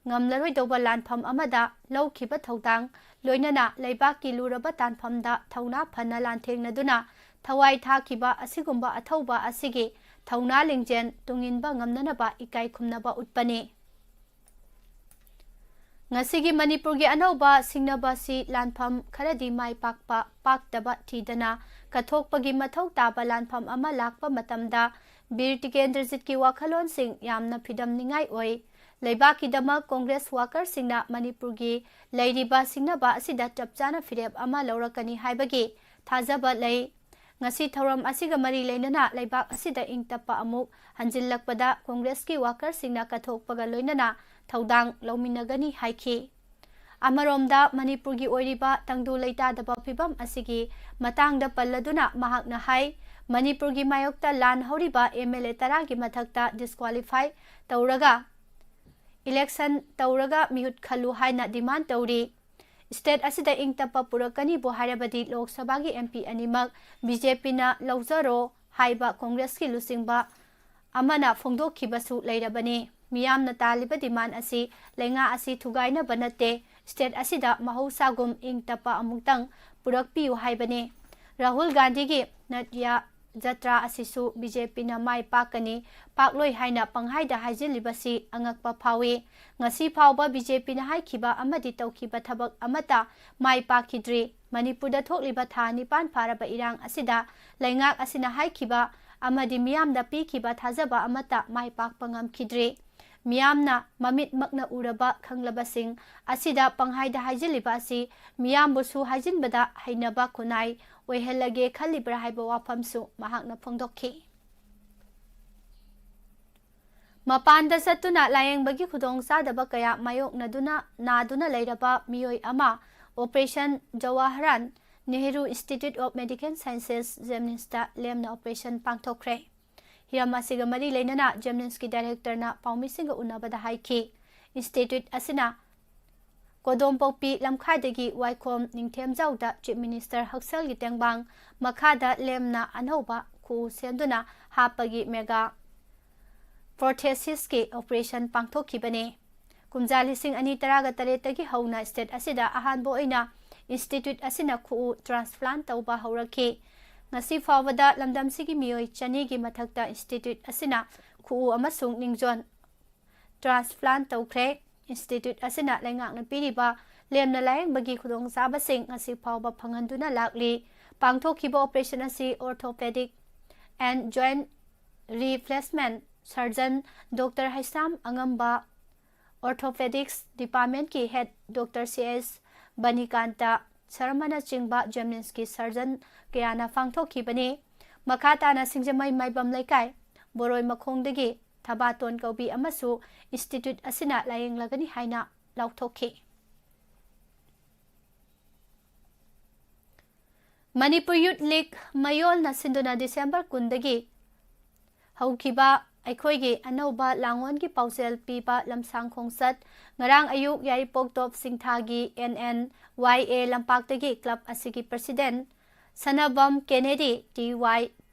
ꯉꯝꯂꯔꯣꯏꯗꯧꯕ ꯂꯥꯟꯐꯝ ꯑꯃꯗ ꯂꯧꯈꯤꯕ ꯊꯧꯗꯥꯡ, ꯂꯣꯏꯅꯅ ꯂꯩꯕꯥꯛꯀꯤ ꯂꯨꯔꯕ ꯇꯥꯟꯐꯝꯗ ꯊꯧꯅꯥ ꯐꯅ ꯂꯥꯟꯊꯦꯡꯅꯗꯨꯅ ꯊꯋꯥꯏ ꯊꯥꯈꯤꯕ ꯑꯁꯤꯒꯨꯝꯕ ꯑꯊꯧꯕ ꯑꯁꯤꯒꯤ ꯊꯧꯅꯥ ꯂꯤꯡꯖꯦꯜ ꯇꯨꯡꯏꯟꯕ ꯉꯝꯅꯅꯕ ꯏꯀꯥꯏ ꯈꯨꯝꯅꯕ ꯎꯠꯄꯅꯤ꯫ ꯉꯁꯤꯒꯤ ꯃꯅꯤꯄꯨꯔꯒꯤ ꯑꯅꯧꯕ ꯁꯤꯡꯅꯕ ꯑꯁꯤ ꯂꯥꯟꯐꯝ ꯈꯔꯗꯤ ꯃꯥꯏ ꯄꯥꯛꯄ, ꯄꯥꯛꯇꯕ ꯊꯤꯗꯅ ꯀꯠꯊꯣꯛꯄꯒꯤ ꯃꯊꯧ ꯇꯥꯕ ꯂꯥꯟꯐꯝ ꯑꯃ ꯂꯥꯛꯄ ꯃꯇꯝꯗ ꯕꯤꯔ ꯇꯤꯀꯦꯟꯗ꯭ꯔꯖꯤꯠꯀꯤ ꯋꯥꯈꯜꯂꯣꯟꯁꯤꯡ ꯌꯥꯝꯅ ꯐꯤꯗꯝꯅꯤꯡꯉꯥꯏ ꯑꯣꯏ꯫ ꯂꯩꯕꯥꯛꯀꯤꯗꯃꯛ ꯀꯣꯡꯒ꯭ꯔꯦꯁ ꯋꯥꯀꯔꯁꯤꯡꯅ ꯃꯅꯤꯄꯨꯔꯒꯤ ꯂꯩꯔꯤꯕ ꯁꯤꯡꯅꯕ ꯑꯁꯤꯗ ꯆꯞ ꯆꯥꯅ ꯐꯤꯔꯦꯞ ꯑꯃ ꯂꯧꯔꯛꯀꯅꯤ ꯍꯥꯏꯕꯒꯤ ꯊꯥꯖꯕ ꯂꯩ꯫ ꯉꯁꯤ ꯊꯧꯔꯝ ꯑꯁꯤꯒ ꯃꯔꯤ ꯂꯩꯅꯅ ꯂꯩꯕꯥꯛ ꯑꯁꯤꯗ ꯏꯪ ꯇꯞꯄ ꯑꯃꯨꯛ ꯍꯟꯖꯤꯜꯂꯛꯄꯗ ꯀꯣꯡꯒ꯭ꯔꯦꯁꯀꯤ ꯋꯥꯀꯔꯁꯤꯡꯅ ꯀꯠꯊꯣꯛꯄꯒ ꯂꯣꯏꯅꯅ ꯊꯧꯗꯥꯡ ꯂꯧꯃꯤꯟꯅꯒꯅꯤ ꯍꯥꯏꯈꯤ꯫ ꯑꯃꯔꯣꯝꯗ ꯃꯅꯤꯄꯨꯔꯒꯤ ꯑꯣꯏꯔꯤꯕ ꯇꯪꯗꯨ ꯂꯩꯇꯥꯗꯕ ꯐꯤꯕꯝ ꯑꯁꯤꯒꯤ ꯃꯇꯥꯡꯗ ꯄꯜꯂꯗꯨꯅ ꯃꯍꯥꯛꯅ ꯍꯥꯏ, ꯃꯅꯤꯄꯨꯔꯒꯤ ꯃꯥꯌꯣꯛꯇ ꯂꯥꯟ ꯍꯧꯔꯤꯕ ꯑꯦꯝ ꯑꯦꯜ ꯑꯦ ꯇꯔꯥꯒꯤ ꯃꯊꯛꯇ ꯗꯤꯁꯀ꯭ꯋꯥꯂꯤꯐꯥꯏ ꯇꯧꯔꯒ ꯏꯂꯦꯛꯁꯟ ꯇꯧꯔꯒ ꯃꯤꯍꯨꯠ ꯈꯜꯂꯨ ꯍꯥꯏꯅ ꯗꯤꯃꯥꯟ ꯇꯧꯔꯤ꯫ ꯁ꯭ꯇꯦꯠ ꯑꯁꯤꯗ ꯏꯪ ꯇꯞꯄ ꯄꯨꯔꯛꯀꯅꯤꯕꯨ ꯍꯥꯏꯔꯕꯗꯤ ꯂꯣꯛ ꯁꯚꯥꯒꯤ ꯑꯦꯝ ꯄꯤ ꯑꯅꯤꯃꯛ ꯕꯤ ꯖꯦ ꯄꯤꯅ ꯂꯧꯖꯔꯣ ꯍꯥꯏꯕ ꯀꯣꯡꯒ꯭ꯔꯦꯁꯀꯤ ꯂꯨꯆꯤꯡꯕ ꯑꯃꯅ ꯐꯣꯡꯗꯣꯛꯈꯤꯕꯁꯨ ꯂꯩꯔꯕꯅꯤ꯫ ꯃꯤꯌꯥꯝꯅ ꯇꯥꯜꯂꯤꯕ ꯗꯤꯃꯥꯟ ꯑꯁꯤ ꯂꯩꯉꯥꯛ ꯑꯁꯤ ꯊꯨꯒꯥꯏꯅꯕ ꯅꯠꯇꯦ, ꯁ꯭ꯇꯦꯠ ꯑꯁꯤꯗ ꯃꯍꯧꯁꯥꯒꯨꯝ ꯏꯪ ꯇꯞꯄ ꯑꯃꯨꯛꯇꯪ ꯄꯨꯔꯛꯄꯤꯌꯨ ꯍꯥꯏꯕꯅꯤ꯫ ꯔꯥꯍꯨꯜ ꯒꯥꯟꯙꯤꯒꯤ ꯅꯠꯌꯥ ꯖꯇ꯭ꯔꯥ ꯑꯁꯤꯁꯨ ꯕꯤ ꯖꯦ ꯄꯤꯅ ꯃꯥꯏ ꯄꯥꯛꯀꯅꯤ, ꯄꯥꯛꯂꯣꯏ ꯍꯥꯏꯅ ꯄꯪꯍꯥꯏꯗ ꯍꯥꯏꯖꯤꯜꯂꯤꯕꯁꯤ ꯑꯉꯛꯄ ꯐꯥꯎꯏ꯫ ꯉꯁꯤ ꯐꯥꯎꯕ ꯕꯤ ꯖꯦ ꯄꯤꯅ ꯍꯥꯏꯈꯤꯕ ꯑꯃꯗꯤ ꯇꯧꯈꯤꯕ ꯊꯕꯛ ꯑꯃꯠꯇ ꯃꯥꯏ ꯄꯥꯛꯈꯤꯗ꯭ꯔꯤ꯫ ꯃꯅꯤꯄꯨꯔꯗ ꯊꯣꯛꯂꯤꯕ ꯊꯥ ꯅꯤꯄꯥꯟ ꯐꯥꯔꯕ ꯏꯔꯥꯡ ꯑꯁꯤꯗ ꯂꯩꯉꯥꯛ ꯑꯁꯤꯅ ꯍꯥꯏꯈꯤꯕ ꯑꯃꯗꯤ ꯃꯤꯌꯥꯝꯗ ꯄꯤꯈꯤꯕ ꯊꯥꯖꯕ ꯑꯃꯠꯇ ꯃꯥꯏ ꯄꯥꯛꯄ ꯉꯝꯈꯤꯗ꯭ꯔꯤ꯫ ꯃꯤꯌꯥꯝꯅ ꯃꯃꯤꯠꯃꯛꯅ ꯎꯔꯕ ꯈꯪꯂꯕꯁꯤꯡ ꯑꯁꯤꯗ ꯄꯪꯍꯥꯏꯗ ꯍꯥꯏꯖꯤꯜꯂꯤꯕ ꯑꯁꯤ ꯃꯤꯌꯥꯝꯕꯨꯁꯨ ꯍꯥꯏꯖꯤꯟꯕꯗ ꯍꯩꯅꯕ ꯈꯨꯟꯅꯥꯏ ꯑꯣꯏꯍꯜꯂꯒꯦ ꯈꯜꯂꯤꯕ꯭ꯔꯥ ꯍꯥꯏꯕ ꯋꯥꯐꯝꯁꯨ ꯃꯍꯥꯛꯅ ꯐꯣꯡꯗꯣꯛꯈꯤ꯫ ꯃꯄꯥꯟꯗ ꯆꯠꯇꯨꯅ ꯂꯥꯌꯦꯡꯕꯒꯤ ꯈꯨꯗꯣꯡꯆꯥꯗꯕ ꯀꯌꯥ ꯃꯥꯌꯣꯛꯅꯗꯨꯅ ꯅꯥꯗꯨꯅ ꯂꯩꯔꯕ ꯃꯤꯑꯣꯏ ꯑꯃ operation Jawaharlal Nehru institute of medical sciences, ꯖꯦꯝꯅꯤꯝꯁꯇ ꯂꯦꯝꯅ ꯑꯣꯄꯔꯦꯁꯟ ꯄꯥꯡꯊꯣꯛꯈ꯭ꯔꯦ꯫ ꯍꯤꯔꯝ ꯑꯁꯤꯒ ꯃꯔꯤ ꯂꯩꯅꯅ ꯖꯦꯝꯅꯤꯝꯁꯀꯤ ꯗꯥꯏꯔꯦꯛꯇꯔꯅ ꯄꯥꯎꯃꯤꯁꯤꯡꯒ ꯎꯅꯕꯗ ꯍꯥꯏꯈꯤ, ꯏꯟꯁꯇꯤꯇ꯭ꯌꯨꯠ ꯑꯁꯤꯅ ꯀꯣꯗꯣꯝꯄꯣꯛꯄꯤ ꯂꯝꯈꯥꯏꯗꯒꯤ ꯋꯥꯏꯈꯣꯝ ꯅꯤꯡꯊꯦꯝꯖꯥꯎꯗ ꯆꯤꯐ ꯃꯤꯅꯤꯁꯇꯔ ꯍꯛꯁꯦꯜꯒꯤ ꯇꯦꯡꯕꯥꯡ ꯃꯈꯥꯗ ꯂꯦꯝꯅ ꯑꯅꯧꯕ ꯈꯨꯎ ꯁꯦꯝꯗꯨꯅ ꯍꯥꯞꯄꯒꯤ ꯃꯦꯒꯥ ꯄ꯭ꯔꯣꯊꯦꯁꯤꯁꯀꯤ ꯑꯣꯄꯔꯦꯁꯟ ꯄꯥꯡꯊꯣꯛꯈꯤꯕꯅꯤ꯫ ꯀꯨꯝꯖꯥ ꯂꯤꯁꯤꯡ ꯑꯅꯤ ꯇꯔꯥꯒ ꯇꯔꯦꯠꯇꯒꯤ ꯍꯧꯅ ꯁ꯭ꯇꯦꯠ ꯑꯁꯤꯗ ꯑꯍꯥꯟꯕ ꯑꯣꯏꯅ ꯏꯟꯁꯇꯤꯇ꯭ꯌꯨꯠ ꯑꯁꯤꯅ ꯈꯨꯎ ꯇ꯭ꯔꯥꯟꯁꯄ꯭ꯂꯥꯟ ꯇꯧꯕ ꯍꯧꯔꯛꯈꯤ꯫ ꯉꯁꯤ ꯐꯥꯎꯕꯗ ꯂꯝꯗꯝꯁꯤꯒꯤ ꯃꯤꯑꯣꯏ ꯆꯅꯤꯒꯤ ꯃꯊꯛꯇ ꯏꯟꯁꯇꯤꯇ꯭ꯌꯨꯠ ꯑꯁꯤꯅ ꯈꯨꯎ ꯑꯃꯁꯨꯡ ꯅꯤꯡꯖꯣꯟ ꯇ꯭ꯔꯥꯟꯁꯄ꯭ꯂꯥꯟ ꯇꯧꯈ꯭ꯔꯦ꯫ ꯏꯟꯁꯇꯤꯇ꯭ꯌꯨꯠ ꯑꯁꯤꯅ ꯂꯩꯉꯥꯛꯅ ꯄꯤꯔꯤꯕ ꯂꯦꯝꯅ ꯂꯥꯌꯦꯡꯕꯒꯤ ꯈꯨꯗꯣꯡꯆꯥꯕꯁꯤꯡ ꯉꯁꯤ ꯐꯥꯎꯕ ꯐꯪꯍꯟꯗꯨꯅ ꯂꯥꯛꯂꯤ꯫ ꯄꯥꯡꯊꯣꯛꯈꯤꯕ ꯑꯣꯄꯔꯦꯁꯟ ꯑꯁꯤ orthopedic and joint replacement surgeon doctor Heisam Angamba, orthopedics department ꯀꯤ head doctor C S ꯕꯅꯤꯀꯥꯟꯇ ꯁꯔꯃꯅꯆꯤꯡꯕ ꯖꯦꯝꯅꯤꯝꯁꯀꯤ surgeon ꯀꯌꯥꯅ ꯄꯥꯡꯊꯣꯛꯈꯤꯕꯅꯤ꯫ ꯃꯈꯥ ꯇꯥꯅ ꯁꯤꯡꯖꯃꯩ ꯃꯥꯏꯕꯝ ꯂꯩꯀꯥꯏ ꯕꯣꯔꯣꯏ ꯃꯈꯣꯡꯗꯒꯤ ꯊꯕꯥꯇꯣꯟ ꯀꯧꯕꯤ ꯑꯃꯁꯨ ꯏꯟꯁꯇꯤꯇ꯭ꯌꯨꯠ ꯑꯁꯤꯅ ꯂꯥꯌꯦꯡꯂꯒꯅꯤ ꯍꯥꯏꯅ ꯂꯥꯎꯊꯣꯛꯈꯤ꯫ ꯃꯅꯤꯄꯨꯔ ꯌꯨꯠ ꯂꯤꯒ ꯃꯌꯣꯜꯅ ꯁꯤꯟꯗꯨꯅ ꯗꯤꯁꯦꯝꯕꯔ ꯀꯨꯟꯗꯒꯤ ꯍꯧꯈꯤꯕ ꯑꯩꯈꯣꯏꯒꯤ ꯑꯅꯧꯕ ꯂꯥꯡꯑꯣꯟꯒꯤ ꯄꯥꯎꯖꯦꯜ ꯄꯤꯕ ꯂꯝꯁꯥꯡ ꯈꯣꯡꯆꯠ꯫ ꯉꯔꯥꯡ ꯑꯌꯨꯛ ꯌꯥꯏꯔꯤꯄꯣꯛ ꯇꯣꯞ ꯁꯤꯡꯊꯥꯒꯤ N N Y A ꯂꯝꯄꯥꯛꯇꯒꯤ club ꯑꯁꯤꯒꯤ president Sanabam ꯀꯦꯅꯦꯗꯤ, T Y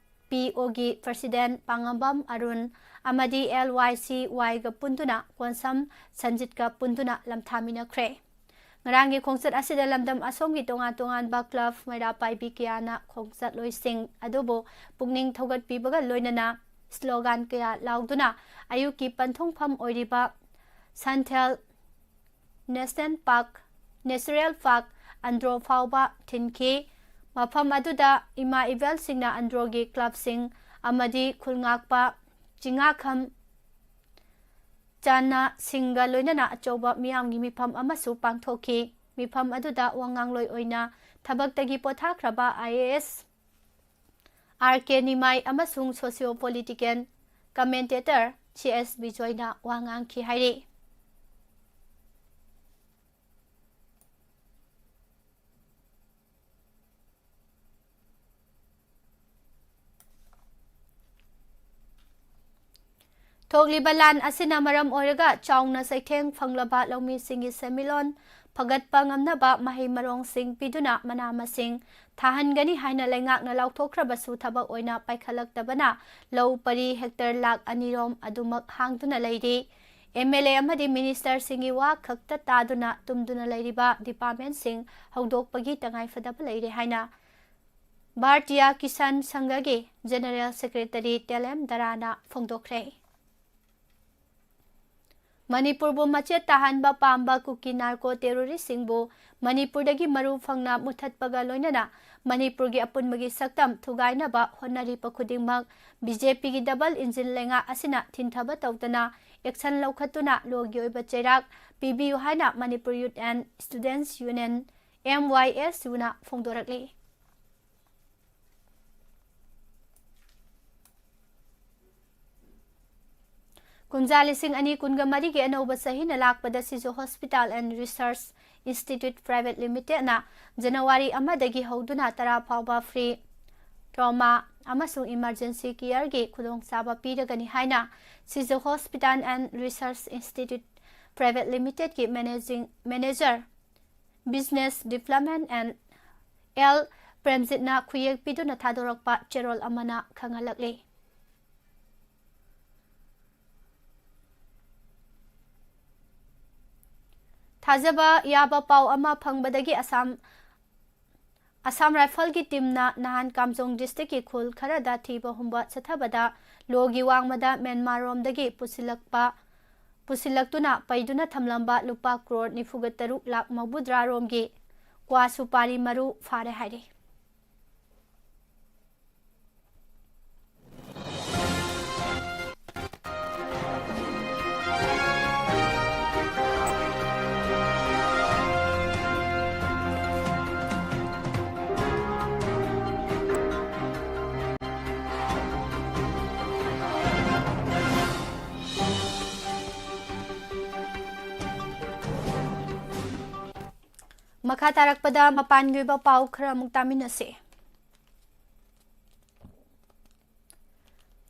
P O ꯒꯤ president ꯄꯥꯉꯝꯕꯝ ꯑꯔꯨꯟ ꯑꯃꯗꯤ L Y C Y ꯒ ꯄꯨꯟꯗꯨꯅ ꯀꯣꯟꯁꯝ ꯁꯟꯖꯤꯠꯀ ꯄꯨꯟꯗꯨꯅ ꯂꯝꯊꯥꯃꯤꯟꯅꯈ꯭ꯔꯦ꯫ ꯉꯔꯥꯡꯒꯤ ꯈꯣꯡꯆꯠ ꯑꯁꯤꯗ ꯂꯝꯗꯝ ꯑꯁꯣꯝꯒꯤ ꯇꯣꯉꯥꯟ ꯇꯣꯉꯥꯟꯕ club ꯃꯩꯔꯥ ꯄꯥꯏꯕꯤ ꯀꯌꯥꯅ ꯈꯣꯡꯆꯠꯂꯣꯏꯁꯤꯡ ꯑꯗꯨꯕꯨ ꯄꯨꯛꯅꯤꯡ ꯊꯧꯒꯠꯄꯤꯕꯒ ꯂꯣꯏꯅꯅ slogan ꯀꯌꯥ ꯂꯥꯎꯗꯨꯅ ꯑꯌꯨꯛꯀꯤ ꯄꯟꯊꯨꯡꯐꯝ ꯑꯣꯏꯔꯤꯕ ꯁꯟꯊꯦꯜ National Park, Natural Park Andro ꯐꯥꯎꯕ ꯊꯤꯟꯈꯤ꯫ ꯃꯐꯝ ꯑꯗꯨꯗ ꯏꯃꯥ ꯏꯕꯦꯜꯁꯤꯡꯅ ꯑꯟꯗ꯭ꯔꯣꯒꯤ clubꯁꯤꯡ ꯑꯃꯗꯤ ꯈꯨꯜꯉꯥꯛꯄ ꯆꯤꯡꯉꯥꯈꯝ ꯆꯥꯅ ꯁꯤꯡꯒ ꯂꯣꯏꯅꯅ ꯑꯆꯧꯕ ꯃꯤꯌꯥꯝꯒꯤ ꯃꯤꯐꯝ ꯑꯃꯁꯨ ꯄꯥꯡꯊꯣꯛꯈꯤ꯫ ꯃꯤꯐꯝ ꯑꯗꯨꯗ ꯋꯥꯉꯥꯡꯂꯣꯏ ꯑꯣꯏꯅ ꯊꯕꯛꯇꯒꯤ ꯄꯣꯊꯥꯈ꯭ꯔꯕ I A S R K ꯅꯤꯃꯥꯏ ꯑꯃꯁꯨꯡ socio political commentator C S ꯕꯤꯖꯣꯏꯅ ꯋꯥ ꯉꯥꯡꯈꯤ ꯍꯥꯏꯔꯤ꯫ ꯊꯣꯛꯂꯤꯕ ꯂꯥꯟ ꯑꯁꯤꯅ ꯃꯔꯝ ꯑꯣꯏꯔꯒ ꯆꯥꯎꯅ ꯆꯩꯊꯦꯡ ꯐꯪꯂꯕ ꯂꯧꯃꯤꯁꯤꯡꯒꯤ ꯁꯦꯟꯃꯤꯠꯂꯣꯟ ꯐꯒꯠꯄ ꯉꯝꯅꯕ ꯃꯍꯩ ꯃꯔꯣꯡꯁꯤꯡ ꯄꯤꯗꯨꯅ ꯃꯅꯥ ꯃꯁꯤꯡ ꯊꯥꯍꯟꯒꯅꯤ ꯍꯥꯏꯅ ꯂꯩꯉꯥꯛꯅ ꯂꯥꯎꯊꯣꯛꯈ꯭ꯔꯕꯁꯨ ꯊꯕꯛ ꯑꯣꯏꯅ ꯄꯥꯏꯈꯠꯂꯛꯇꯕꯅ ꯂꯧ ꯄꯔꯤ hectare ꯂꯥꯈ ꯑꯅꯤꯔꯣꯝ ꯑꯗꯨꯃꯛ ꯍꯥꯡꯗꯨꯅ ꯂꯩꯔꯤ꯫ M L A ꯑꯃꯗꯤ ministerꯁꯤꯡꯒꯤ ꯋꯥ ꯈꯛꯇ ꯇꯥꯗꯨꯅ ꯇꯨꯝꯗꯨꯅ ꯂꯩꯔꯤꯕ departmentꯁꯤꯡ ꯍꯧꯗꯣꯛꯄꯒꯤ ꯇꯉꯥꯏꯐꯗꯕ ꯂꯩꯔꯦ ꯍꯥꯏꯅ ꯚꯥꯔꯇꯤꯌꯥ ꯀꯤꯁꯥꯟ ꯁꯪꯘꯒꯤ General Secretary ꯇꯦꯂꯦꯝ ꯗꯔꯥꯅ ꯐꯣꯡꯗꯣꯛꯈ꯭ꯔꯦ꯫ ꯃꯅꯤꯄꯨꯔꯕꯨ ꯃꯆꯦꯠ ꯇꯥꯍꯟꯕ ꯄꯥꯝꯕ ꯀꯨꯀꯤ narco terroristꯁꯤꯡꯕꯨ ꯃꯅꯤꯄꯨꯔꯗꯒꯤ ꯃꯔꯨ ꯐꯪꯅ ꯃꯨꯊꯠꯄꯒ ꯂꯣꯏꯅꯅ ꯃꯅꯤꯄꯨꯔꯒꯤ ꯑꯄꯨꯟꯕꯒꯤ ꯁꯛꯇꯝ ꯊꯨꯒꯥꯏꯅꯕ ꯍꯣꯠꯅꯔꯤꯕ ꯈꯨꯗꯤꯡꯃꯛ BJPꯒꯤ double engine ꯂꯩꯉꯥꯛ ꯑꯁꯤꯅ ꯊꯤꯟꯊꯕ ꯇꯧꯗꯅ action ꯂꯧꯈꯠꯇꯨꯅ ꯂꯣꯒꯤ ꯑꯣꯏꯕ ꯆꯩꯔꯥꯛ ꯄꯤꯕꯤꯌꯨ ꯍꯥꯏꯅ Manipur Youth and Students Union, M Y S Uꯅ ꯐꯣꯡꯗꯣꯔꯛꯂꯤ꯫ ꯀꯨꯝꯖꯥ ꯂꯤꯁꯤꯡ ꯑꯅꯤ ꯀꯨꯟꯒ ꯃꯔꯤꯒꯤ ꯑꯅꯧꯕ ꯆꯍꯤꯅ ꯂꯥꯛꯄꯗ ꯁꯤꯖꯣ Hospital and Research Institute Private Limitedꯅ January ꯑꯃꯗꯒꯤ ꯍꯧꯗꯨꯅ ꯇꯔꯥ ꯐꯥꯎꯕ free trauma ꯑꯃꯁꯨꯡ emergency careꯒꯤ ꯈꯨꯗꯣꯡꯆꯥꯕ ꯄꯤꯔꯒꯅꯤ ꯍꯥꯏꯅ Shiju Hospital and Research Institute Private Limitedꯀꯤ managing manager, business development and L ꯄ꯭ꯔꯦꯝꯖꯤꯠꯅ ꯈꯨꯌꯦꯛ ꯄꯤꯗꯨꯅ ꯊꯥꯗꯣꯔꯛꯄ ꯆꯦꯔꯣꯜ ꯑꯃꯅ ꯈꯪꯍꯜꯂꯛꯂꯤ꯫ ꯊꯥꯖꯕ ꯌꯥꯕ ꯄꯥꯎ ꯑꯃ ꯐꯪꯕꯗꯒꯤ ꯑꯁꯥꯝ, ꯑꯁꯥꯝ ꯔꯥꯏꯐꯜꯒꯤ ꯇꯤꯝꯅ ꯅꯍꯥꯟ ꯀꯥꯝꯖꯣꯡ ꯗꯤꯁꯇ꯭ꯔꯤꯛꯀꯤ ꯈꯨꯜ ꯈꯔꯗ ꯊꯤꯕ ꯍꯨꯝꯕ ꯆꯠꯊꯕꯗ ꯂꯣꯒꯤ ꯋꯥꯡꯃꯗ ꯃ꯭ꯌꯥꯟꯃꯥꯔꯔꯣꯝꯗꯒꯤ ꯄꯨꯁꯤꯜꯂꯛꯄ, ꯄꯨꯁꯤꯜꯂꯛꯇꯨꯅ ꯄꯩꯗꯨꯅ ꯊꯝꯂꯝꯕ ꯂꯨꯄꯥ ꯀ꯭ꯔꯣꯔ ꯅꯤꯐꯨꯒ ꯇꯔꯨꯛ ꯂꯥꯈ ꯃꯧꯕꯨꯗ꯭ꯔꯥ ꯔꯣꯝꯒꯤ ꯀ꯭ꯋꯥ ꯁꯨꯄꯥꯔꯤ ꯃꯔꯨ ꯐꯥꯔꯦ ꯍꯥꯏꯔꯤ꯫ ꯃꯈꯥ ꯇꯥꯔꯛꯄꯗ ꯃꯄꯥꯟꯒꯤ ꯑꯣꯏꯕ ꯄꯥꯎ ꯈꯔ ꯑꯃꯨꯛ ꯇꯥꯃꯤꯟꯅꯁꯤ꯫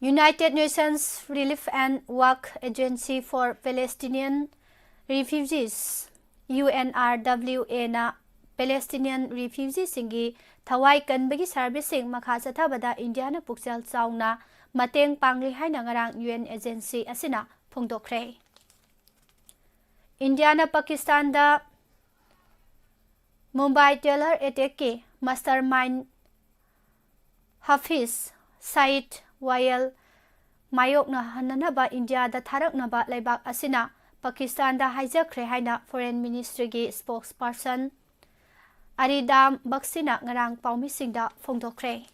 United Nations Relief and Work Agency for Palestinian Refugees, UNRWAꯅ Palestinian refugeeꯁꯤꯡꯒꯤ ꯊꯋꯥꯏ ꯀꯟꯕꯒꯤ ꯁꯔꯚꯤꯁꯁꯤꯡ ꯃꯈꯥ ꯆꯠꯊꯕꯗ ꯏꯟꯗꯤꯌꯥꯅ ꯄꯨꯛꯆꯦꯜ ꯆꯥꯎꯅ ꯃꯇꯦꯡ ꯄꯥꯡꯂꯤ ꯍꯥꯏꯅ ꯉꯔꯥꯡ UN agency ꯑꯁꯤꯅ ꯐꯣꯡꯗꯣꯛꯈ꯭ꯔꯦ꯫ ꯏꯟꯗꯤꯌꯥꯅ ꯄꯥꯀꯤꯁꯇꯥꯟꯗ ꯃꯨꯝꯕꯥꯏ terror attackꯀꯤ mastermind ꯍꯥꯐꯤꯖ ꯁꯌꯤꯗ ꯋꯥꯌꯦꯜ ꯃꯥꯌꯣꯛꯅꯍꯟꯅꯅꯕ ꯏꯟꯗꯤꯌꯥꯗ ꯊꯥꯔꯛꯅꯕ ꯂꯩꯕꯥꯛ ꯑꯁꯤꯅ ꯄꯥꯀꯤꯁꯇꯥꯟꯗ ꯍꯥꯏꯖꯈ꯭ꯔꯦ ꯍꯥꯏꯅ Foreign Ministryꯒꯤ spokesperson ꯑꯔꯤꯗꯥꯝ ꯕꯛꯁꯤꯅ ꯉꯔꯥꯡ ꯄꯥꯎꯃꯤꯁꯤꯡꯗ ꯐꯣꯡꯗꯣꯛꯈ꯭ꯔꯦ꯫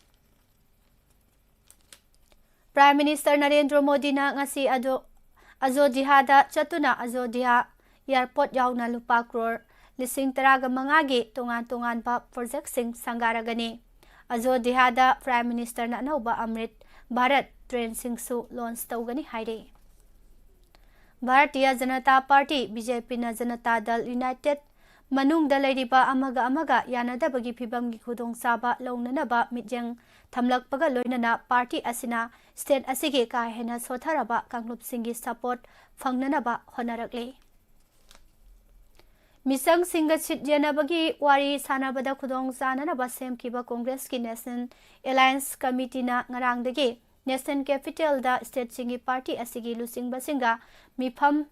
Prime Minister ꯅꯔꯦꯟꯗ꯭ꯔ ꯃꯣꯗꯤꯅ ꯉꯁꯤ ꯑꯗꯣ-, ꯑꯖꯣꯙ꯭ꯌꯥꯗ ꯆꯠꯇꯨꯅ ꯑꯖꯣꯙ꯭ꯌꯥ airport ꯌꯥꯎꯅ ꯂꯨꯄꯥ ꯀ꯭ꯔꯣꯔ ꯂꯤꯁꯤꯡ ꯇꯔꯥꯒ ꯃꯉꯥꯒꯤ ꯇꯣꯉꯥꯟ ꯇꯣꯉꯥꯟꯕ projectꯁꯤꯡ ꯁꯪꯒꯥꯔꯒꯅꯤ꯫ ꯑꯖꯣꯙ꯭ꯌꯥꯗ Prime Ministerꯅ ꯑꯅꯧꯕ ꯑꯃ꯭ꯔꯤꯠ ꯚꯥꯔꯠ trainꯁꯤꯡꯁꯨ launch ꯇꯧꯒꯅꯤ ꯍꯥꯏꯔꯤ꯫ ꯚꯥꯔꯇꯤꯌ ꯖꯅꯇꯥ ꯄꯥꯔꯇꯤ, BJPꯅ ꯖꯅꯇꯥ ꯗꯜ ꯌꯨꯅꯥꯏꯇꯦꯗ ꯃꯅꯨꯡꯗ ꯂꯩꯔꯤꯕ ꯑꯃꯒ ꯑꯃꯒ ꯌꯥꯅꯗꯕꯒꯤ ꯐꯤꯚꯝꯒꯤ ꯈꯨꯗꯣꯡꯆꯥꯕ ꯂꯧꯅꯅꯕ ꯃꯤꯠꯌꯦꯡ ꯊꯝꯂꯛꯄꯒ ꯂꯣꯏꯅꯅ party ꯑꯁꯤꯅ state ꯑꯁꯤꯒꯤ ꯀꯥ ꯍꯦꯟꯅ ꯁꯣꯠꯊꯔꯕ ꯀꯥꯡꯂꯨꯞꯁꯤꯡꯒꯤ support ꯐꯪꯅꯅꯕ ꯍꯣꯠꯅꯔꯛꯂꯤ꯫ ꯃꯤꯆꯪꯁꯤꯡꯒ ꯁꯤꯠ ꯌꯦꯟꯅꯕꯒꯤ ꯋꯥꯔꯤ ꯁꯥꯟꯅꯕꯗ ꯈꯨꯗꯣꯡ ꯆꯥꯅꯅꯕ ꯁꯦꯝꯈꯤꯕ Congressꯀꯤ National Alliance Committeeꯅ ꯉꯔꯥꯡꯗꯒꯤ National Capitalꯗ stateꯁꯤꯡꯒꯤ party ꯑꯁꯤꯒꯤ ꯂꯨꯆꯤꯡꯕꯁꯤꯡꯒ ꯃꯤꯐꯝ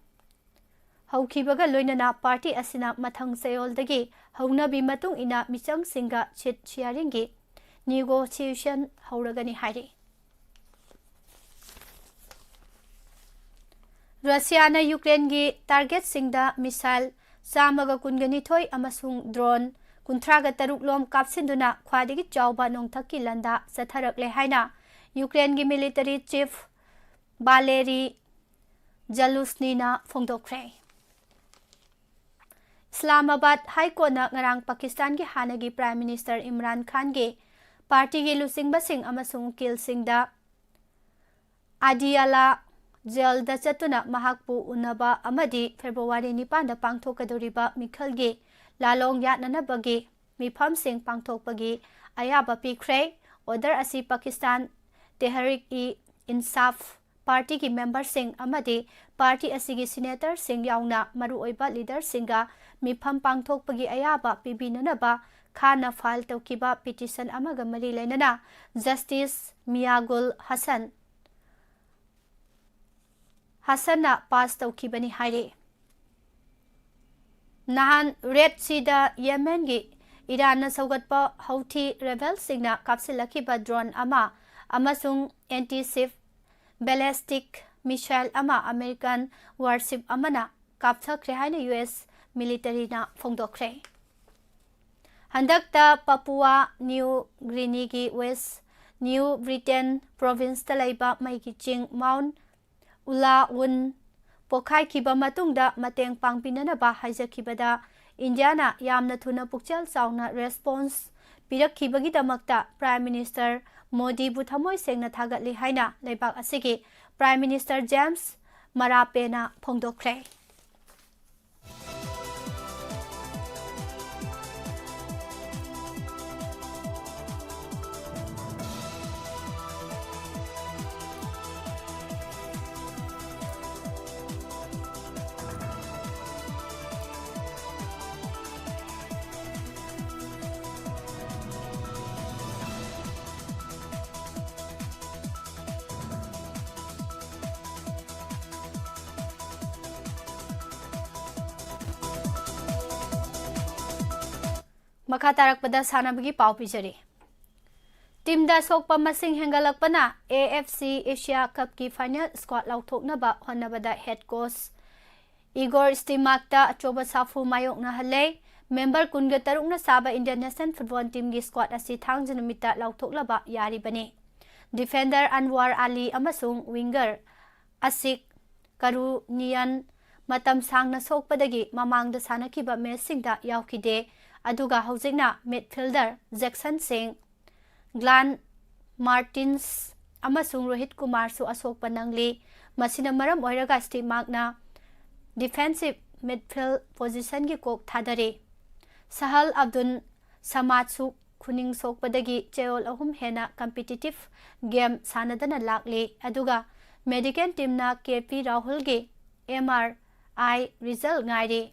ꯍꯧꯈꯤꯕꯒ ꯂꯣꯏꯅꯅ party ꯑꯁꯤꯅ ꯃꯊꯪ ꯆꯌꯣꯜꯗꯒꯤ ꯍꯧꯅꯕꯤ ꯃꯇꯨꯡ ꯏꯟꯅ ꯃꯤꯆꯪꯁꯤꯡꯒ seat sharingꯒꯤ negotiation ꯍꯧꯔꯒꯅꯤ ꯍꯥꯏꯔꯤ꯫ ꯔꯨꯁꯤꯌꯥꯅ ꯌꯨꯀ꯭ꯔꯦꯟꯒꯤ targetꯁꯤꯡꯗ missile ꯆꯥꯝꯃꯒ ꯀꯨꯟꯒꯅꯤꯊꯣꯏ ꯑꯃꯁꯨꯡ drone ꯀꯨꯟꯊ꯭ꯔꯥꯒ ꯇꯔꯨꯛ ꯂꯣꯝ ꯀꯥꯞꯁꯤꯟꯗꯨꯅ ꯈ꯭ꯋꯥꯏꯗꯒꯤ ꯆꯥꯎꯕ ꯅꯣꯡꯊꯛꯀꯤ ꯂꯥꯟꯗꯥ ꯆꯠꯊꯔꯛꯂꯦ ꯍꯥꯏꯅ ꯌꯨꯀ꯭ꯔꯦꯟꯒꯤ military chief Valery Zaluzhnina ꯐꯣꯡꯗꯣꯛꯈ꯭ꯔꯦ꯫ Islamabad High Courtꯅ ꯉꯔꯥꯡ ꯄꯥꯀꯤꯁꯇꯥꯟꯒꯤ ꯍꯥꯟꯅꯒꯤ Prime Minister ꯏꯝꯔꯥꯟ ꯈꯥꯟꯒꯤ partyꯒꯤ ꯂꯨꯆꯤꯡꯕꯁꯤꯡ ꯑꯃꯁꯨꯡ ꯎꯀꯤꯜꯁꯤꯡꯗ ꯑꯗꯤꯌꯥꯂꯥ ꯖꯦꯜꯗ ꯆꯠꯇꯨꯅ ꯃꯍꯥꯛꯄꯨ ꯎꯅꯕ ꯑꯃꯗꯤ ꯐꯦꯕ꯭ꯔꯨꯋꯥꯔꯤ ꯅꯤꯄꯥꯟꯗ ꯄꯥꯡꯊꯣꯛꯀꯗꯧꯔꯤꯕ ꯃꯤꯈꯜꯒꯤ ꯂꯥꯂꯣꯡ ꯌꯥꯠꯅꯅꯕꯒꯤ ꯃꯤꯐꯝꯁꯤꯡ ꯄꯥꯡꯊꯣꯛꯄꯒꯤ ꯑꯌꯥꯕ ꯄꯤꯈ꯭ꯔꯦ꯫ Order ꯑꯁꯤ ꯄꯥꯀꯤꯁꯇꯥꯟ ꯇꯦꯍꯔꯤꯛ-ꯏ-ꯏꯟꯁꯥꯐ partyꯒꯤ memberꯁꯤꯡ ꯑꯃꯗꯤ party ꯑꯁꯤꯒꯤ senatorꯁꯤꯡ ꯌꯥꯎꯅ ꯃꯔꯨꯑꯣꯏꯕ leaderꯁꯤꯡꯒ ꯃꯤꯐꯝ ꯄꯥꯡꯊꯣꯛꯄꯒꯤ ꯑꯌꯥꯕ ꯄꯤꯕꯤꯅꯅꯕ ꯈꯥꯟꯅ file ꯇꯧꯈꯤꯕ petition ꯑꯃꯒ ꯃꯔꯤ ꯂꯩꯅꯅ Justice ꯃꯤꯌꯥꯒꯨꯜ ꯍꯁꯟ, ꯍꯁꯟꯅ pass ꯇꯧꯈꯤꯕꯅꯤ ꯍꯥꯏꯔꯤ꯫ ꯅꯍꯥꯟ Red Seaꯗ ꯌꯦꯃꯦꯟꯒꯤ ꯏꯔꯥꯟꯅ ꯁꯧꯒꯠꯄ ꯍꯧꯊꯤ rebelꯁꯤꯡꯅ ꯀꯥꯞꯁꯤꯜꯂꯛꯈꯤꯕ drone ꯑꯃ ꯑꯃꯁꯨꯡ anti-ship ballistic missile ꯑꯃ American warship ꯑꯃꯅ ꯀꯥꯞꯊꯈ꯭ꯔꯦ ꯍꯥꯏꯅ U S militaryꯅ ꯐꯣꯡꯗꯣꯛꯈ꯭ꯔꯦ꯫ ꯍꯟꯗꯛꯇ ꯄꯄꯨꯋꯥ ꯅ꯭ꯌꯨ ꯒ꯭ꯔꯤꯅꯤꯒꯤ West New Britain provinceꯇ ꯂꯩꯕ ꯃꯩꯒꯤ ꯆꯤꯡ Mount Ulaun ꯄꯣꯈꯥꯏꯈꯤꯕ ꯃꯇꯨꯡꯗ ꯃꯇꯦꯡ ꯄꯥꯡꯕꯤꯅꯅꯕ ꯍꯥꯏꯖꯈꯤꯕꯗ ꯏꯟꯗꯤꯌꯥꯅ ꯌꯥꯝꯅ ꯊꯨꯅ ꯄꯨꯛꯆꯦꯜ ꯆꯥꯎꯅ response ꯄꯤꯔꯛꯈꯤꯕꯒꯤꯗꯃꯛꯇ Prime Minister ꯃꯣꯗꯤꯕꯨ ꯊꯃꯣꯏ ꯁꯦꯡꯅ ꯊꯥꯒꯠꯂꯤ ꯍꯥꯏꯅ ꯂꯩꯕꯥꯛ ꯑꯁꯤꯒꯤ Prime Minister James ꯃꯔꯥꯄꯦꯅ ꯐꯣꯡꯗꯣꯛꯈ꯭ꯔꯦ꯫ ꯃꯈꯥ ꯇꯥꯔꯛꯄꯗ ꯁꯥꯟꯅꯕꯒꯤ ꯄꯥꯎ ꯄꯤꯖꯔꯤ꯫ ꯇꯤꯝꯗ ꯁꯣꯛꯄ ꯃꯁꯤꯡ ꯍꯦꯟꯒꯠꯂꯛꯄꯅ AFC Asia Cup ꯀꯤ final squad ꯂꯥꯎꯊꯣꯛꯅꯕ ꯍꯣꯠꯅꯕꯗ head coach Igor Stimakꯇ ꯑꯆꯧꯕ ꯁꯥꯐꯨ ꯃꯥꯌꯣꯛꯅꯍꯜꯂꯦ꯫ Member ꯀꯨꯟꯒ ꯇꯔꯨꯛꯅ ꯁꯥꯕ Indian national football team ꯒꯤ squad ꯑꯁꯤ ꯊꯥꯡꯖ ꯅꯨꯃꯤꯠꯇ ꯂꯥꯎꯊꯣꯛꯂꯕ ꯌꯥꯔꯤꯕꯅꯤ꯫ Defender Anwar Ali ꯑꯃꯁꯨꯡ winger Asik Karunian ꯃꯇꯝ ꯁꯥꯡꯅ ꯁꯣꯛꯄꯗꯒꯤ ꯃꯃꯥꯡꯗ ꯁꯥꯟꯅꯈꯤꯕ matchꯁꯤꯡꯗ ꯌꯥꯎꯈꯤꯗꯦ꯫ ꯑꯗꯨꯒ ꯍꯧꯖꯤꯛꯅ midfielder Jackson Singh, Glenn Martins ꯑꯃꯁꯨꯡ ꯔꯣꯍꯤꯠ ꯀꯨꯃꯥꯔꯁꯨ ꯑꯁꯣꯛꯄ ꯅꯪꯂꯤ꯫ ꯃꯁꯤꯅ ꯃꯔꯝ ꯑꯣꯏꯔꯒ Stimakꯅ defensive midfield position ꯒꯤ ꯀꯣꯛ ꯊꯥꯗꯔꯤ꯫ Sahal Abdul Samadꯁꯨ ꯈꯨꯅꯤꯡ ꯁꯣꯛꯄꯗꯒꯤ ꯆꯌꯣꯜ ꯑꯍꯨꯝ ꯍꯦꯟꯅ competitive game ꯁꯥꯟꯅꯗꯅ ꯂꯥꯛꯂꯤ꯫ ꯑꯗꯨꯒ medical teamꯅ KP Rahulꯒꯤ MRI result ꯉꯥꯏꯔꯤ꯫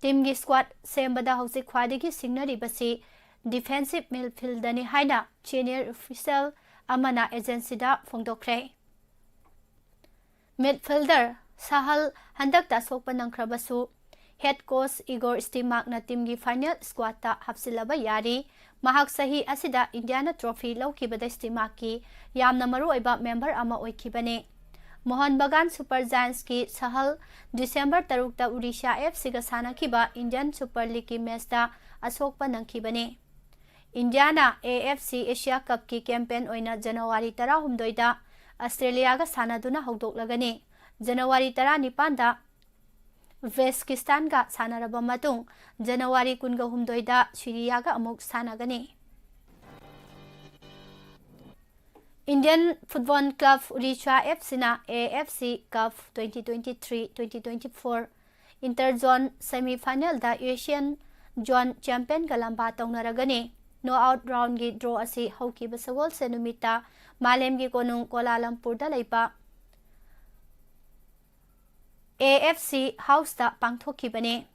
Teamꯒꯤ squad ꯁꯦꯝꯕꯗ ꯍꯧꯖꯤꯛ ꯈ꯭ꯋꯥꯏꯗꯒꯤ ꯁꯤꯡꯅꯔꯤꯕꯁꯤ defensive midfieldꯅꯤ ꯍꯥꯏꯅ senior official ꯑꯃꯅ agencyꯗ ꯐꯣꯡꯗꯣꯛꯈ꯭ꯔꯦ꯫ Midfielder Sahal ꯍꯟꯗꯛꯇ ꯑꯁꯣꯛꯄ ꯅꯪꯈ꯭ꯔꯕꯁꯨ, head coach Igor Stimakꯅ teamꯒꯤ final squadꯇ ꯍꯥꯞꯆꯤꯜꯂꯕ ꯌꯥꯔꯤ꯫ ꯃꯍꯥꯛ ꯆꯍꯤ ꯑꯁꯤꯗ Indiana trophy ꯂꯧꯈꯤꯕꯗ Stimakꯀꯤ ꯌꯥꯝꯅ ꯃꯔꯨꯑꯣꯏꯕ member ꯑꯃ ꯑꯣꯏꯈꯤꯕꯅꯤ꯫ Mohun Bagan Super Giantsꯀꯤ Sahal December ꯇꯔꯨꯛꯇ Odisha FCꯒ ꯁꯥꯟꯅꯈꯤꯕ Indian Super Leagueꯀꯤ matchꯇ ꯑꯁꯣꯛꯄ ꯅꯪꯈꯤꯕꯅꯤ꯫ Indiana AFC Asia Cupꯀꯤ campaign ꯑꯣꯏꯅ January ꯇꯔꯥꯍꯨꯝꯗꯣꯏꯗ Australiaꯒ ꯁꯥꯟꯅꯗꯨꯅ ꯍꯧꯗꯣꯛꯂꯒꯅꯤ꯫ January ꯇꯔꯥꯅꯤꯄꯥꯟꯗ Uzbekistanꯒ ꯁꯥꯟꯅꯔꯕ ꯃꯇꯨꯡ, January ꯀꯨꯟꯒ ꯍꯨꯝꯗꯣꯏꯗ Syriaꯒ ꯑꯃꯨꯛ ꯁꯥꯟꯅꯒꯅꯤ꯫ Indian Football Club Odisha FCꯅ AFC Cup twenty twenty-three twenty twenty-four Interzone semifinalꯗ Asian Zone championꯒ ꯂꯝꯕꯥ ꯇꯧꯅꯔꯒꯅꯤ꯫ Knockout roundꯒꯤ draw ꯑꯁꯤ ꯍꯧꯈꯤꯕ ꯁꯒꯣꯜꯁꯦꯟ ꯅꯨꯃꯤꯠꯇ ꯃꯥꯂꯦꯝꯒꯤ ꯀꯣꯅꯨꯡ Kuala Lumpurꯗ ꯂꯩꯕ AFC Houseꯇ ꯄꯥꯡꯊꯣꯛꯈꯤꯕꯅꯤ꯫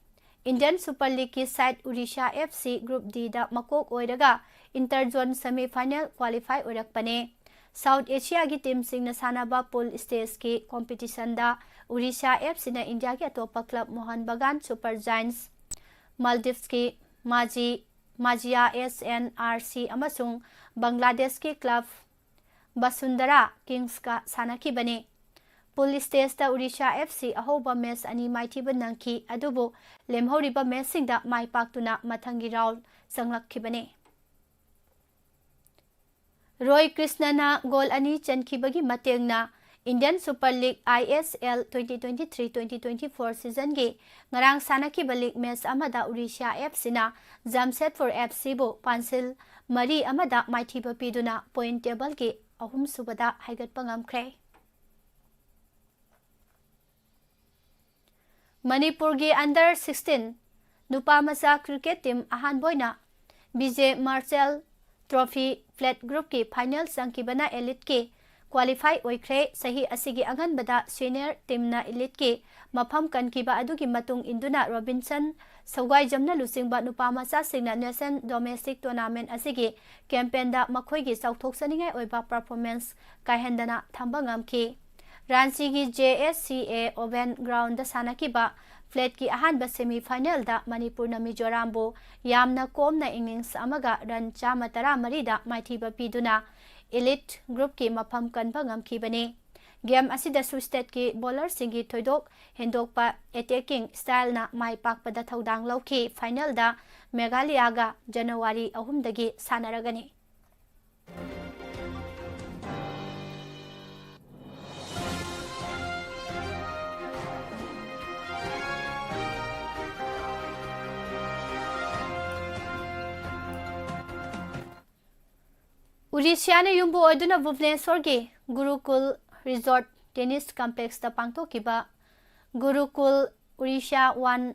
Indian Super Leagueꯀꯤ side Odisha FC Group Dꯗ ꯃꯀꯣꯛ ꯑꯣꯏꯔꯒ Interzone semifinal qualify ꯑꯣꯏꯔꯛꯄꯅꯤ꯫ South Asiaꯒꯤ teamꯁꯤꯡꯅ ꯁꯥꯟꯅꯕ pool stageꯀꯤ competitionꯗ Odisha FCꯅ Indiaꯒꯤ ꯑꯇꯣꯞꯄ club Mohun Bagan Super Giants, Maldivesꯀꯤ Maji Maziya S N R C ꯑꯃꯁꯨꯡ ꯕꯪꯒ꯭ꯂꯥꯗꯦꯁꯀꯤ ꯀ꯭ꯂꯕ ꯕꯁꯨꯟꯗꯔꯥ ꯀꯤꯡꯁꯀ ꯁꯥꯟꯅꯈꯤꯕꯅꯤ꯫ ꯄꯨꯜ ꯁ꯭ꯇꯦꯖꯇ ꯑꯣꯔꯤꯁꯥ ꯑꯦꯐ ꯁꯤ ꯑꯍꯧꯕ ꯃꯦꯆ ꯑꯅꯤ ꯃꯥꯏꯊꯤꯕ ꯅꯪꯈꯤ, ꯑꯗꯨꯕꯨ ꯂꯦꯝꯍꯧꯔꯤꯕ ꯃꯦꯆꯁꯤꯡꯗ ꯃꯥꯏ ꯄꯥꯛꯇꯨꯅ ꯃꯊꯪꯒꯤ ꯔꯥꯎꯟ ꯆꯪꯂꯛꯈꯤꯕꯅꯤ꯫ ꯔꯣꯍꯤꯠ ꯀ꯭ꯔꯤꯁꯅꯅ ꯒꯣꯜ ꯑꯅꯤ ꯆꯟꯈꯤꯕꯒꯤ ꯃꯇꯦꯡꯅ Indian Super League, I S L, twenty twenty-three twenty twenty-four seasonꯒꯤ ꯉꯔꯥꯡ ꯁꯥꯟꯅꯈꯤꯕ ꯂꯤꯒ ꯃꯦꯆ ꯑꯃꯗ ꯑꯣꯔꯤꯁꯥ ꯑꯦꯐ ꯁꯤꯅ ꯖꯥꯝꯁꯦꯗꯄꯨꯔ ꯑꯦꯐ ꯁꯤꯕꯨ ꯄꯥꯟꯁꯤꯜ ꯃꯔꯤ ꯑꯃꯗ ꯃꯥꯏꯊꯤꯕ ꯄꯤꯗꯨꯅ ꯄꯣꯏꯟ ꯇꯦꯕꯜꯒꯤ ꯑꯍꯨꯝꯁꯨꯕꯗ ꯍꯥꯏꯒꯠꯄ ꯉꯝꯈ꯭ꯔꯦ꯫ ꯃꯅꯤꯄꯨꯔꯒꯤ under sixteen ꯅꯨꯄꯥ ꯃꯆꯥ ꯀ꯭ꯔꯤꯀꯦꯠ ꯇꯤꯝ ꯑꯍꯥꯟꯕ ꯑꯣꯏꯅ ꯕꯤꯖꯦ ꯃꯥꯔꯆꯦꯜ ꯇ꯭ꯔꯣꯐꯤ ꯐ꯭ꯂꯦꯠ ꯒ꯭ꯔꯨꯞꯀꯤ ꯐꯥꯏꯅꯦꯜ ꯆꯪꯈꯤꯕꯅ ꯏꯂꯤꯠꯀꯤ ꯀ꯭ꯋꯥꯂꯤꯐꯥꯏ ꯑꯣꯏꯈ꯭ꯔꯦ꯫ ꯆꯍꯤ ꯑꯁꯤꯒꯤ ꯑꯉꯟꯕꯗ ꯁꯤꯅꯤꯌꯔ ꯇꯤꯝꯅ ꯏꯂꯤꯠꯀꯤ ꯃꯐꯝ ꯀꯟꯈꯤꯕ ꯑꯗꯨꯒꯤ ꯃꯇꯨꯡ ꯏꯟꯗꯨꯅ ꯔꯣꯕꯤꯟꯁꯟ ꯁꯧꯒꯥꯏꯖꯝꯅ ꯂꯨꯆꯤꯡꯕ ꯅꯨꯄꯥ ꯃꯆꯥꯁꯤꯡꯅ ꯅꯦꯁꯟ ꯗꯣꯃꯦꯁꯇꯤꯛ ꯇꯣꯔꯅꯥꯃꯦꯟ ꯑꯁꯤꯒꯤ ꯀꯦꯝꯄꯦꯟꯗ ꯃꯈꯣꯏꯒꯤ ꯆꯥꯎꯊꯣꯛꯆꯅꯤꯡꯉꯥꯏ ꯑꯣꯏꯕ ꯄꯔꯐꯣꯔꯃꯦꯟꯁ ꯀꯥꯏꯍꯟꯗꯅ ꯊꯝꯕ ꯉꯝꯈꯤ꯫ ꯔꯥꯟꯆꯤꯒꯤ J S C A Open Groundꯗ ꯁꯥꯟꯅꯈꯤꯕ ꯐ꯭ꯂꯦꯠꯀꯤ ꯑꯍꯥꯟꯕ ꯁꯦꯃꯤ ꯐꯥꯏꯅꯦꯜꯗ ꯃꯅꯤꯄꯨꯔꯅ ꯃꯤꯖꯣꯔꯥꯝꯕꯨ ꯌꯥꯝꯅ ꯀꯣꯝꯅ ꯏꯅꯤꯡꯁ ꯑꯃꯒ ꯔꯟ ꯆꯥꯝꯃ ꯇꯔꯥꯃꯔꯤꯗ ꯃꯥꯏꯊꯤꯕ ꯄꯤꯗꯨꯅ ꯏꯂꯤꯠ ꯒ꯭ꯔꯨꯞꯀꯤ ꯃꯐꯝ ꯀꯟꯕ ꯉꯝꯈꯤꯕꯅꯤ꯫ ꯒꯦꯝ ꯑꯁꯤꯗꯁꯨ ꯁ꯭ꯇꯦꯠꯀꯤ ꯕꯣꯂꯔꯁꯤꯡꯒꯤ ꯊꯣꯏꯗꯣꯛ ꯍꯦꯟꯗꯣꯛꯄ ꯑꯦꯇꯦꯀꯤꯡ ꯁ꯭ꯇꯥꯏꯜꯅ ꯃꯥꯏ ꯄꯥꯛꯄꯗ ꯊꯧꯗꯥꯡ ꯂꯧꯈꯤ꯫ ꯐꯥꯏꯅꯦꯜꯗ ꯃꯦꯘꯥꯂꯌꯥꯒ ꯖꯅꯋꯥꯔꯤ ꯑꯍꯨꯝꯗꯒꯤ ꯁꯥꯟꯅꯔꯒꯅꯤ꯫ ꯎꯔꯤꯁꯤꯌꯥꯅ ꯌꯨꯝꯕꯨ ꯑꯣꯏꯗꯨꯅ ꯚꯨꯕꯅꯦꯁ꯭ꯋꯔꯒꯤ ꯒꯨꯔꯨꯀꯨꯜ ꯔꯤꯖꯣꯔꯠ ꯇꯦꯅꯤꯁ ꯀꯝꯄ꯭ꯂꯦꯛꯁꯇ ꯄꯥꯡꯊꯣꯛꯈꯤꯕ ꯒꯨꯔꯨꯀꯨꯜ ꯎꯔꯤꯁꯤꯌꯥ ꯋꯥꯟ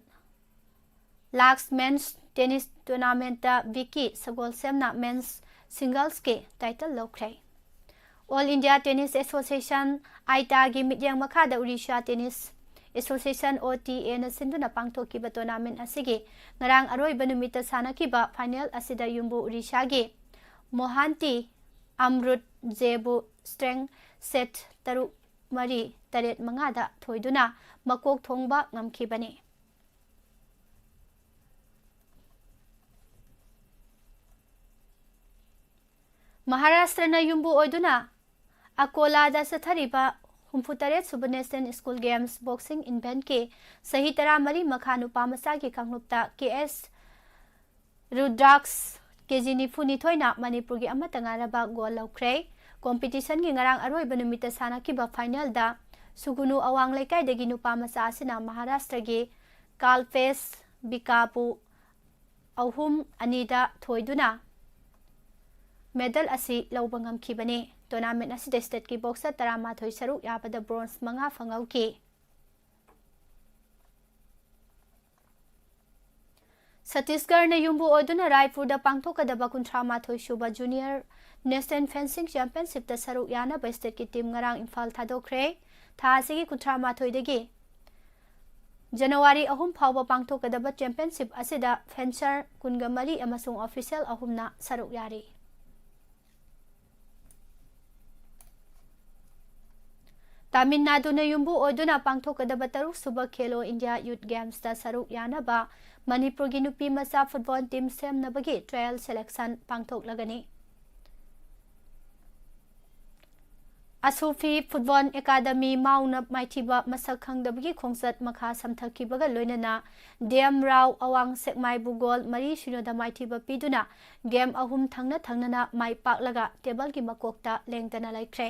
ꯂꯥꯛꯁ ꯃꯦꯟꯁ ꯇꯦꯅꯤꯁ ꯇꯣꯔꯅꯥꯃꯦꯟꯠꯇ ꯕꯤꯀꯤ ꯁꯒꯣꯜꯁꯦꯝꯅ ꯃꯦꯟꯁ ꯁꯤꯡꯒꯜꯁꯀꯤ ꯇꯥꯏꯇꯜ ꯂꯧꯈ꯭ꯔꯦ꯫ ꯑꯣꯜ ꯏꯟꯗꯤꯌꯥ ꯇꯦꯅꯤꯁ ꯑꯦꯁꯣꯁꯤꯌꯦꯁꯟ, ꯑꯥꯏꯇꯥꯒꯤ ꯃꯤꯠꯌꯦꯡ ꯃꯈꯥꯗ Orissa tennis association, O T Aꯅ ꯁꯤꯟꯗꯨꯅ ꯄꯥꯡꯊꯣꯛꯈꯤꯕ ꯇꯣꯔꯅꯥꯃꯦꯟꯠ ꯑꯁꯤꯒꯤ ꯉꯔꯥꯡ ꯑꯔꯣꯏꯕ ꯅꯨꯃꯤꯠꯇ ꯁꯥꯟꯅꯈꯤꯕ ꯐꯥꯏꯅꯦꯜ ꯑꯁꯤꯗ ꯌꯨꯝꯕꯨ ꯎꯔꯤꯁꯥꯒꯤ ꯃꯣꯍꯥꯟꯇꯤ ꯑꯝꯔꯨꯠ ꯖꯦꯕꯨ ꯁ꯭ꯇ꯭ꯔꯦꯡ ꯁꯦꯠ ꯇꯔꯨꯛ ꯃꯔꯤ, ꯇꯔꯦꯠ ꯃꯉꯥꯗ ꯊꯣꯏꯗꯨꯅ ꯃꯀꯣꯛ ꯊꯣꯡꯕ ꯉꯝꯈꯤꯕꯅꯤ꯫ ꯃꯍꯥꯔꯥꯁꯇ꯭ꯔꯅ ꯌꯨꯝꯕꯨ ꯑꯣꯏꯗꯨꯅ ꯑꯀꯣꯂꯥꯗ ꯆꯠꯊꯔꯤꯕ ꯍꯨꯝꯐꯨꯇꯔꯦꯠ ꯁꯨꯕ National School Games Boxing Eventꯀꯤ ꯆꯍꯤ ꯇꯔꯥꯃꯔꯤ ꯃꯈꯥ ꯅꯨꯄꯥ ꯃꯆꯥꯒꯤ ꯀꯥꯡꯂꯨꯞꯇ K S ꯔꯨꯗ꯭ꯔꯥꯛꯁ K G ꯅꯤꯐꯨꯅꯤꯊꯣꯏꯅ ꯃꯅꯤꯄꯨꯔꯒꯤ ꯑꯃꯠꯇ ꯉꯥꯏꯔꯕ gold ꯂꯧꯈ꯭ꯔꯦ꯫ Competitionꯒꯤ ꯉꯔꯥꯡ ꯑꯔꯣꯏꯕ ꯅꯨꯃꯤꯠꯇ ꯁꯥꯟꯅꯈꯤꯕ finalꯗ ꯁꯨꯒꯨꯅꯨ ꯑꯋꯥꯡ ꯂꯩꯀꯥꯏꯗꯒꯤ ꯅꯨꯄꯥ ꯃꯆꯥ ꯑꯁꯤꯅ ꯃꯍꯥꯔꯥꯁꯇ꯭ꯔꯒꯤ ꯀꯥꯜꯄꯦꯁ ꯕꯤꯀꯥꯕꯨ ꯑꯍꯨꯝ ꯑꯅꯤꯗ ꯊꯣꯏꯗꯨꯅ medal ꯑꯁꯤ ꯂꯧꯕ ꯉꯝꯈꯤꯕꯅꯤ꯫ Tournament ꯑꯁꯤꯗ stateꯀꯤ boxer ꯇꯔꯥꯃꯥꯊꯣꯏ ꯁꯔꯨꯛ ꯌꯥꯕꯗ bronze ꯃꯉꯥ ꯐꯪꯍꯧꯈꯤ꯫ ꯁꯠꯇꯤꯁꯒꯔꯅ ꯌꯨꯝꯕꯨ ꯑꯣꯏꯗꯨꯅ ꯔꯥꯏꯄꯨꯔꯗ ꯄꯥꯡꯊꯣꯛꯀꯗꯕ ꯀꯨꯟꯊ꯭ꯔꯥ ꯃꯥꯊꯣꯏ ꯁꯨꯕ Junior National Fencing Championshipꯇ ꯁꯔꯨꯛ ꯌꯥꯅꯕ stateꯀꯤ team ꯉꯔꯥꯡ ꯏꯝꯐꯥꯜ ꯊꯥꯗꯣꯛꯈ꯭ꯔꯦ꯫ ꯊꯥ ꯑꯁꯤꯒꯤ ꯀꯨꯟꯊ꯭ꯔꯥ ꯃꯥꯊꯣꯏꯗꯒꯤ ꯖꯅꯋꯥꯔꯤ ꯑꯍꯨꯝ ꯐꯥꯎꯕ ꯄꯥꯡꯊꯣꯛꯀꯗꯕ championship ꯑꯁꯤꯗ fencer ꯀꯨꯟꯒ ꯃꯔꯤ ꯑꯃꯁꯨꯡ official ꯑꯍꯨꯝꯅ ꯁꯔꯨꯛ ꯌꯥꯔꯤ꯫ ꯇꯥꯃꯤꯜ ꯅꯥꯗꯨꯅ ꯌꯨꯝꯕꯨ ꯑꯣꯏꯗꯨꯅ ꯄꯥꯡꯊꯣꯛꯀꯗꯕ ꯇꯔꯨꯛ ꯁꯨꯕ Khelo India Youth Gamesꯇ ꯁꯔꯨꯛ ꯌꯥꯅꯕ ꯃꯅꯤꯄꯨꯔꯒꯤ ꯅꯨꯄꯤ ꯃꯆꯥ football team ꯁꯦꯝꯅꯕꯒꯤ trial selection ꯄꯥꯡꯊꯣꯛꯂꯒꯅꯤ꯫ ꯑꯁꯨꯐꯤ Football Academy ꯃꯥꯎꯅ ꯃꯥꯏꯊꯤꯕ ꯃꯁꯛ ꯈꯪꯗꯕꯒꯤ ꯈꯣꯡꯆꯠ ꯃꯈꯥ ꯁꯝꯊꯈꯤꯕꯒ ꯂꯣꯏꯅꯅ D M ꯔꯥꯎ ꯑꯋꯥꯡ ꯁꯦꯛꯃꯥꯏꯕꯨ goal ꯃꯔꯤ ꯁꯤꯅꯣꯗ ꯃꯥꯏꯊꯤꯕ ꯄꯤꯗꯨꯅ game ꯑꯍꯨꯝ ꯊꯪꯅ ꯊꯪꯅꯅ ꯃꯥꯏ ꯄꯥꯛꯂꯒ tableꯒꯤ ꯃꯀꯣꯛꯇ ꯂꯦꯡꯗꯅ ꯂꯩꯈ꯭ꯔꯦ꯫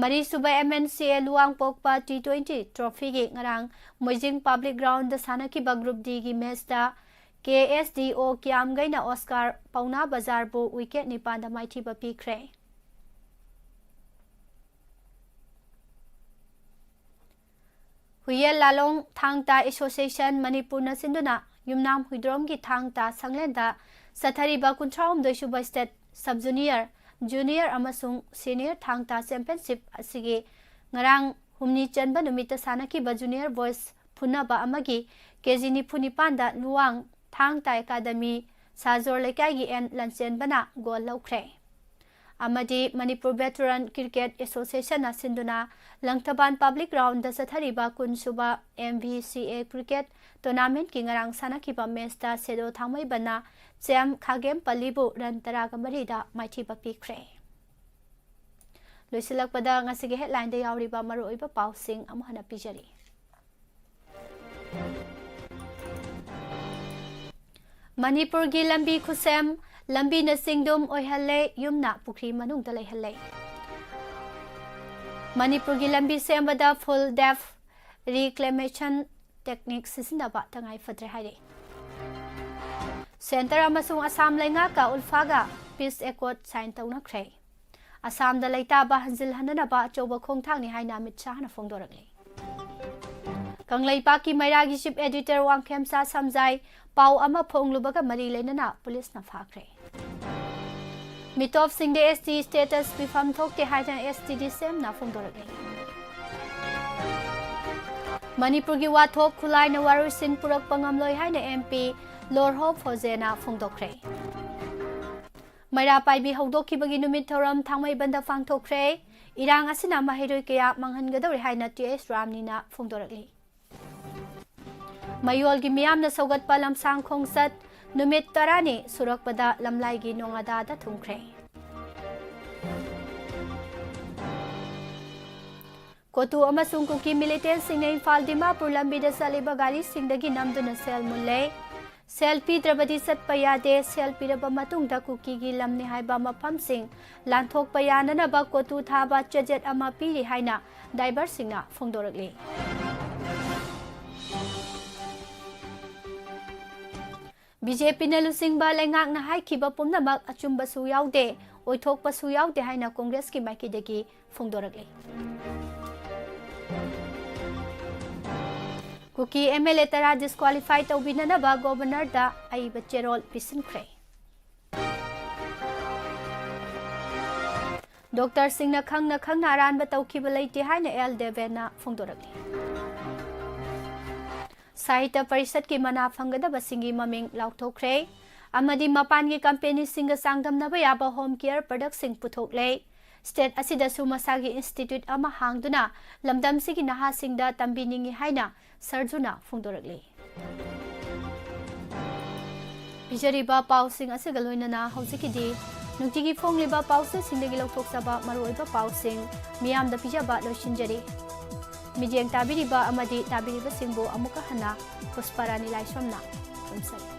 ꯃꯔꯤꯁꯨꯕ M N C A ꯂꯨꯋꯥꯡꯄꯣꯛꯄ T twenty trophyꯒꯤ ꯉꯔꯥꯡ ꯃꯣꯏꯖꯤꯡ public groundꯗ ꯁꯥꯟꯅꯈꯤꯕ Group Dꯒꯤ matchꯇ K S D O ꯀꯤꯌꯥꯝꯒꯩꯅ Oscar ꯄꯥꯎꯅꯥ ꯕꯖꯥꯔꯕꯨ wicket ꯅꯤꯄꯥꯟꯗ ꯃꯥꯏꯊꯤꯕ ꯄꯤꯈ꯭ꯔꯦ꯫ ꯍꯨꯏꯌꯦꯜ ꯂꯥꯂꯣꯡ ꯊꯥꯡ ꯇꯥ Association ꯃꯅꯤꯄꯨꯔꯅ ꯁꯤꯟꯗꯨꯅ ꯌꯨꯝꯅꯥꯝ ꯍꯨꯏꯗ꯭ꯔꯣꯝꯒꯤ ꯊꯥꯡ ꯇꯥ ꯁꯪꯂꯦꯟꯗ ꯆꯠꯊꯔꯤꯕ ꯀꯨꯟꯊ꯭ꯔꯥꯍꯨꯝꯗꯣꯏ ꯁꯨꯕ state sub junior, junior ꯑꯃꯁꯨꯡ senior ꯊꯥꯡ ꯇꯥ championship ꯑꯁꯤꯒꯤ ꯉꯔꯥꯡ ꯍꯨꯝꯅꯤ ꯆꯟꯕ ꯅꯨꯃꯤꯠꯇ ꯁꯥꯟꯅꯈꯤꯕ junior boys ꯐꯨꯅꯕ ꯑꯃꯒꯤ K G ꯅꯤꯐꯨ ꯅꯤꯄꯥꯟꯗ ꯂꯨꯋꯥꯡ ꯊꯥꯡ ꯇꯥ Academy ꯁꯥꯖꯣꯔ ꯂꯩꯀꯥꯏꯒꯤ N ꯂꯟꯆꯦꯟꯕꯅ goal ꯂꯧꯈ꯭ꯔꯦ꯫ ꯑꯃꯗꯤ ꯃꯅꯤꯄꯨꯔ ꯚꯦꯇꯔꯟ ꯀ꯭ꯔꯤꯀꯦꯠ ꯑꯦꯁꯣꯁꯤꯌꯦꯁꯟꯅ ꯁꯤꯟꯗꯨꯅ ꯂꯪꯊꯕꯥꯜ ꯄꯕ꯭ꯂꯤꯛ ꯒ꯭ꯔꯥꯎꯟꯗ ꯆꯠꯊꯔꯤꯕ ꯀꯨꯟꯁꯨꯕ ꯑꯦꯝ ꯚꯤ ꯁꯤ ꯑꯦ ꯀ꯭ꯔꯤꯀꯦꯠ ꯇꯣꯔꯅꯥꯃꯦꯟꯠꯀꯤ ꯉꯔꯥꯡ ꯁꯥꯟꯅꯈꯤꯕ ꯃꯦꯆꯇ ꯁꯦꯗꯣ ꯊꯥꯡꯃꯩꯕꯟꯅ ꯆꯦꯝ ꯈꯥꯒꯦꯝꯄꯜꯂꯤꯕꯨ ꯔꯟ ꯇꯔꯥꯒ ꯃꯔꯤꯗ ꯃꯥꯏꯊꯤꯕ ꯄꯤꯈ꯭ꯔꯦ꯫ ꯂꯣꯏꯁꯤꯜꯂꯛꯄꯗ ꯉꯁꯤꯒꯤ ꯍꯦꯗꯂꯥꯏꯟꯗ ꯌꯥꯎꯔꯤꯕ ꯃꯔꯨꯑꯣꯏꯕ ꯄꯥꯎꯁꯤꯡ ꯑꯃꯨꯛ ꯍꯟꯅ ꯄꯤꯖꯔꯤ꯫ ꯃꯅꯤꯄꯨꯔꯒꯤ ꯂꯝꯕꯤ ꯈꯨꯁꯦꯝ, ꯂꯝꯕꯤꯅ ꯆꯤꯡꯗꯨꯝ ꯑꯣꯏꯍꯜꯂꯦ, ꯌꯨꯝꯅ ꯄꯨꯈ꯭ꯔꯤ ꯃꯅꯨꯡꯗ ꯂꯩꯍꯜꯂꯦ꯫ ꯃꯅꯤꯄꯨꯔꯒꯤ ꯂꯝꯕꯤ ꯁꯦꯝꯕꯗ full depth reclamation technique ꯁꯤꯖꯤꯟꯅꯕ ꯇꯉꯥꯏ ꯐꯗ꯭ꯔꯦ ꯍꯥꯏꯔꯤ꯫ ꯁꯦꯟꯇꯔ ꯑꯃꯁꯨꯡ ꯑꯁꯥꯝ ꯂꯩꯉꯥꯛꯀ ꯎꯜꯐꯥꯒ peace accord sign ꯇꯧꯅꯈ꯭ꯔꯦ꯫ ꯑꯁꯥꯝꯗ ꯂꯩꯇꯥꯕ ꯍꯟꯖꯤꯜꯍꯟꯅꯅꯕ ꯑꯆꯧꯕ ꯈꯣꯡꯊꯥꯡꯅꯤ ꯍꯥꯏꯅ ꯑꯃꯤꯠ ꯁꯥꯍꯅ ꯐꯣꯡꯗꯣꯔꯛꯂꯤ꯫ ꯀꯪꯂꯩꯄꯥꯛꯀꯤ ꯃꯩꯔꯥꯒꯤ chief editor ꯋꯥꯡꯈꯦꯝꯆꯥ ꯁꯝꯖꯥꯏ ꯄꯥꯎ ꯑꯃ ꯐꯣꯡꯂꯨꯕꯒ ꯃꯔꯤ ꯂꯩꯅꯅ ꯄꯨꯂꯤꯁꯅ ꯐꯥꯈ꯭ꯔꯦ꯫ ꯃꯤꯇꯣꯞꯁꯤꯡꯗ S T status ꯄꯤꯐꯝ ꯊꯣꯛꯇꯦ ꯍꯥꯏꯅ S T D ꯁꯦꯝꯅ ꯐꯣꯡꯗꯣꯔꯛꯂꯤ꯫ ꯃꯅꯤꯄꯨꯔꯒꯤ ꯋꯥꯊꯣꯛ ꯈꯨꯂꯥꯏꯅ ꯋꯥꯔꯣꯏꯁꯤꯟ ꯄꯨꯔꯛꯄ ꯉꯝꯂꯣꯏ ꯍꯥꯏꯅ M P ꯂꯣꯔꯍꯣ ꯐꯣꯖꯦꯅ ꯐꯣꯡꯗꯣꯛꯈ꯭ꯔꯦ꯫ ꯃꯩꯔꯥ ꯄꯥꯏꯕꯤ ꯍꯧꯗꯣꯛꯈꯤꯕꯒꯤ ꯅꯨꯃꯤꯠ ꯊꯧꯔꯝ ꯊꯥꯡꯃꯩꯕꯟꯗ ꯄꯥꯡꯊꯣꯛꯈ꯭ꯔꯦ꯫ ꯏꯔꯥꯡ ꯑꯁꯤꯅ ꯃꯍꯩꯔꯣꯏ ꯀꯌꯥ ꯃꯥꯡꯍꯟꯒꯗꯧꯔꯤ ꯍꯥꯏꯅ T S ꯔꯥꯝꯅꯤꯅ ꯐꯣꯡꯗꯣꯔꯛꯂꯤ꯫ ꯃꯌꯣꯜꯒꯤ ꯃꯤꯌꯥꯝꯅ ꯁꯧꯒꯠꯄ ꯂꯝꯁꯥꯡ ꯈꯣꯡꯆꯠ ꯅꯨꯃꯤꯠ ꯇꯔꯥꯅꯤ ꯁꯨꯔꯛꯄꯗ ꯂꯝꯂꯥꯏꯒꯤ ꯅꯣꯡ ꯑꯗꯥꯗ ꯊꯨꯡꯈ꯭ꯔꯦ꯫ ꯀꯣꯇꯨ ꯑꯃꯁꯨꯡ ꯀꯨꯀꯤ ꯃꯤꯂꯤꯇꯦꯟꯁꯤꯡꯅ ꯏꯝꯐꯥꯜ ꯗꯤꯃꯥꯄꯨꯔ ꯂꯝꯕꯤꯗ ꯆꯠꯂꯤꯕ ꯒꯥꯔꯤꯁꯤꯡꯗꯒꯤ ꯅꯝꯗꯨꯅ ꯁꯦꯜ ꯃꯨꯜꯂꯦ꯫ ꯁꯦꯜ ꯄꯤꯗ꯭ꯔꯕꯗꯤ ꯆꯠꯄ ꯌꯥꯗꯦ꯫ ꯁꯦꯜ ꯄꯤꯔꯕ ꯃꯇꯨꯡꯗ ꯀꯨꯀꯤꯒꯤ ꯂꯝꯅꯤ ꯍꯥꯏꯕ ꯃꯐꯝꯁꯤꯡ ꯂꯥꯟꯊꯣꯛꯄ ꯌꯥꯅꯅꯕ ꯀꯣꯇꯨ ꯊꯥꯕ ꯆꯦꯖꯦꯠ ꯑꯃ ꯄꯤꯔꯤ ꯍꯥꯏꯅ ꯗ꯭ꯔꯥꯏꯚꯔꯁꯤꯡꯅ ꯐꯣꯡꯗꯣꯔꯛꯂꯤ꯫ B J P ꯅ ꯂꯨꯆꯤꯡꯕ ꯂꯩꯉꯥꯛꯅ ꯍꯥꯏꯈꯤꯕ ꯄꯨꯝꯅꯃꯛ ꯑꯆꯨꯝꯕꯁꯨ ꯌꯥꯎꯗꯦ, ꯑꯣꯏꯊꯣꯛꯄꯁꯨ ꯌꯥꯎꯗꯦ ꯍꯥꯏꯅ ꯀꯣꯡꯒ꯭ꯔꯦꯁꯀꯤ ꯃꯥꯏꯀꯩꯗꯒꯤ ꯐꯣꯡꯗꯣꯔꯛꯂꯤ꯫ ꯀꯨꯀꯤ M L A ꯇꯔꯥ disqualify ꯇꯧꯕꯤꯅꯅꯕ ꯒꯣꯚꯔꯅꯔꯗ ꯑꯏꯕ ꯆꯦꯔꯣꯜ ꯄꯤꯁꯤꯟꯈ꯭ꯔꯦ꯫ ꯗꯣꯛꯇꯔꯁꯤꯡꯅ ꯈꯪꯅ ꯈꯪꯅ ꯑꯔꯥꯟꯕ ꯇꯧꯈꯤꯕ ꯂꯩꯇꯦ ꯍꯥꯏꯅ ꯑꯦꯜ ꯗꯦꯕꯦꯟꯅ ꯐꯣꯡꯗꯣꯔꯛꯂꯤ꯫ ꯁꯥꯍꯤꯇ꯭ꯌ ꯄꯔꯤꯁꯠꯀꯤ ꯃꯅꯥ ꯐꯪꯒꯗꯕꯁꯤꯡꯒꯤ ꯃꯃꯤꯡ ꯂꯥꯎꯊꯣꯛꯈ꯭ꯔꯦ꯫ ꯑꯃꯗꯤ ꯃꯄꯥꯟꯒꯤ ꯀꯝꯄꯦꯅꯤꯁꯤꯡꯒ ꯆꯥꯡꯗꯝꯅꯕ ꯌꯥꯕ ꯍꯣꯝ ꯀꯦꯌꯔ ꯄ꯭ꯔꯗꯛꯁꯤꯡ ꯄꯨꯊꯣꯛꯂꯦ꯫ ꯁ꯭ꯇꯦꯠ ꯑꯁꯤꯗꯁꯨ ꯃꯁꯥꯒꯤ ꯏꯟꯁꯇꯤꯇ꯭ꯌꯨꯠ ꯑꯃ ꯍꯥꯡꯗꯨꯅ ꯂꯝꯗꯝꯁꯤꯒꯤ ꯅꯍꯥꯁꯤꯡꯗ ꯇꯝꯕꯤꯅꯤꯡꯏ ꯍꯥꯏꯅ ꯁꯔꯖꯨꯅ ꯐꯣꯡꯗꯣꯔꯛꯂꯤ꯫ ꯄꯤꯖꯔꯤꯕ ꯄꯥꯎꯁꯤꯡ ꯑꯁꯤꯒ ꯂꯣꯏꯅꯅ ꯍꯧꯖꯤꯛꯀꯤꯗꯤ ꯅꯨꯡꯇꯤꯒꯤ ꯐꯣꯡꯂꯤꯕ ꯄꯥꯎꯆꯦꯁꯤꯡꯗꯒꯤ ꯂꯧꯊꯣꯛꯆꯕ ꯃꯔꯨꯑꯣꯏꯕ ꯄꯥꯎꯁꯤꯡ ꯃꯤꯌꯥꯝꯗ ꯄꯤꯖꯕ ꯂꯣꯏꯁꯤꯟꯖꯔꯤ꯫ ꯃꯤꯠꯌꯦꯡ ꯇꯥꯕꯤꯔꯤꯕ ꯑꯃꯗꯤ ꯇꯥꯕꯤꯔꯤꯕꯁꯤꯡꯕꯨ ꯑꯃꯨꯛꯀ ꯍꯟꯅ ꯄꯨꯁꯄꯥꯔꯥꯅꯤ ꯂꯥꯏꯁ꯭ꯔꯝꯅ ꯈꯨꯔꯨꯝꯖꯔꯤ꯫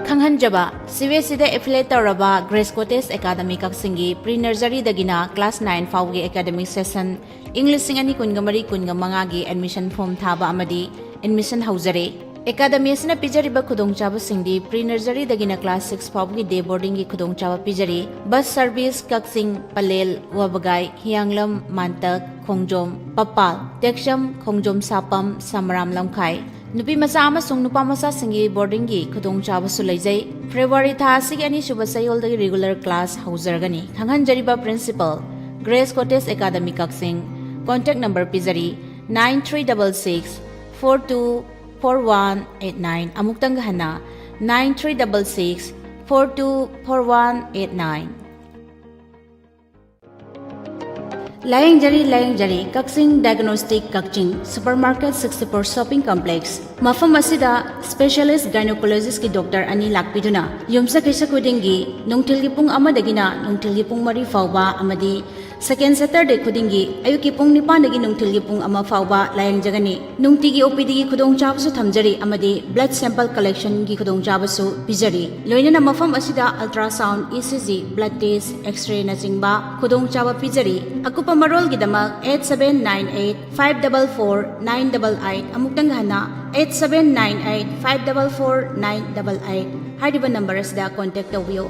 ꯈꯪꯍꯟꯖꯕ, ꯁꯤ ꯕꯤ ꯑꯦꯁ ꯏꯗ ꯑꯦꯐꯤꯂꯦꯠ ꯇꯧꯔꯕ ꯒ꯭ꯔꯦꯁ ꯀꯣꯇꯦꯖ ꯑꯦꯀꯥꯗꯃꯤ ꯀꯛꯆꯤꯡꯒꯤ ꯄ꯭ꯔꯤ ꯅꯔꯖꯔꯤꯗꯒꯤꯅ ꯀ꯭ꯂꯥꯁ ꯅꯥꯏꯟ ꯐꯥꯎꯒꯤ ꯑꯦꯀꯥꯗꯃꯤꯛ ꯁꯦꯁꯟ ꯏꯪ ꯂꯤꯁꯤꯡ ꯑꯅꯤ ꯀꯨꯟꯒ ꯃꯔꯤ ꯀꯨꯟꯒ ꯃꯉꯥꯒꯤ ꯑꯦꯗꯃꯤꯁꯟ ꯐꯣꯔꯝ ꯊꯥꯕ ꯑꯃꯗꯤ ꯑꯦꯗꯃꯤꯁꯟ ꯍꯧꯖꯔꯦ꯫ ꯑꯦꯀꯥꯗꯃꯤ ꯑꯁꯤꯅ ꯄꯤꯖꯔꯤꯕ ꯈꯨꯗꯣꯡꯆꯥꯕꯁꯤꯡꯗꯤ ꯄ꯭ꯔꯤ ꯅꯔꯖꯔꯤꯗꯒꯤꯅ ꯀ꯭ꯂꯥꯁ ꯁꯤꯛꯁ ꯐꯥꯎꯕꯒꯤ ꯗꯦ ꯕꯣꯔꯗꯤꯡꯒꯤ ꯈꯨꯗꯣꯡꯆꯥꯕ ꯄꯤꯖꯔꯤ꯫ ꯕꯁ ꯁꯔꯚꯤꯁ ꯀꯛꯆꯤꯡ, ꯄꯂꯦꯜ, ꯋꯥꯕꯒꯥꯏ, ꯍꯤꯌꯥꯡꯂꯝ, ꯃꯥꯟꯇꯛ, ꯈꯣꯡꯖꯣꯝ, ꯄꯄꯥꯜ, ꯇꯦꯛꯁꯝ, ꯈꯣꯡꯖꯣꯝ ꯁꯥꯄꯝ, ꯁꯃꯔꯥꯝ ꯂꯝꯈꯥꯏ꯫ ꯅꯨꯄꯤ ꯃꯆꯥ ꯑꯃꯁꯨꯡ ꯅꯨꯄꯥ ꯃꯆꯥꯁꯤꯡꯒꯤ ꯕꯣꯔꯗꯤꯡꯒꯤ ꯈꯨꯗꯣꯡꯆꯥꯕꯁꯨ ꯂꯩꯖꯩ꯫ ꯐꯦꯕ꯭ꯔꯨꯋꯥꯔꯤ ꯊꯥ ꯑꯁꯤꯒꯤ ꯑꯅꯤꯁꯨꯕ ꯆꯌꯣꯜꯗꯒꯤ ꯔꯤꯒꯨꯂꯔ ꯀ꯭ꯂꯥꯁ ꯍꯧꯖꯔꯒꯅꯤ꯫ ꯈꯪꯍꯟꯖꯔꯤꯕ principal, grace cottage academy Kakching. Contact number ꯄꯤꯖꯔꯤ, nine three double six four two four one eight nine꯫ ꯑꯃꯨꯛꯇꯪꯒ ꯍꯟꯅ, nine three double six four two four one eight nine. ꯂꯥꯌꯦꯡꯖꯔꯤ, ꯂꯥꯌꯦꯡꯖꯔꯤ꯫ Kakching diagnostic, Kakching super market, sixty four shopping complex. ꯃꯐꯝ ꯑꯁꯤꯗ specialist ꯒꯥꯏꯅꯣꯀꯣꯂꯣꯖꯤꯁ꯭ꯠꯀꯤ doctor ꯑꯅꯤ ꯂꯥꯛꯄꯤꯗꯨꯅ ꯌꯨꯝꯁꯀꯩꯁ ꯈꯨꯗꯤꯡꯒꯤ ꯅꯨꯡꯊꯤꯜꯒꯤ ꯄꯨꯡ ꯑꯃꯗꯒꯤꯅ ꯅꯨꯡꯊꯤꯜꯒꯤ ꯄꯨꯡ ꯃꯔꯤ ꯐꯥꯎꯕ ꯑꯃꯗꯤ ꯁꯦꯀꯦꯟ ꯁꯦꯇꯔꯗꯦ ꯈꯨꯗꯤꯡꯒꯤ ꯑꯌꯨꯛꯀꯤ ꯄꯨꯡ ꯅꯤꯄꯥꯟꯗꯒꯤ ꯅꯨꯡꯊꯤꯜꯒꯤ ꯄꯨꯡ ꯑꯃ ꯐꯥꯎꯕ ꯂꯥꯌꯦꯡꯖꯒꯅꯤ꯫ ꯅꯨꯡꯇꯤꯒꯤ ꯑꯣ ꯄꯤ ꯗꯤꯒꯤ ꯈꯨꯗꯣꯡꯆꯥꯕꯁꯨ ꯊꯝꯖꯔꯤ ꯑꯃꯗꯤ ꯕ꯭ꯂꯗ ꯁꯦꯝꯄꯜ ꯀꯂꯦꯛꯁꯟꯒꯤ ꯈꯨꯗꯣꯡꯆꯥꯕꯁꯨ ꯄꯤꯖꯔꯤ꯫ ꯂꯣꯏꯅꯅ ꯃꯐꯝ ꯑꯁꯤꯗ ultrasound, E C G, blood test, ꯑꯦꯛꯁꯔꯦꯅꯆꯤꯡꯕ ꯈꯨꯗꯣꯡꯆꯥꯕ ꯄꯤꯖꯔꯤ꯫ ꯑꯀꯨꯞꯄ ꯃꯔꯣꯜꯒꯤꯗꯃꯛ eight seven nine eight five double four nine double eight, ꯑꯃꯨꯛꯇꯪ ꯍꯟꯅ, eight seven nine eight five double four nine double eight ꯍꯥꯏꯔꯤꯕ ꯅꯝꯕꯔ ꯑꯁꯤꯗ ꯀꯣꯟꯇꯦꯛ ꯇꯧꯕꯤꯌꯨ꯫